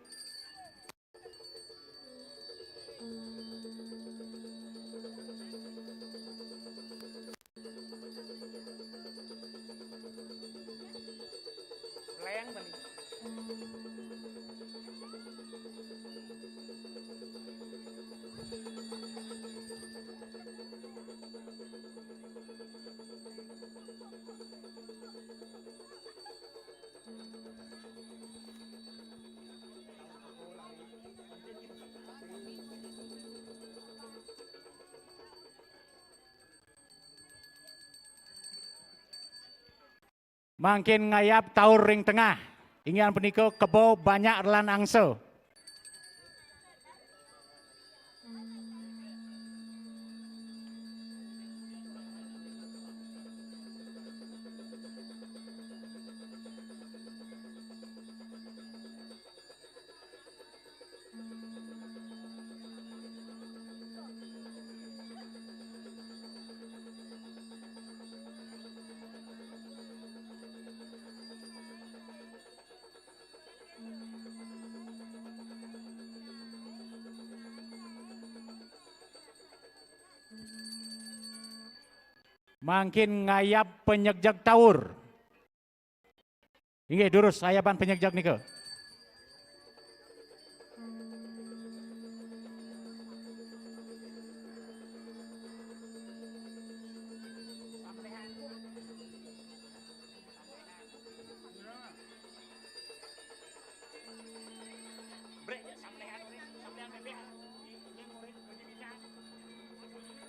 Mangkin ngayab taur ring tengah. Inggih punika kebo banyak relan angsa. Mangkin ngayab panyegjeg taur. Inggih, durus, ayaban panyegjeg nika.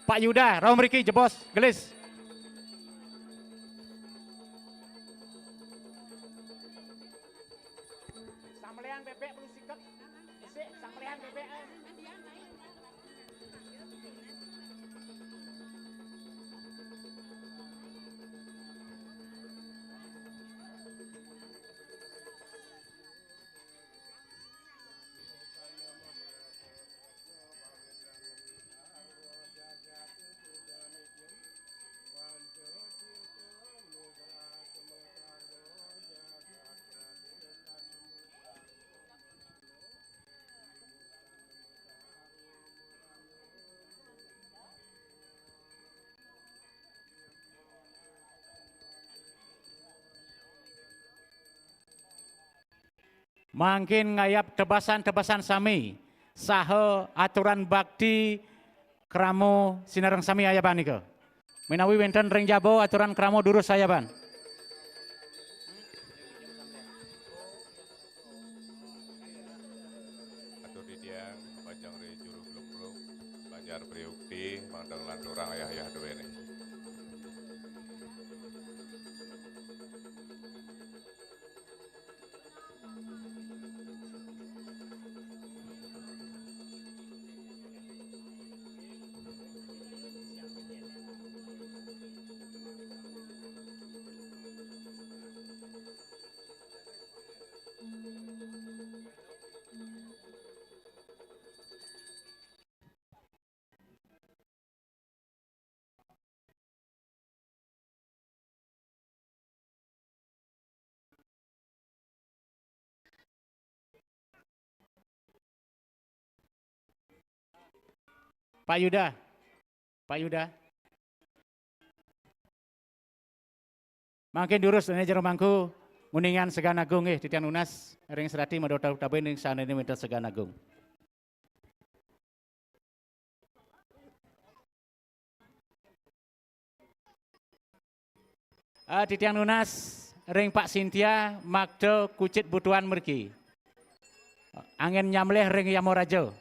Pak Yuda, rauh mriki, jebos, gelis. Samlehan bebek perlu siket. Isik, samlehan bebek, eh. Mangkin ngayab tebasan-tebasan sami, saha aturan bakti krama sinareng sami ayaban nika. Menawi wenten ring jaba aturan krama durus ayaban. Atur titiang, majeng ri Juru Glumpruk, Banjar Priukti, mangda nglanturang ayah-ayah duene. Pak Yuda, Pak Yuda. Mangkin durus dene jero mangku, nguningan Segan Agung nggih, titiang nunas ring serati madota tabin ring sanene wenten Segan Agung. Ah, titiang nunas ring Pak Sintia, makta kucit butuan mriki. Anggén nyambléh ring Yamaraja.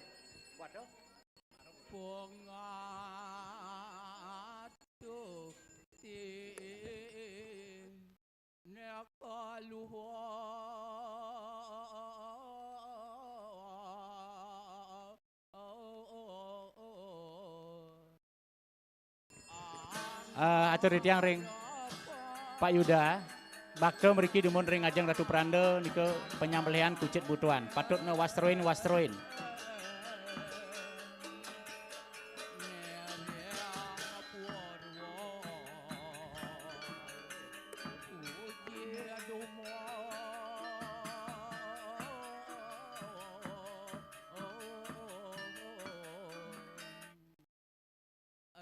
Eh, atur titiang ring Pak Yuda, bakta mriki dumun ring ajeng Ratu Pranda nika panyambléhan kucit butuan. Patutna wastroin, wastroin.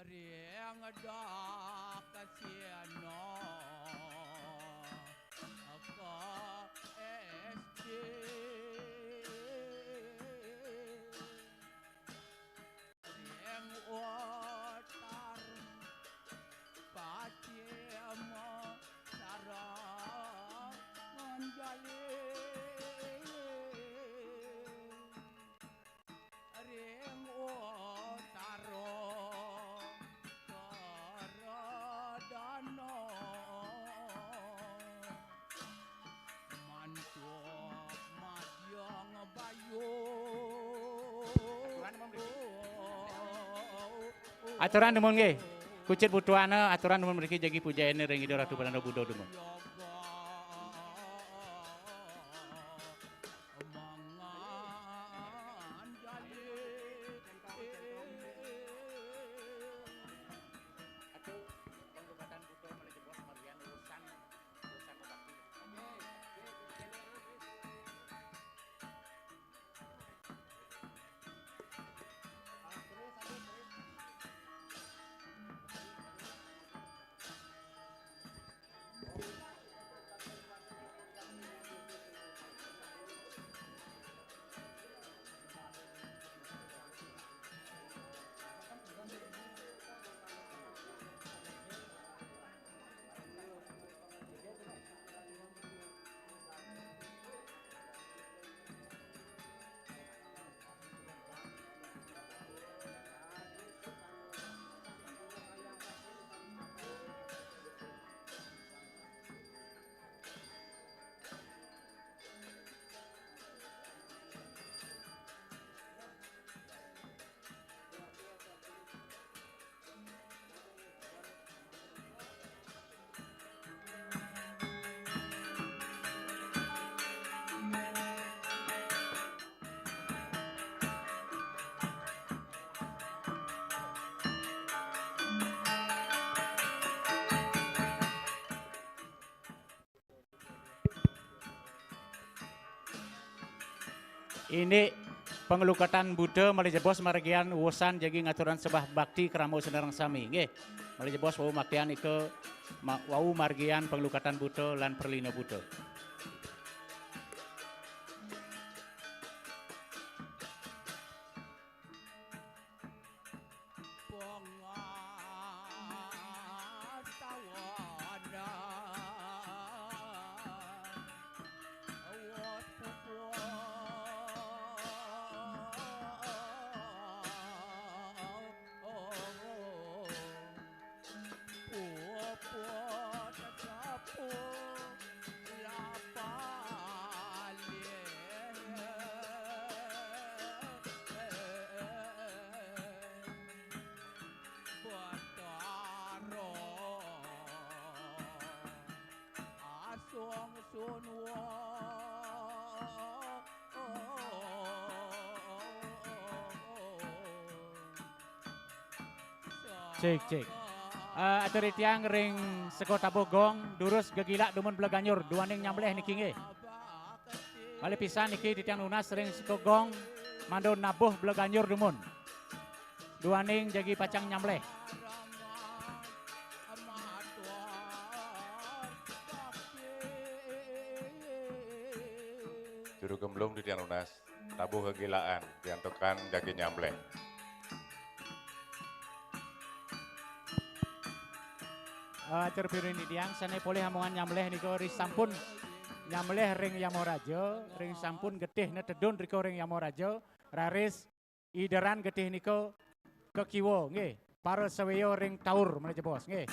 Ring dak sina ka S D. Ring utar pacima sareng nganjali. Ring utara kardana mantuk majeng bayu. Aturan dumun nggih. Kucit butuana aturan dumun mriki jagi pujayane ring Ida Ratu Belanda Buddha dumun. Indik panglukatan buta malih jebos margian wusan jagi ngaturang sembah bakti krama sinareng sami. Nggih, malih jebos wau maktian ika ma-, wau margian panglukatan buta lan pralina buta. Cik, cik. Eh, atur titiang ring seka tabuh gong, durus gegilak dumun Bleganjur, duaning nyambleh niki nggih. Malih pisan niki titiang nunas ring seka gong, mangda nabuh Bleganjur dumun. Duaning jagi pacang nyambleh. Juru gemblung titiang nunas. Tabuh gegilaan, diantukan jagi nyambleh. Eh, atur piring titiang, sane polih amongan nyambleh nika ri sampun nyamleh ring Yamaraja, ring sampun getihne tedun rika ring Yamaraja, raris ideran getih nika kakiwa, nggih. Para sawya ring taur, malih jebos, nggih.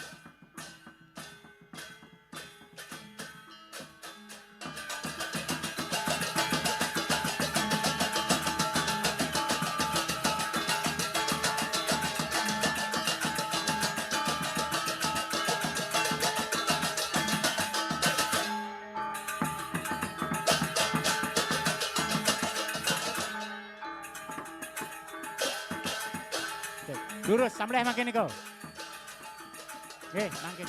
Oke, durus, samleh mangkin niku. Nggih, mangkin.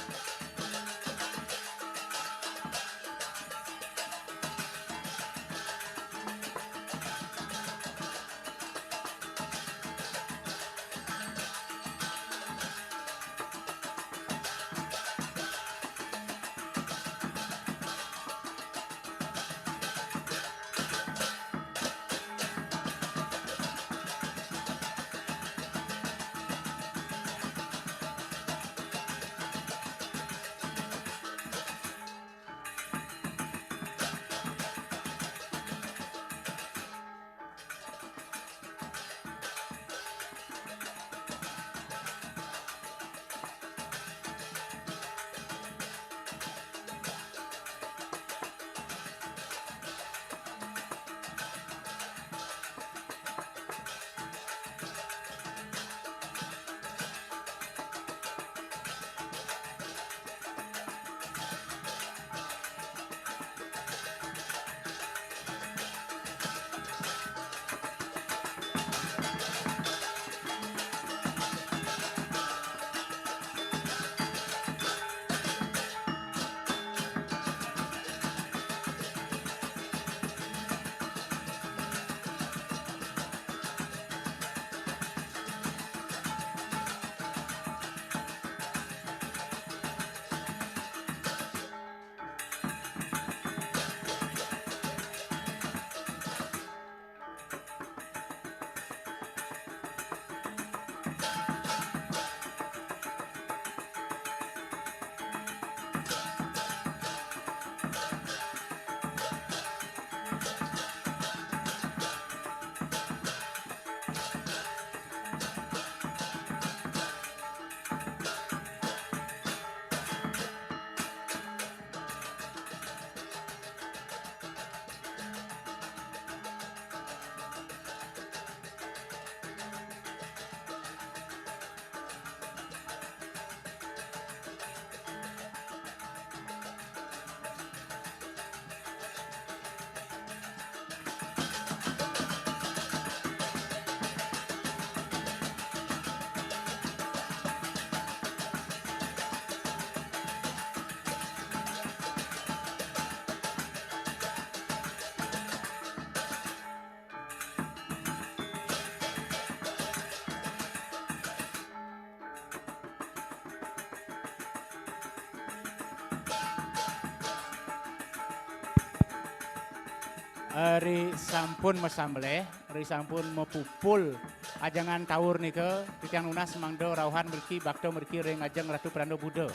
Ri sampun masambleh, ri sampun mapupul ajengan taur nika, titiang nunas mangda rauhan mriki, bakta mriki ring ajeng Ratu Pranda Buddha.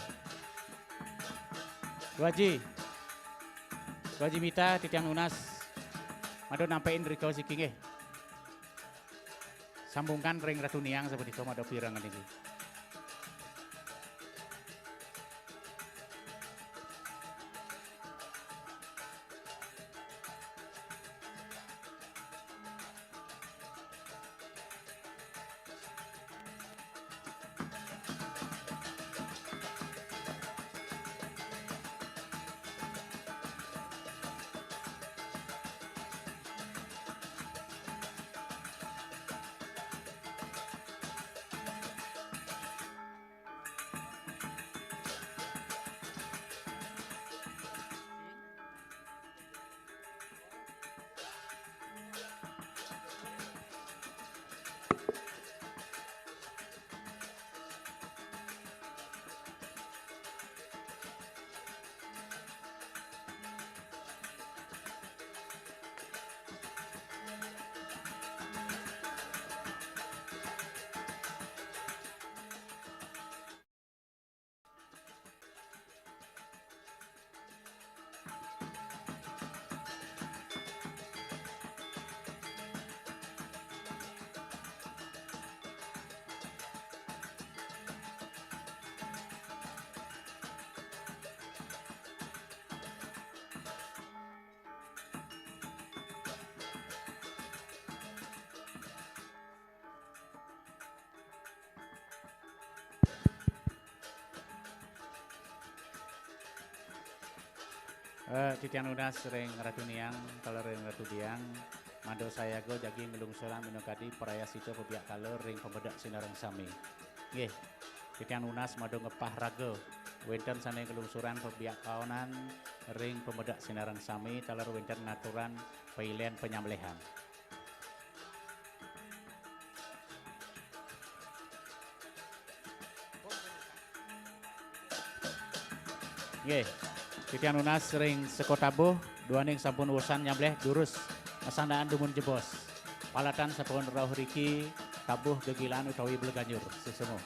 Dwaji. Dwaji Mita, titiang nunas mangda nampein rika siki nggih. Sambungan ring Ratu Niang sapunika mada pirengan niki. Eh, titiang nunas ring Ratu Niang, taler ring Ratu Diang, mangda sayaga jagi nglungsurang minakadi prayascita pabiakta ring pamedek sinareng sami. Nggih, titiang nunas mangda ngepah raga, wenten sane nglungsurang pabiaktanan ring pamedek sinareng sami, taler wenten ngaturang pailen panyambelihan. Nggih. Titiang nunas ring seka tabuh, duaning sampun usan nyambelih durus, masandaan dumun jebos. Palatan sampun rauh riki, tabuh gegilaan utawi bleganjur. Sesemo.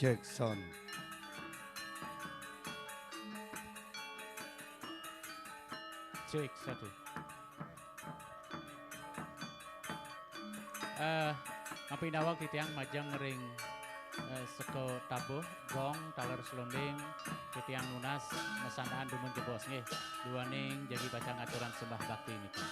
Jackson. Cek, satu. Eh, mampinawag titiang majeng ring, eh, seka tabuh, gong, taler selonding, titiang nunas, masandaan dumun jebos nggih, duaning jagi pacang ngaturang sembah bakti niki.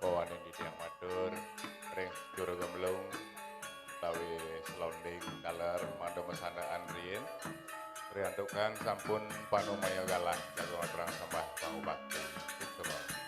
Pawaning titiang matur ring Juru Gemblung utawi selonding taler mangda masandaan riin. Riantukan sampun panumaya galah jaga ngaturang sembah pangubakti. Sembah.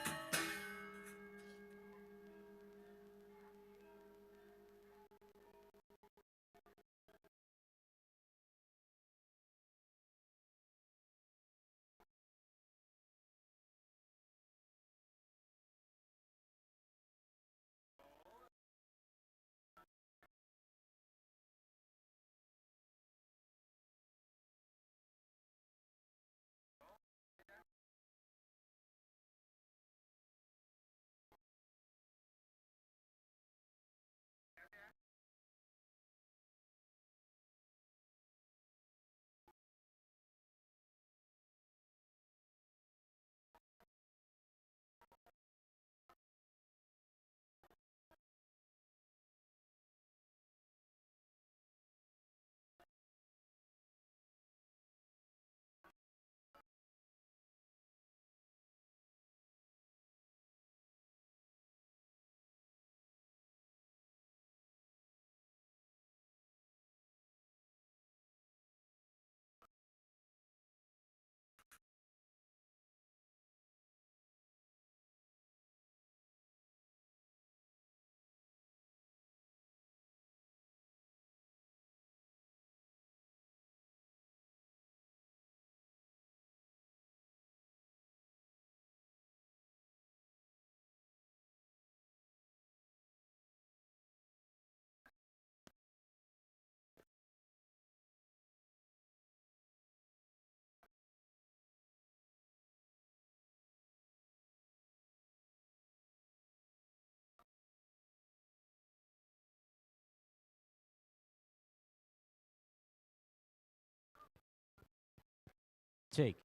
Cek.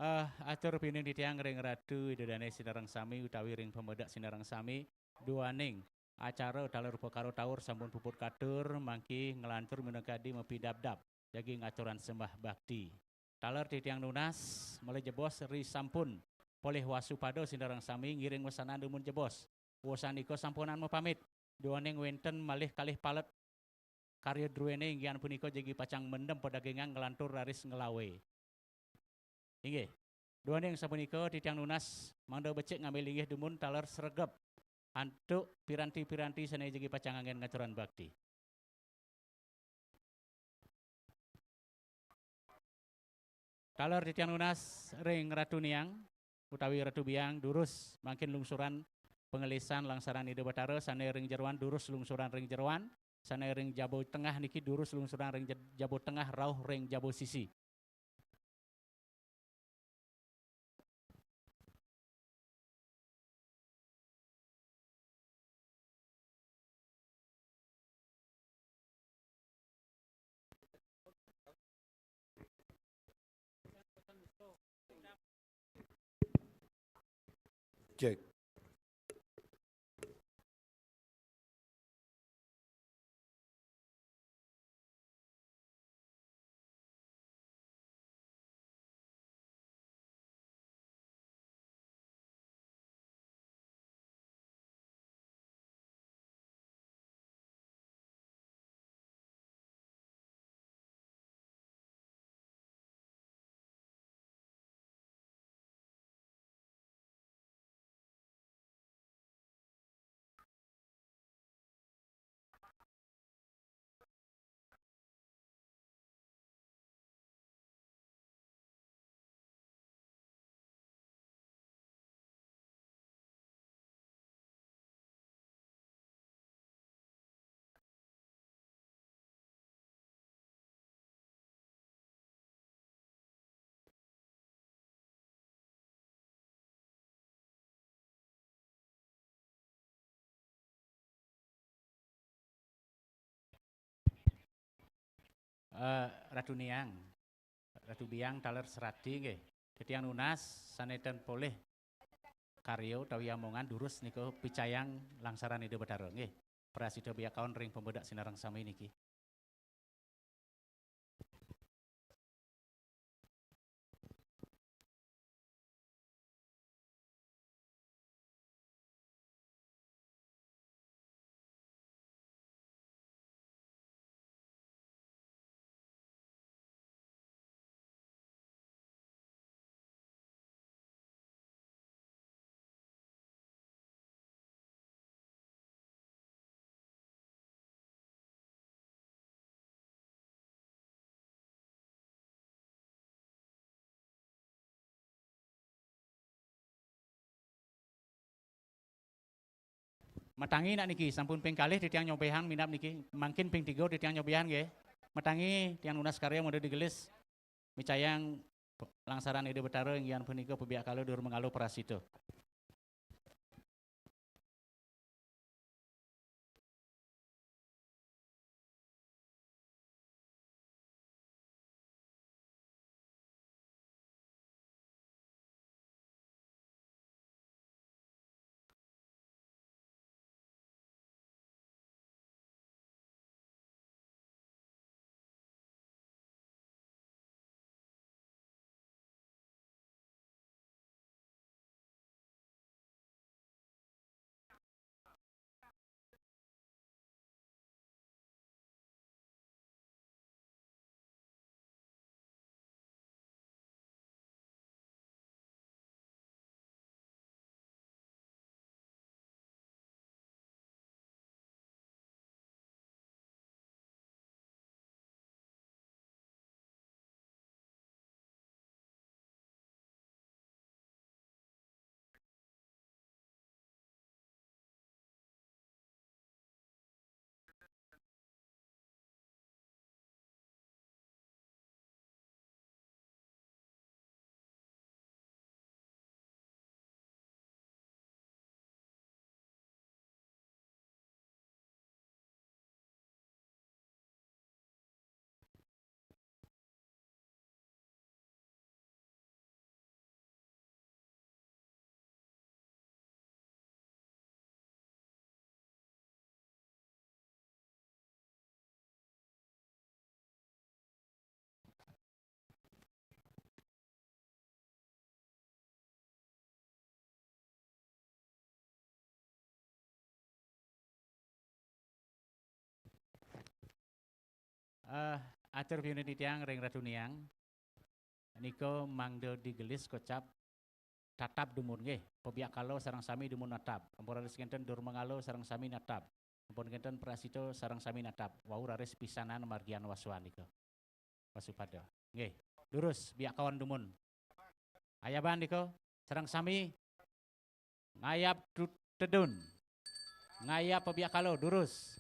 Eh, atur pining titiang ring Ratu Ida Dane sinareng sami utawi ring pamedek sinareng sami, duaning acara taler upakara taur sampun puput katur, mangki nglantur minakadi mapidabdab, jagi ngaturang sembah bakti. Taler titiang nunas, malih jebos ri sampun polih wasupada sinareng sami ngiring wesanan dumun jebos. Wesanika sampunang mapamit, duaning wenten malih kalih palet karya druene inggih punika jagi pacang mendem padagingang nglantur raris nglawe. Inggih. Duaning sapunika titiang nunas mangda becik ngambil inggih dumun taler sregep antuk piranti-piranti sane jagi pacang anggen ngaturang bakti. Taler titiang nunas ring Ratu Niang utawi Ratu Biang durus mangkin lungsuran pangelisan langsaran Ida Batara sane ring jeroan durus lungsuran ring jeroan, sane ring jaba tengah niki durus lungsuran ring je-, jaba tengah rauh ring jaba sisi. Cek. Eh, Ratu Niang, Ratu Biang taler serati nggih. Titiang nunas sane ten polih karya utawi amongan durus nika picayang langsaran Ida Batara nggih. Prasida biakaon ring pamedek sinareng sami niki. Matangi nak niki, sampun ping kalih titiang nyobehang minab niki, mangkin ping tiga titiang nyobehang nggih. Matangi tiang nunas karya mangda digelis micayang langsaran Ida Batara inggih punika pebiak kala dur mengalo prasita. Eh, atur piunin titiang ring Ratu Niang. Nika mangda digelis kocap tatap dumun nggih. Pabiakala sareng sami dumun natap. Ampun raris kenten Durmangala sareng sami natap. Ampun kenten Prasita sareng sami natap. Wau raris pisanan margian wasuan nika. Wasupada. Nggih. Durus biakawan dumun. Ayaban nika sareng sami ngayab tu-, tedun. Ngayab pabiakala durus.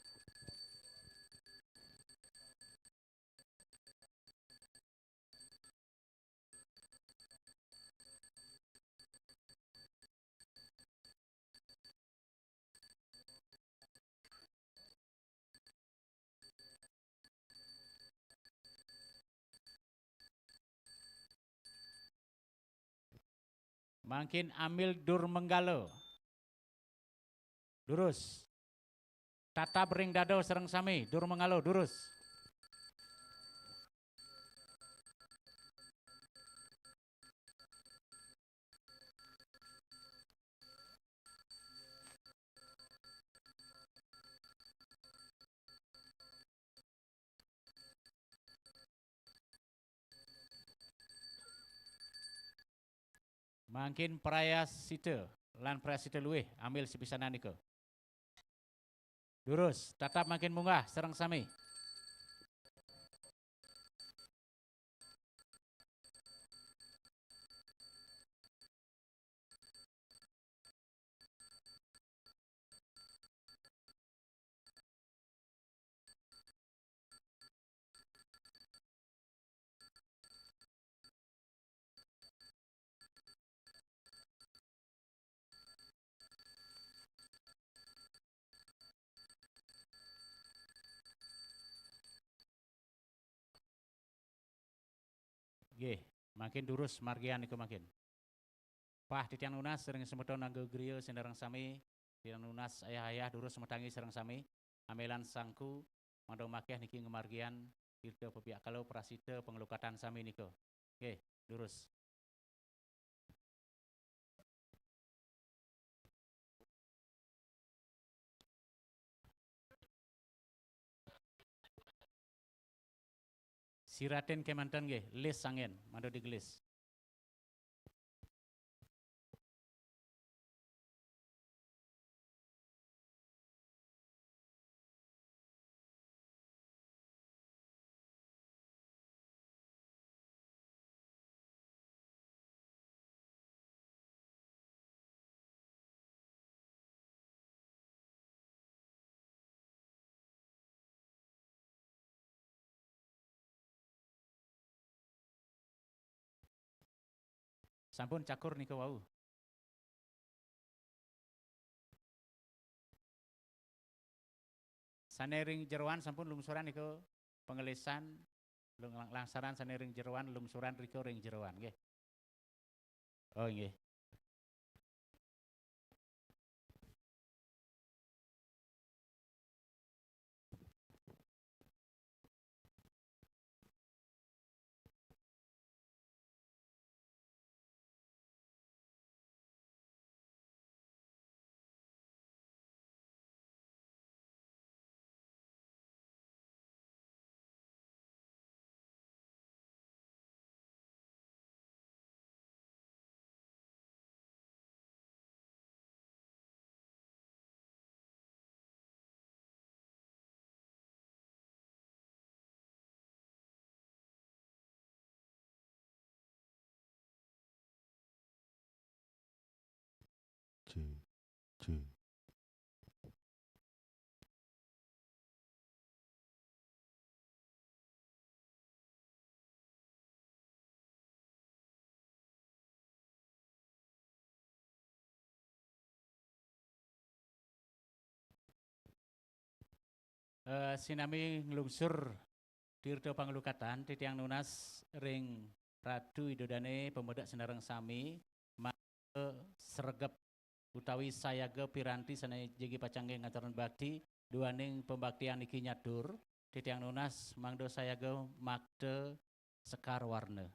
Mangkin ambil Durmangala. Durus. Tatap ring dada sareng sami, Durmangala, durus. Mangkin Prayasita lan Prayasita luih, ambil sapisanan nika. Durus, tatap mangkin munggah sareng sami. Nggih, mangkin durus margian niku mangkin. Pah titiang nunas ring semeton angga griya sinareng sami, titiang nunas ayah-ayah durus matangi sareng sami, amelan sangku, mangda makiah niki ngamargian tirta pabiakala prasita panglukatan sami nika. Nggih, durus. Siratin kemanten nggih, lis sangen, mangda digelis. Sampun cakur nika wau. Sane ring jeroan sampun lungsuran nika pangelisan, lung-, lang-, langsaran sane ring jeroan lungsuran rika ring jeroan nggih. Oh nggih. Ci, ci. Eh, sinami nglungsur tirta panglukatan, titiang nunas ring Ratu Ida Dane pamedek sinareng sami, mangda sregep utawi sayaga piranti sane jagi pacangge ngaturang bakti, duaning pambaktian niki nyatur, titiang nunas mangda sayaga makta sekar warna.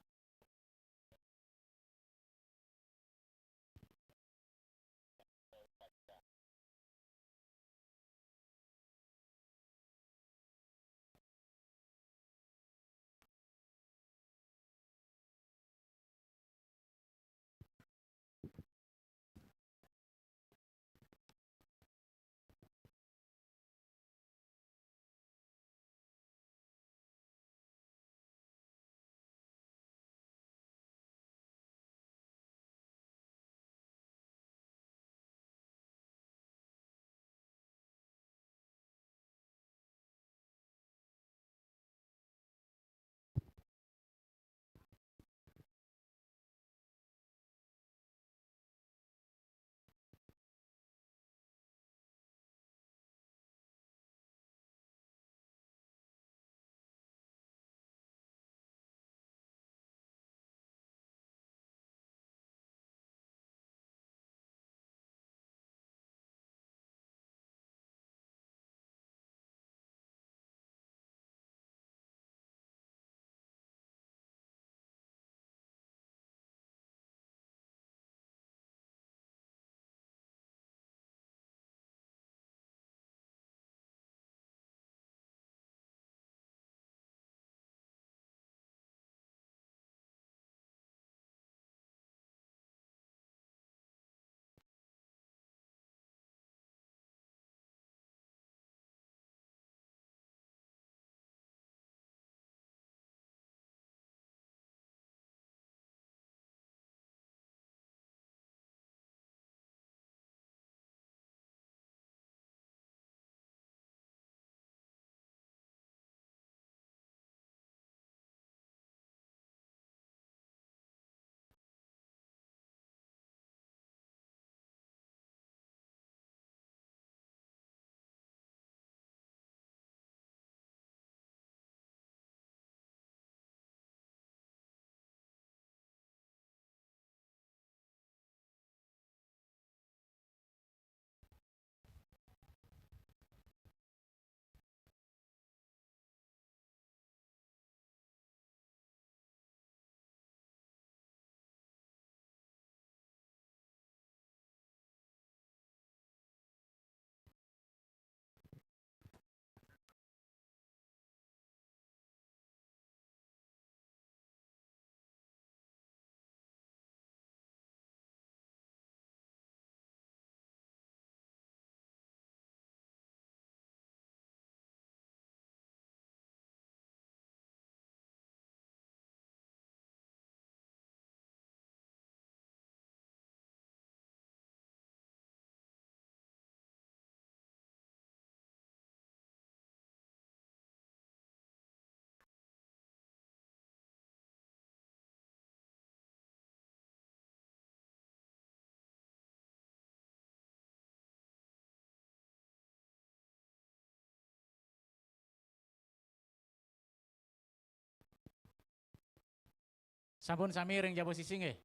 Sampun sami ring jaba sisi nggih?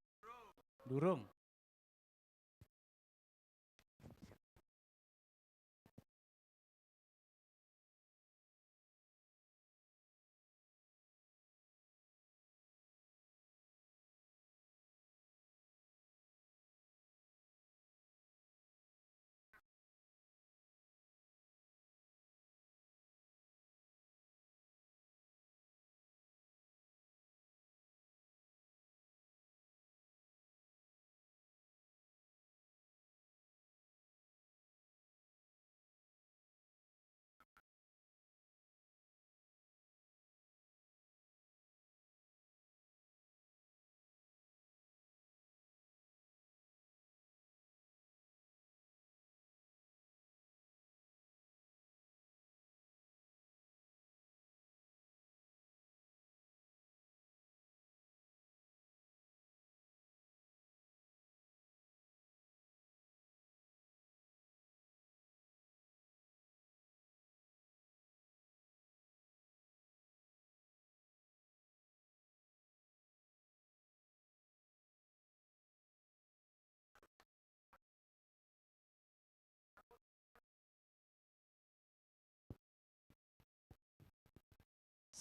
Durung.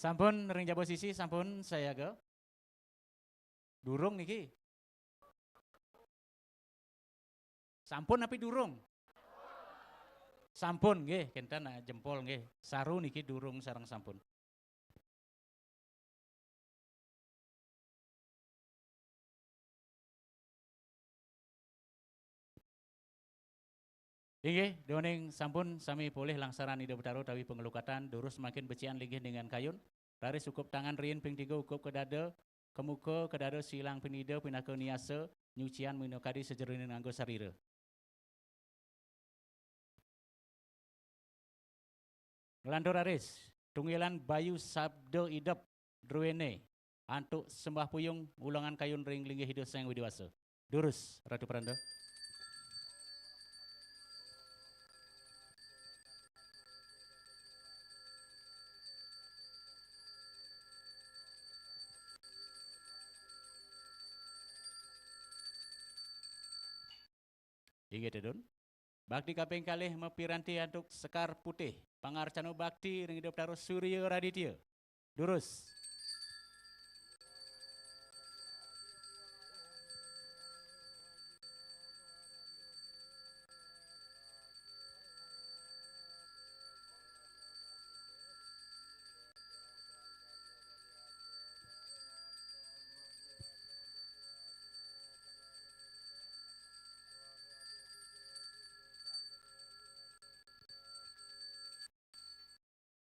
Sampun ring jaba sisi, sampun sayaga? Durung niki. Sampun api durung? Sampun nggih, kenten, ah, jempol nggih. Saru niki durung sareng sampun. Inggih, duaning sampun sami polih langsaran Ida Betara utawi panglukatan, durus mangkin becikan linggih ningan kayun, raris ukup tangan riin ping tiga ukup ka dada, ka muka, ka dada silang pinida pinaka niasa, nyucian minakadi sajeroning nganggo sarira. Nglantur raris, tunggilan Bayu Sabda Idep druene antuk sembah puyung ulangan kayun ring linggih Ida Sang Widi Wasa. Durus, Ratu Pranda. Inggih tedun. Bakti kaping kalih mapiranti antuk Sekar Putih, pangarcana bakti ring Ida Betara Surya Raditya. Durus.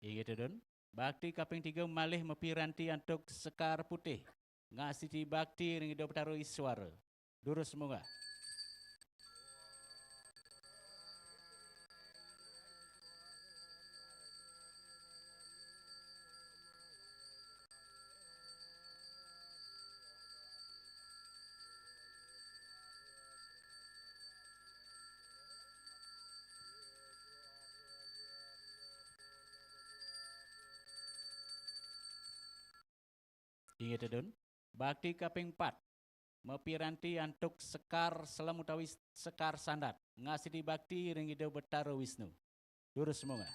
Inggih tedun. Bakti kaping tiga malih mapiranti antuk Sekar Putih, ngasiti bakti ring Ida Betara Iswara. Durus munggah. Inggih tedun. Bakti kaping pat, mapiranti antuk Sekar Selem utawi Sekar Sandat, ngasiti bakti ring Ida Betara Wisnu. Durus munggah.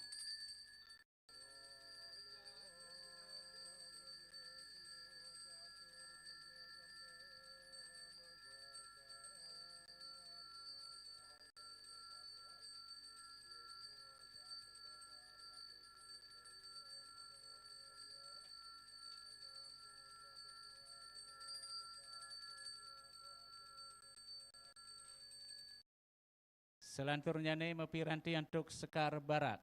Salanturnyane mapiranti antuk Sekar Barak,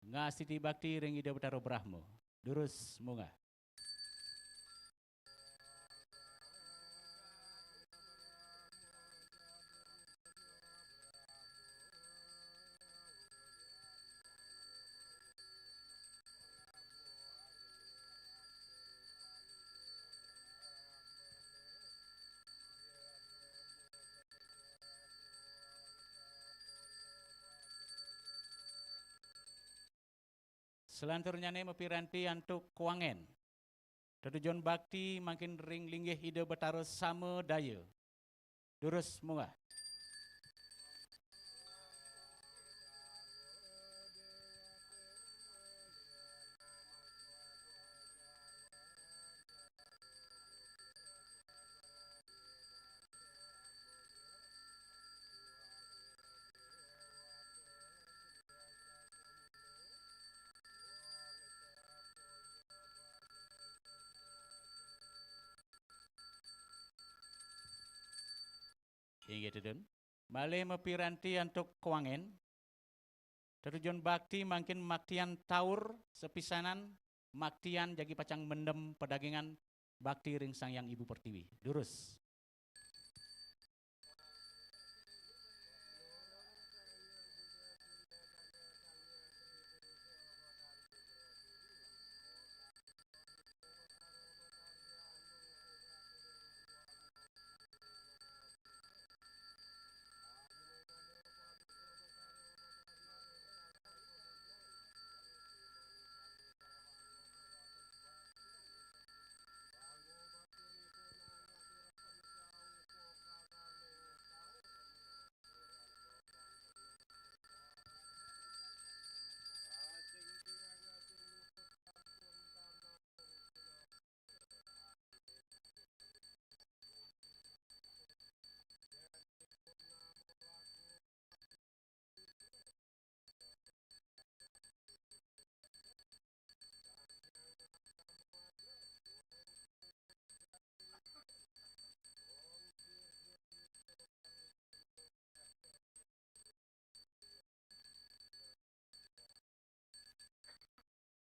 ngasiti bakti ring Ida Betara Brahma. Durus munggah. Salanturnyane mapiranti antuk Kuangen, Tetujon bakti mangkin ring linggih Ida Betara Sama Daya. Durus munggah. Inggih, Tedun. Malih mapiranti antuk kuangen. Tetujon bakti mangkin maktian taur sepisanan, maktian jagi pacang mendem pedagingan bakti ring Sang Hyang Ibu Pertiwi. Durus.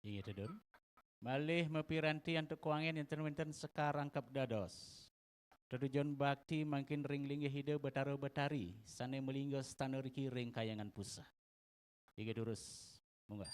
Inggih, Tedun. Malih mapiranti antuk kuangen yenten wenten sekar rangkep dados. Tetujon bakti mangkin ring linggih Ida Betara Betari sane malingga stana riki ring Kahyangan Puseh. Inggih, durus. Munggah.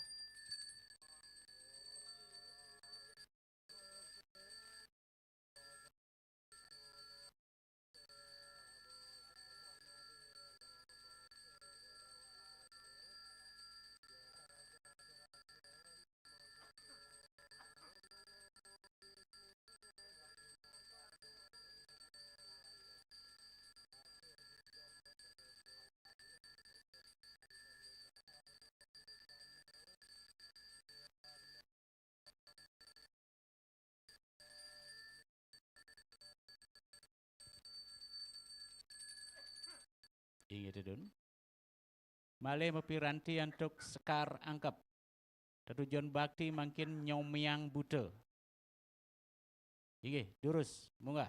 Inggih, Tedun. Malih mapiranti antuk sekar angkep. Tetujon bakti mangkin nyomiang buta. Inggih, durus, munggah.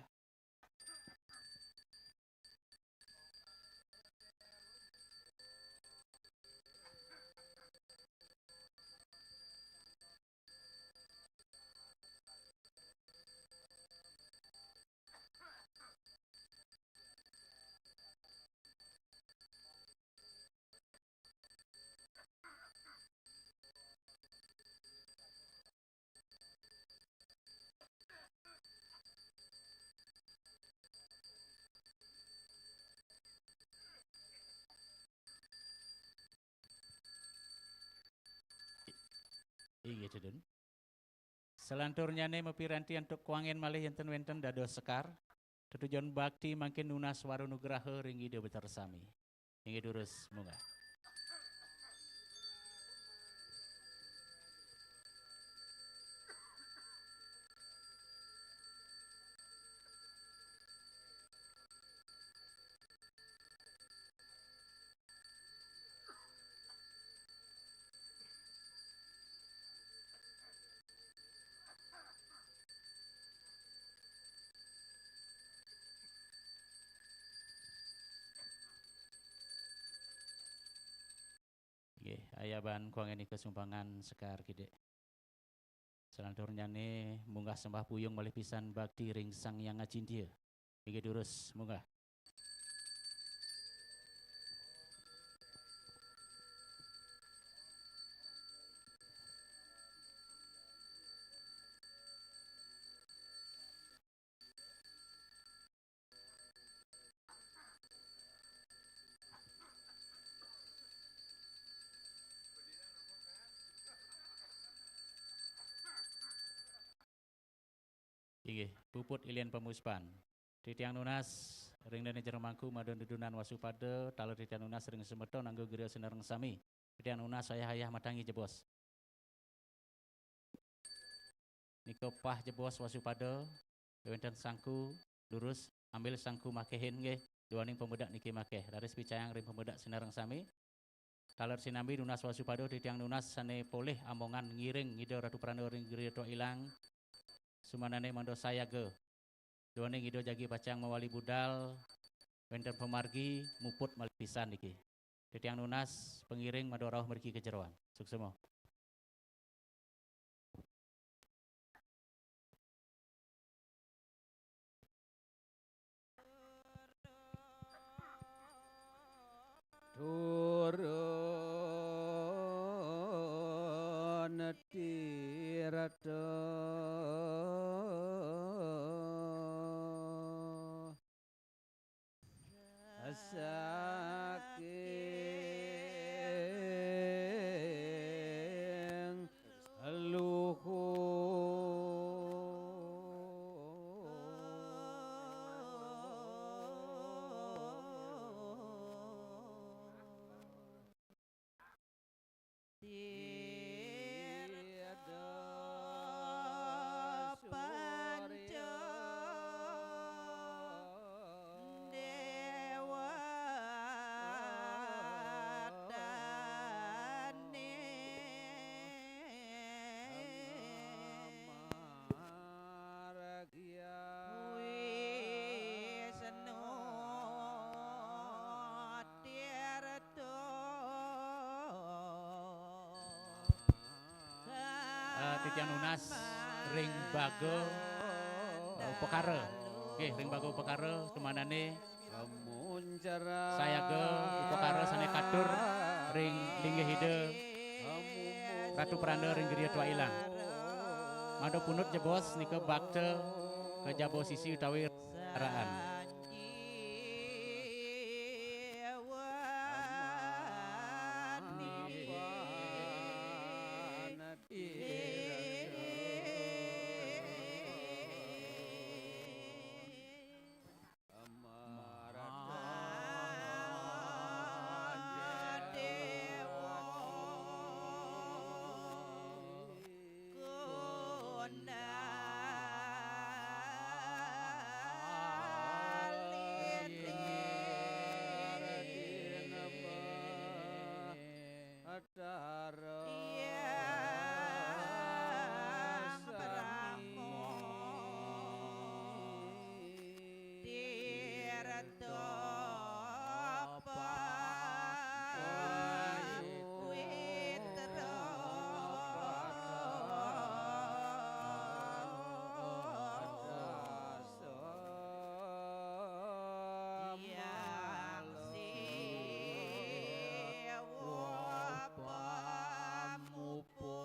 Inggih, Tedun. Salanturnyane mapiranti antuk kuangen malih yenten wenten dados sekar. Tetujon bakti mangkin nunas wara nugraha ring Ida Betara Sami. Inggih, durus, munggah. Nggih, ayaban kuangen nika sumbangan sekar kidik. Salanturnyane munggah sembah puyung malih pisan bakti ring Sang Hyang Acintya. Inggih, durus, munggah. Puput Ilian Pamuspan. Titiang nunas ring dané jero mangku mada nudunan wasupada, taler titiang nunas ring semeton angga griya sinareng sami. Titiang nunas ayah-ayah matangi jebos. Nika pah jebos wasupada, wénten sangku, durus, ambil sangku makéhin nggih, duaning pamedak niki makéh. Raris picayang ring pamedak sinareng sami. Taler sinambi nunas wasupada titiang nunas sané polih amongan ngiring Ida Ratu Pranda ring griya Tua Ilang, sumanané mangda sayaga. Duaning Ida jagi pacang mawali budal, wénten pamargi, muput malih pisan niki. Titiang nunas pangiring mangda rauh mriki ka jeroan. Suksma. Turun tirta saking luhur. Tiada panca dewatané. Amargya Wisnu Tirta. Eh, titiang nunas ring baga, eh, upakara. Nggih, ring baga upakara, sumanané sayaga upakara sané katur ring linggih Ida Ratu Pranda ring griya Tua Ilang. Mangda pundut jebos nika bakta ka jaba sisi utawi raan. Tara Yang Brahma Tirta Pawitra. Yang Siwa Pamupa.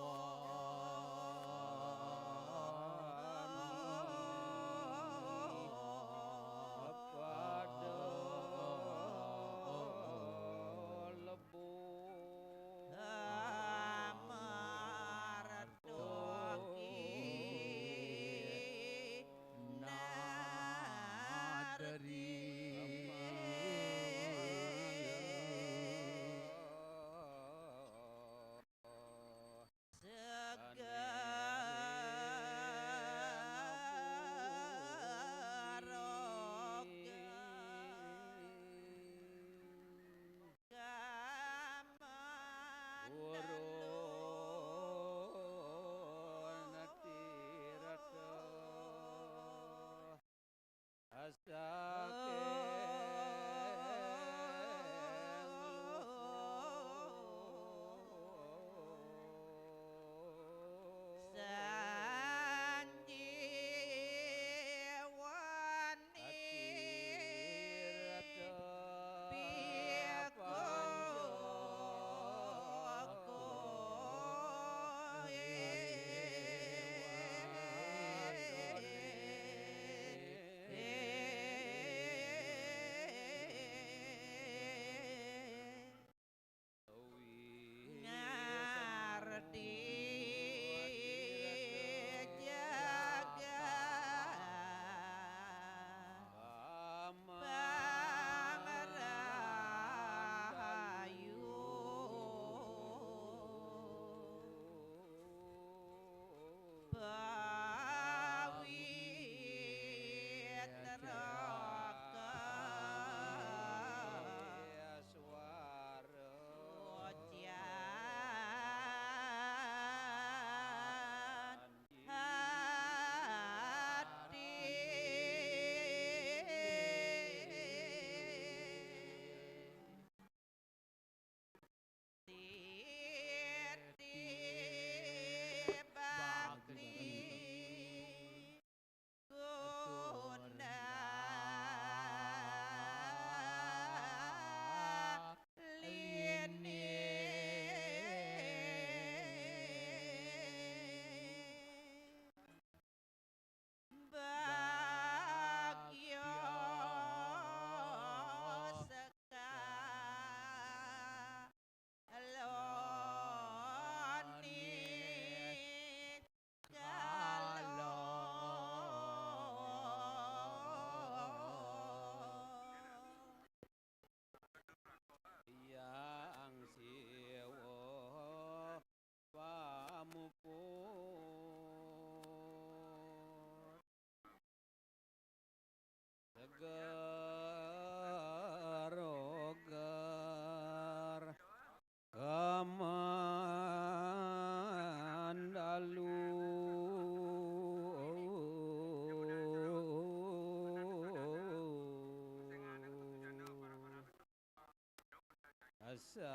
Sanajiwani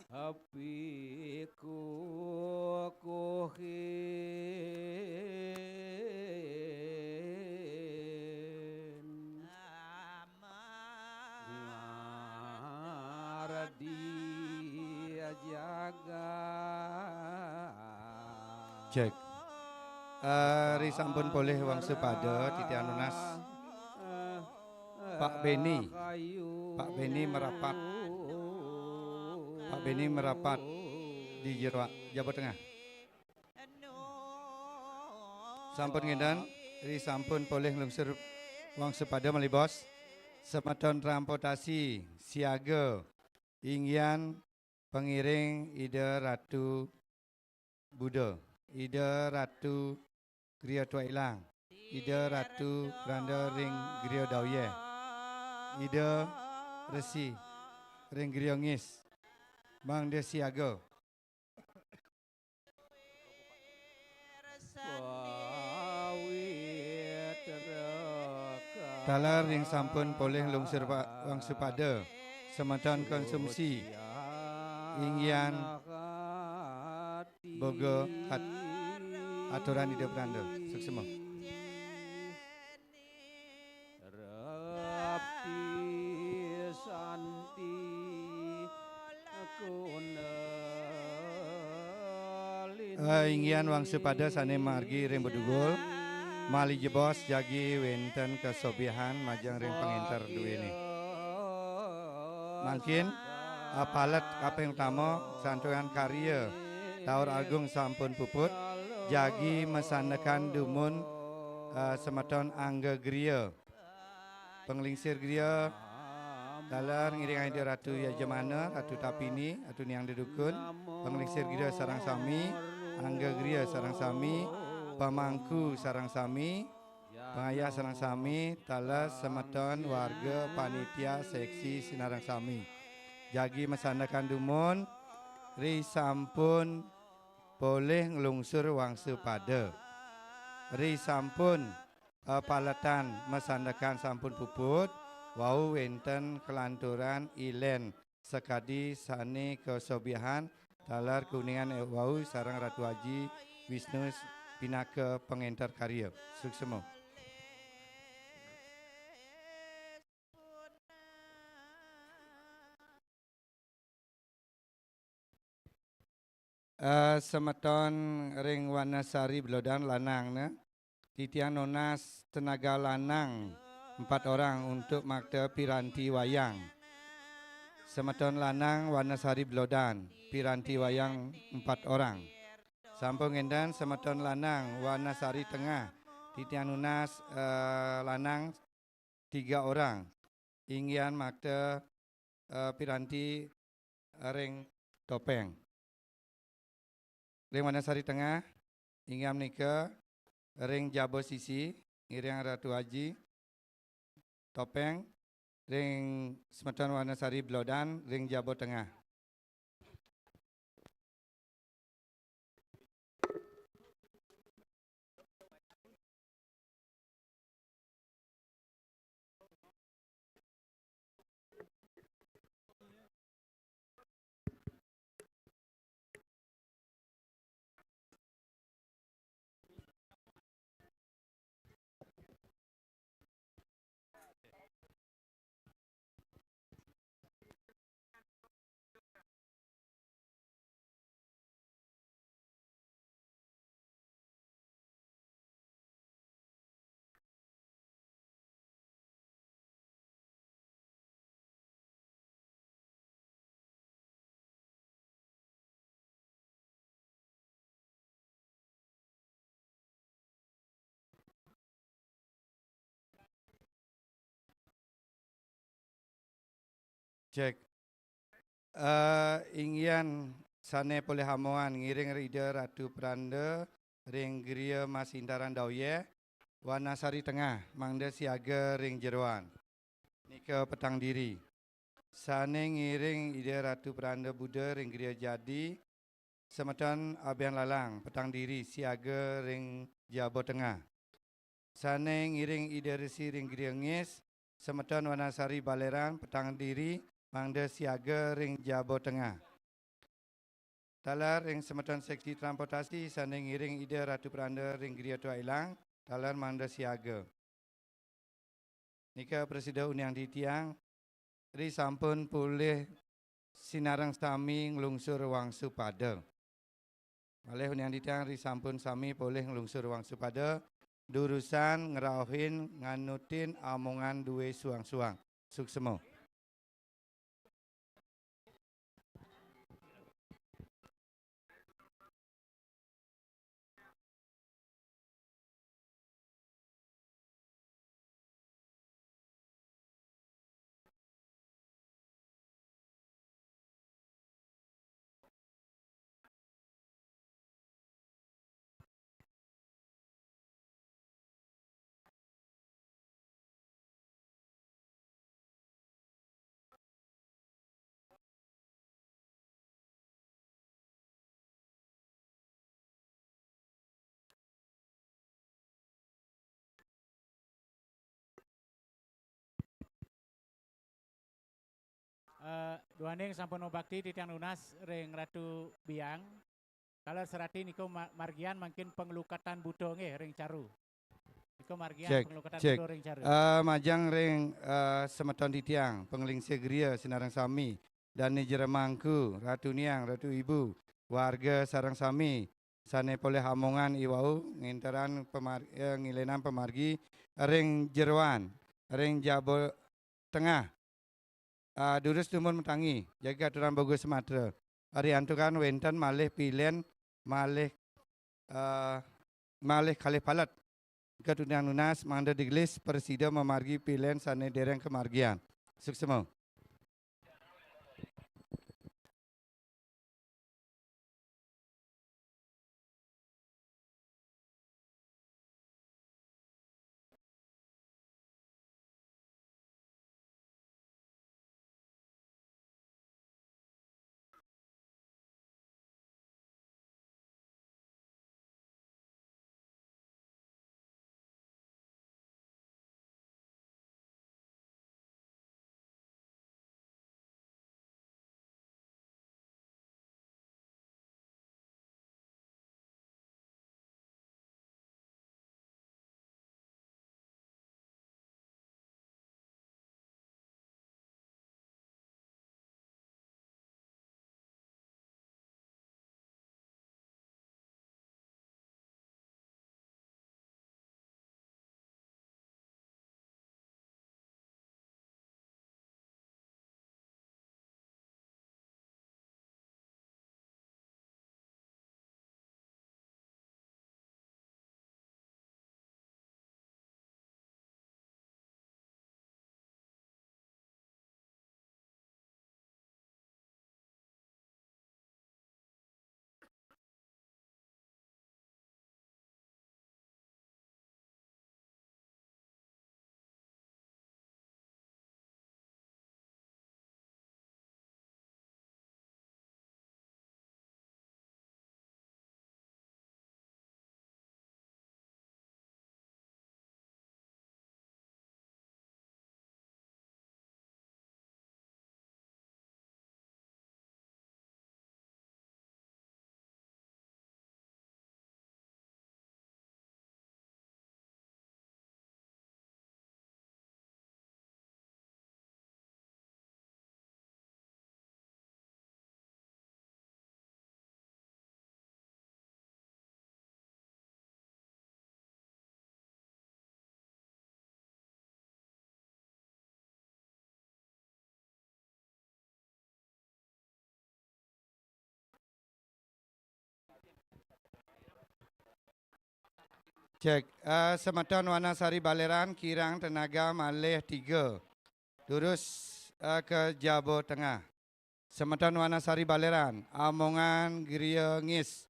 hapiku kuhin ngardi jaga. Cek. Eh, ri sampun polih wangsu pada, titiang nunas. Pak Beni. Pak Beni merapat. Pak Beni merapat di jero, jaba tengah. Sampun ngénten, ri sampun polih nglungsur wangsu pada malih bos. Semeton transportasi siaga inggian pangiring Ida Ratu Buda, Ida Ratu Griya Tuak Ilang, Ida Ratu Pranda ring Griya Dauhyeh, Ida Resi ring Griya Ngis, mangda siaga. Taler ring sampun polih lungsur pa-, wangsu pada, semeton konsumsi inggian boga kat-, aturan Ida Pranda. Suksma. Rapi santi kunalin. Eh, inggian wangsu pada sané margi ring Bedugul, malih jebos jagi wénten kasobihan majeng ring pangénter duéné. Mangkin, eh, palet kaping utama, santukan karya Taur Agung sampun puput, jagi masandekan dumun, eh, semeton angga griya. Panglingsir griya, taler ngiring Ida Ratu Yajamana, Ratu Tapini, Ratu Niang Dedukun, panglingsir griya sareng sami, angga griya sareng sami, pamangku sareng sami, pangayah sareng sami, taler semeton warga panitia seksi sinareng sami. Jagi masandekan dumun, ri sampun polih nglungsur wangsu pada. Ri sampun, eh, paletan masandekan sampun puput, wau wénten kalanturan ilén sakadi sané kasobihan taler kauningan, eh, wau sareng Ratu Aji Wisnu pinaka pangénter karya. Suksma. Eh, semeton ring Wanasari Belodan lanang, né. Titiang nunas tenaga lanang empat orang untuk makta piranti wayang. Semeton lanang Wanasari Belodan, piranti wayang empat orang. Sampun ngénten semeton lanang Wanasari Tengah, titiang nunas, eh, lanang tiga orang. Inggian makta, eh, piranti ring topéng. Ring Wanasari Tengah, inggih menika ring jaba sisi, ngiring Ratu Aji, topéng, ring semeton Wanasari Belodan, ring jaba tengah. Cek. Eh, inggian sané polih amoan ngiring Ida Ratu Pranda ring Griya Masintaran Dauhyeh, Wanasari Tengah, mangda siaga ring jeroan. Nika petang diri. Sané ngiring Ida Ratu Pranda Buda ring Griya Jadi, semeton Abian Lalang, petang diri, siaga ring jaba tengah. Sane ngiring Ida Resi ring griya ngis, semeton Wanasari Baleran, petang diri, mangda siaga ring jaba tengah. Taler ring semeton seksi transportasi sane ngiring Ida Ratu Peranda ring griya tuah ilang, taler mangda siaga. Nika prasida uniang titiang, ri sampun polih sinareng sami nglungsur wangsupada. Malih uniang titiang ri sampun sami polih nglungsur wangsupada, durusan ngrauhin nganutin amongan due suang-suang. Suksma. Eh, duaning sampun mabakti titiang nunas ring Ratu Biang. Taler sarati nika ma-, margian mangkin panglukatan buta nggih ring caru. Nika margian Cek, panglukatan cek. buta ring caru. Eh, majeng ring, eh, semeton titiang, panglingsir griya sinareng sami, dane jero mangku, Ratu Niang, Ratu Ibu, warga sareng sami, sane polih amongan iwau nginteran pemar-, eh, ngilenan pamargi ring jeroan, ring jaba tengah. Ah, durus dumun matangi, jagi katuran bagus matra. Ari antukan wenten malih pilen, malih, ah, malih kalih palet. Katunan nunas mangda digelis prasida mamargi pilen sane dereng kamargian. Suksma. Cek, eh, semeton Wanasari Baleran kirang tenaga malih tiga. Durus, eh, ke jaba tengah. Semeton Wanasari Baleran, amongan griya ngis.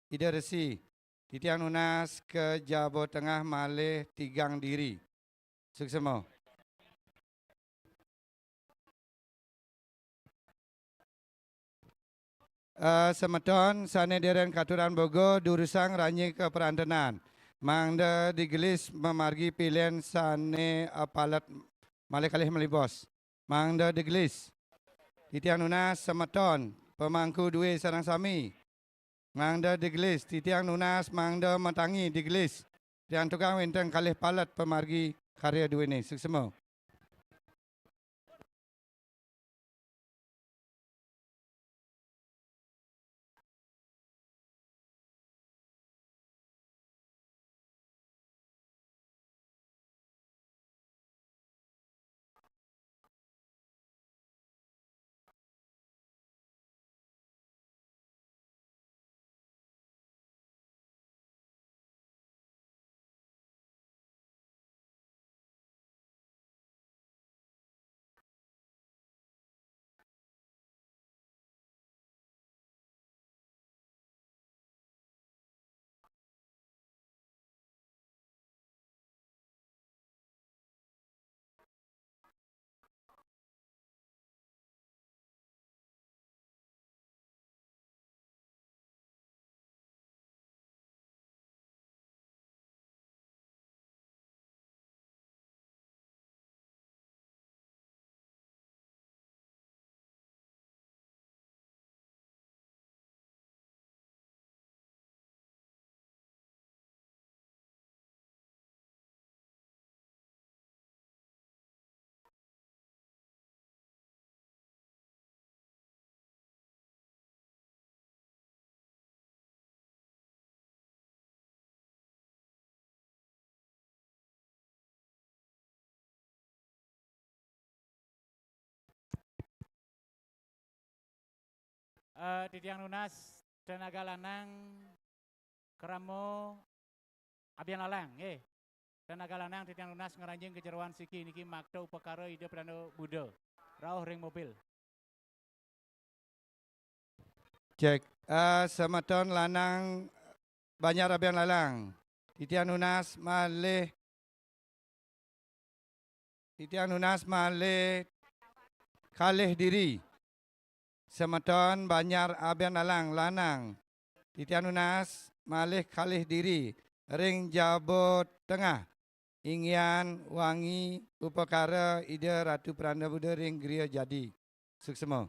Ida Resi, titiang nunas ke jaba tengah malih tigang diri. Suksma. Eh, semeton sane deren katuran bogo durusang ranjing keperantenan. Mangda digelis mamargi pilen sane, eh, palet malih kalih malibos. Mangda digelis. Titiang nunas semeton pemangku due sareng sami. Mangda digelis, titiang nunas mangda matangi digelis. Tiang tukang wenten kalih palet pamargi karya duene. Suksema. Eh, titiang nunas tenaga lanang krama abian lalang, nggih. Tenaga lanang titiang nunas ngranjing kajeroan siki niki makta upakara Ida Pradana Buddha. Rauh ring mobil. Cek. Eh, semeton lanang Banjar abian lalang. Titiang nunas malih, titiang nunas malih kalih diri. Semeton Banjar abian lalang lanang. Titiang nunas malih kalih diri ring jaba tengah. Inggian wangi upakara Ida Ratu Pradana Buddha ring Griya Jadi. Suksema.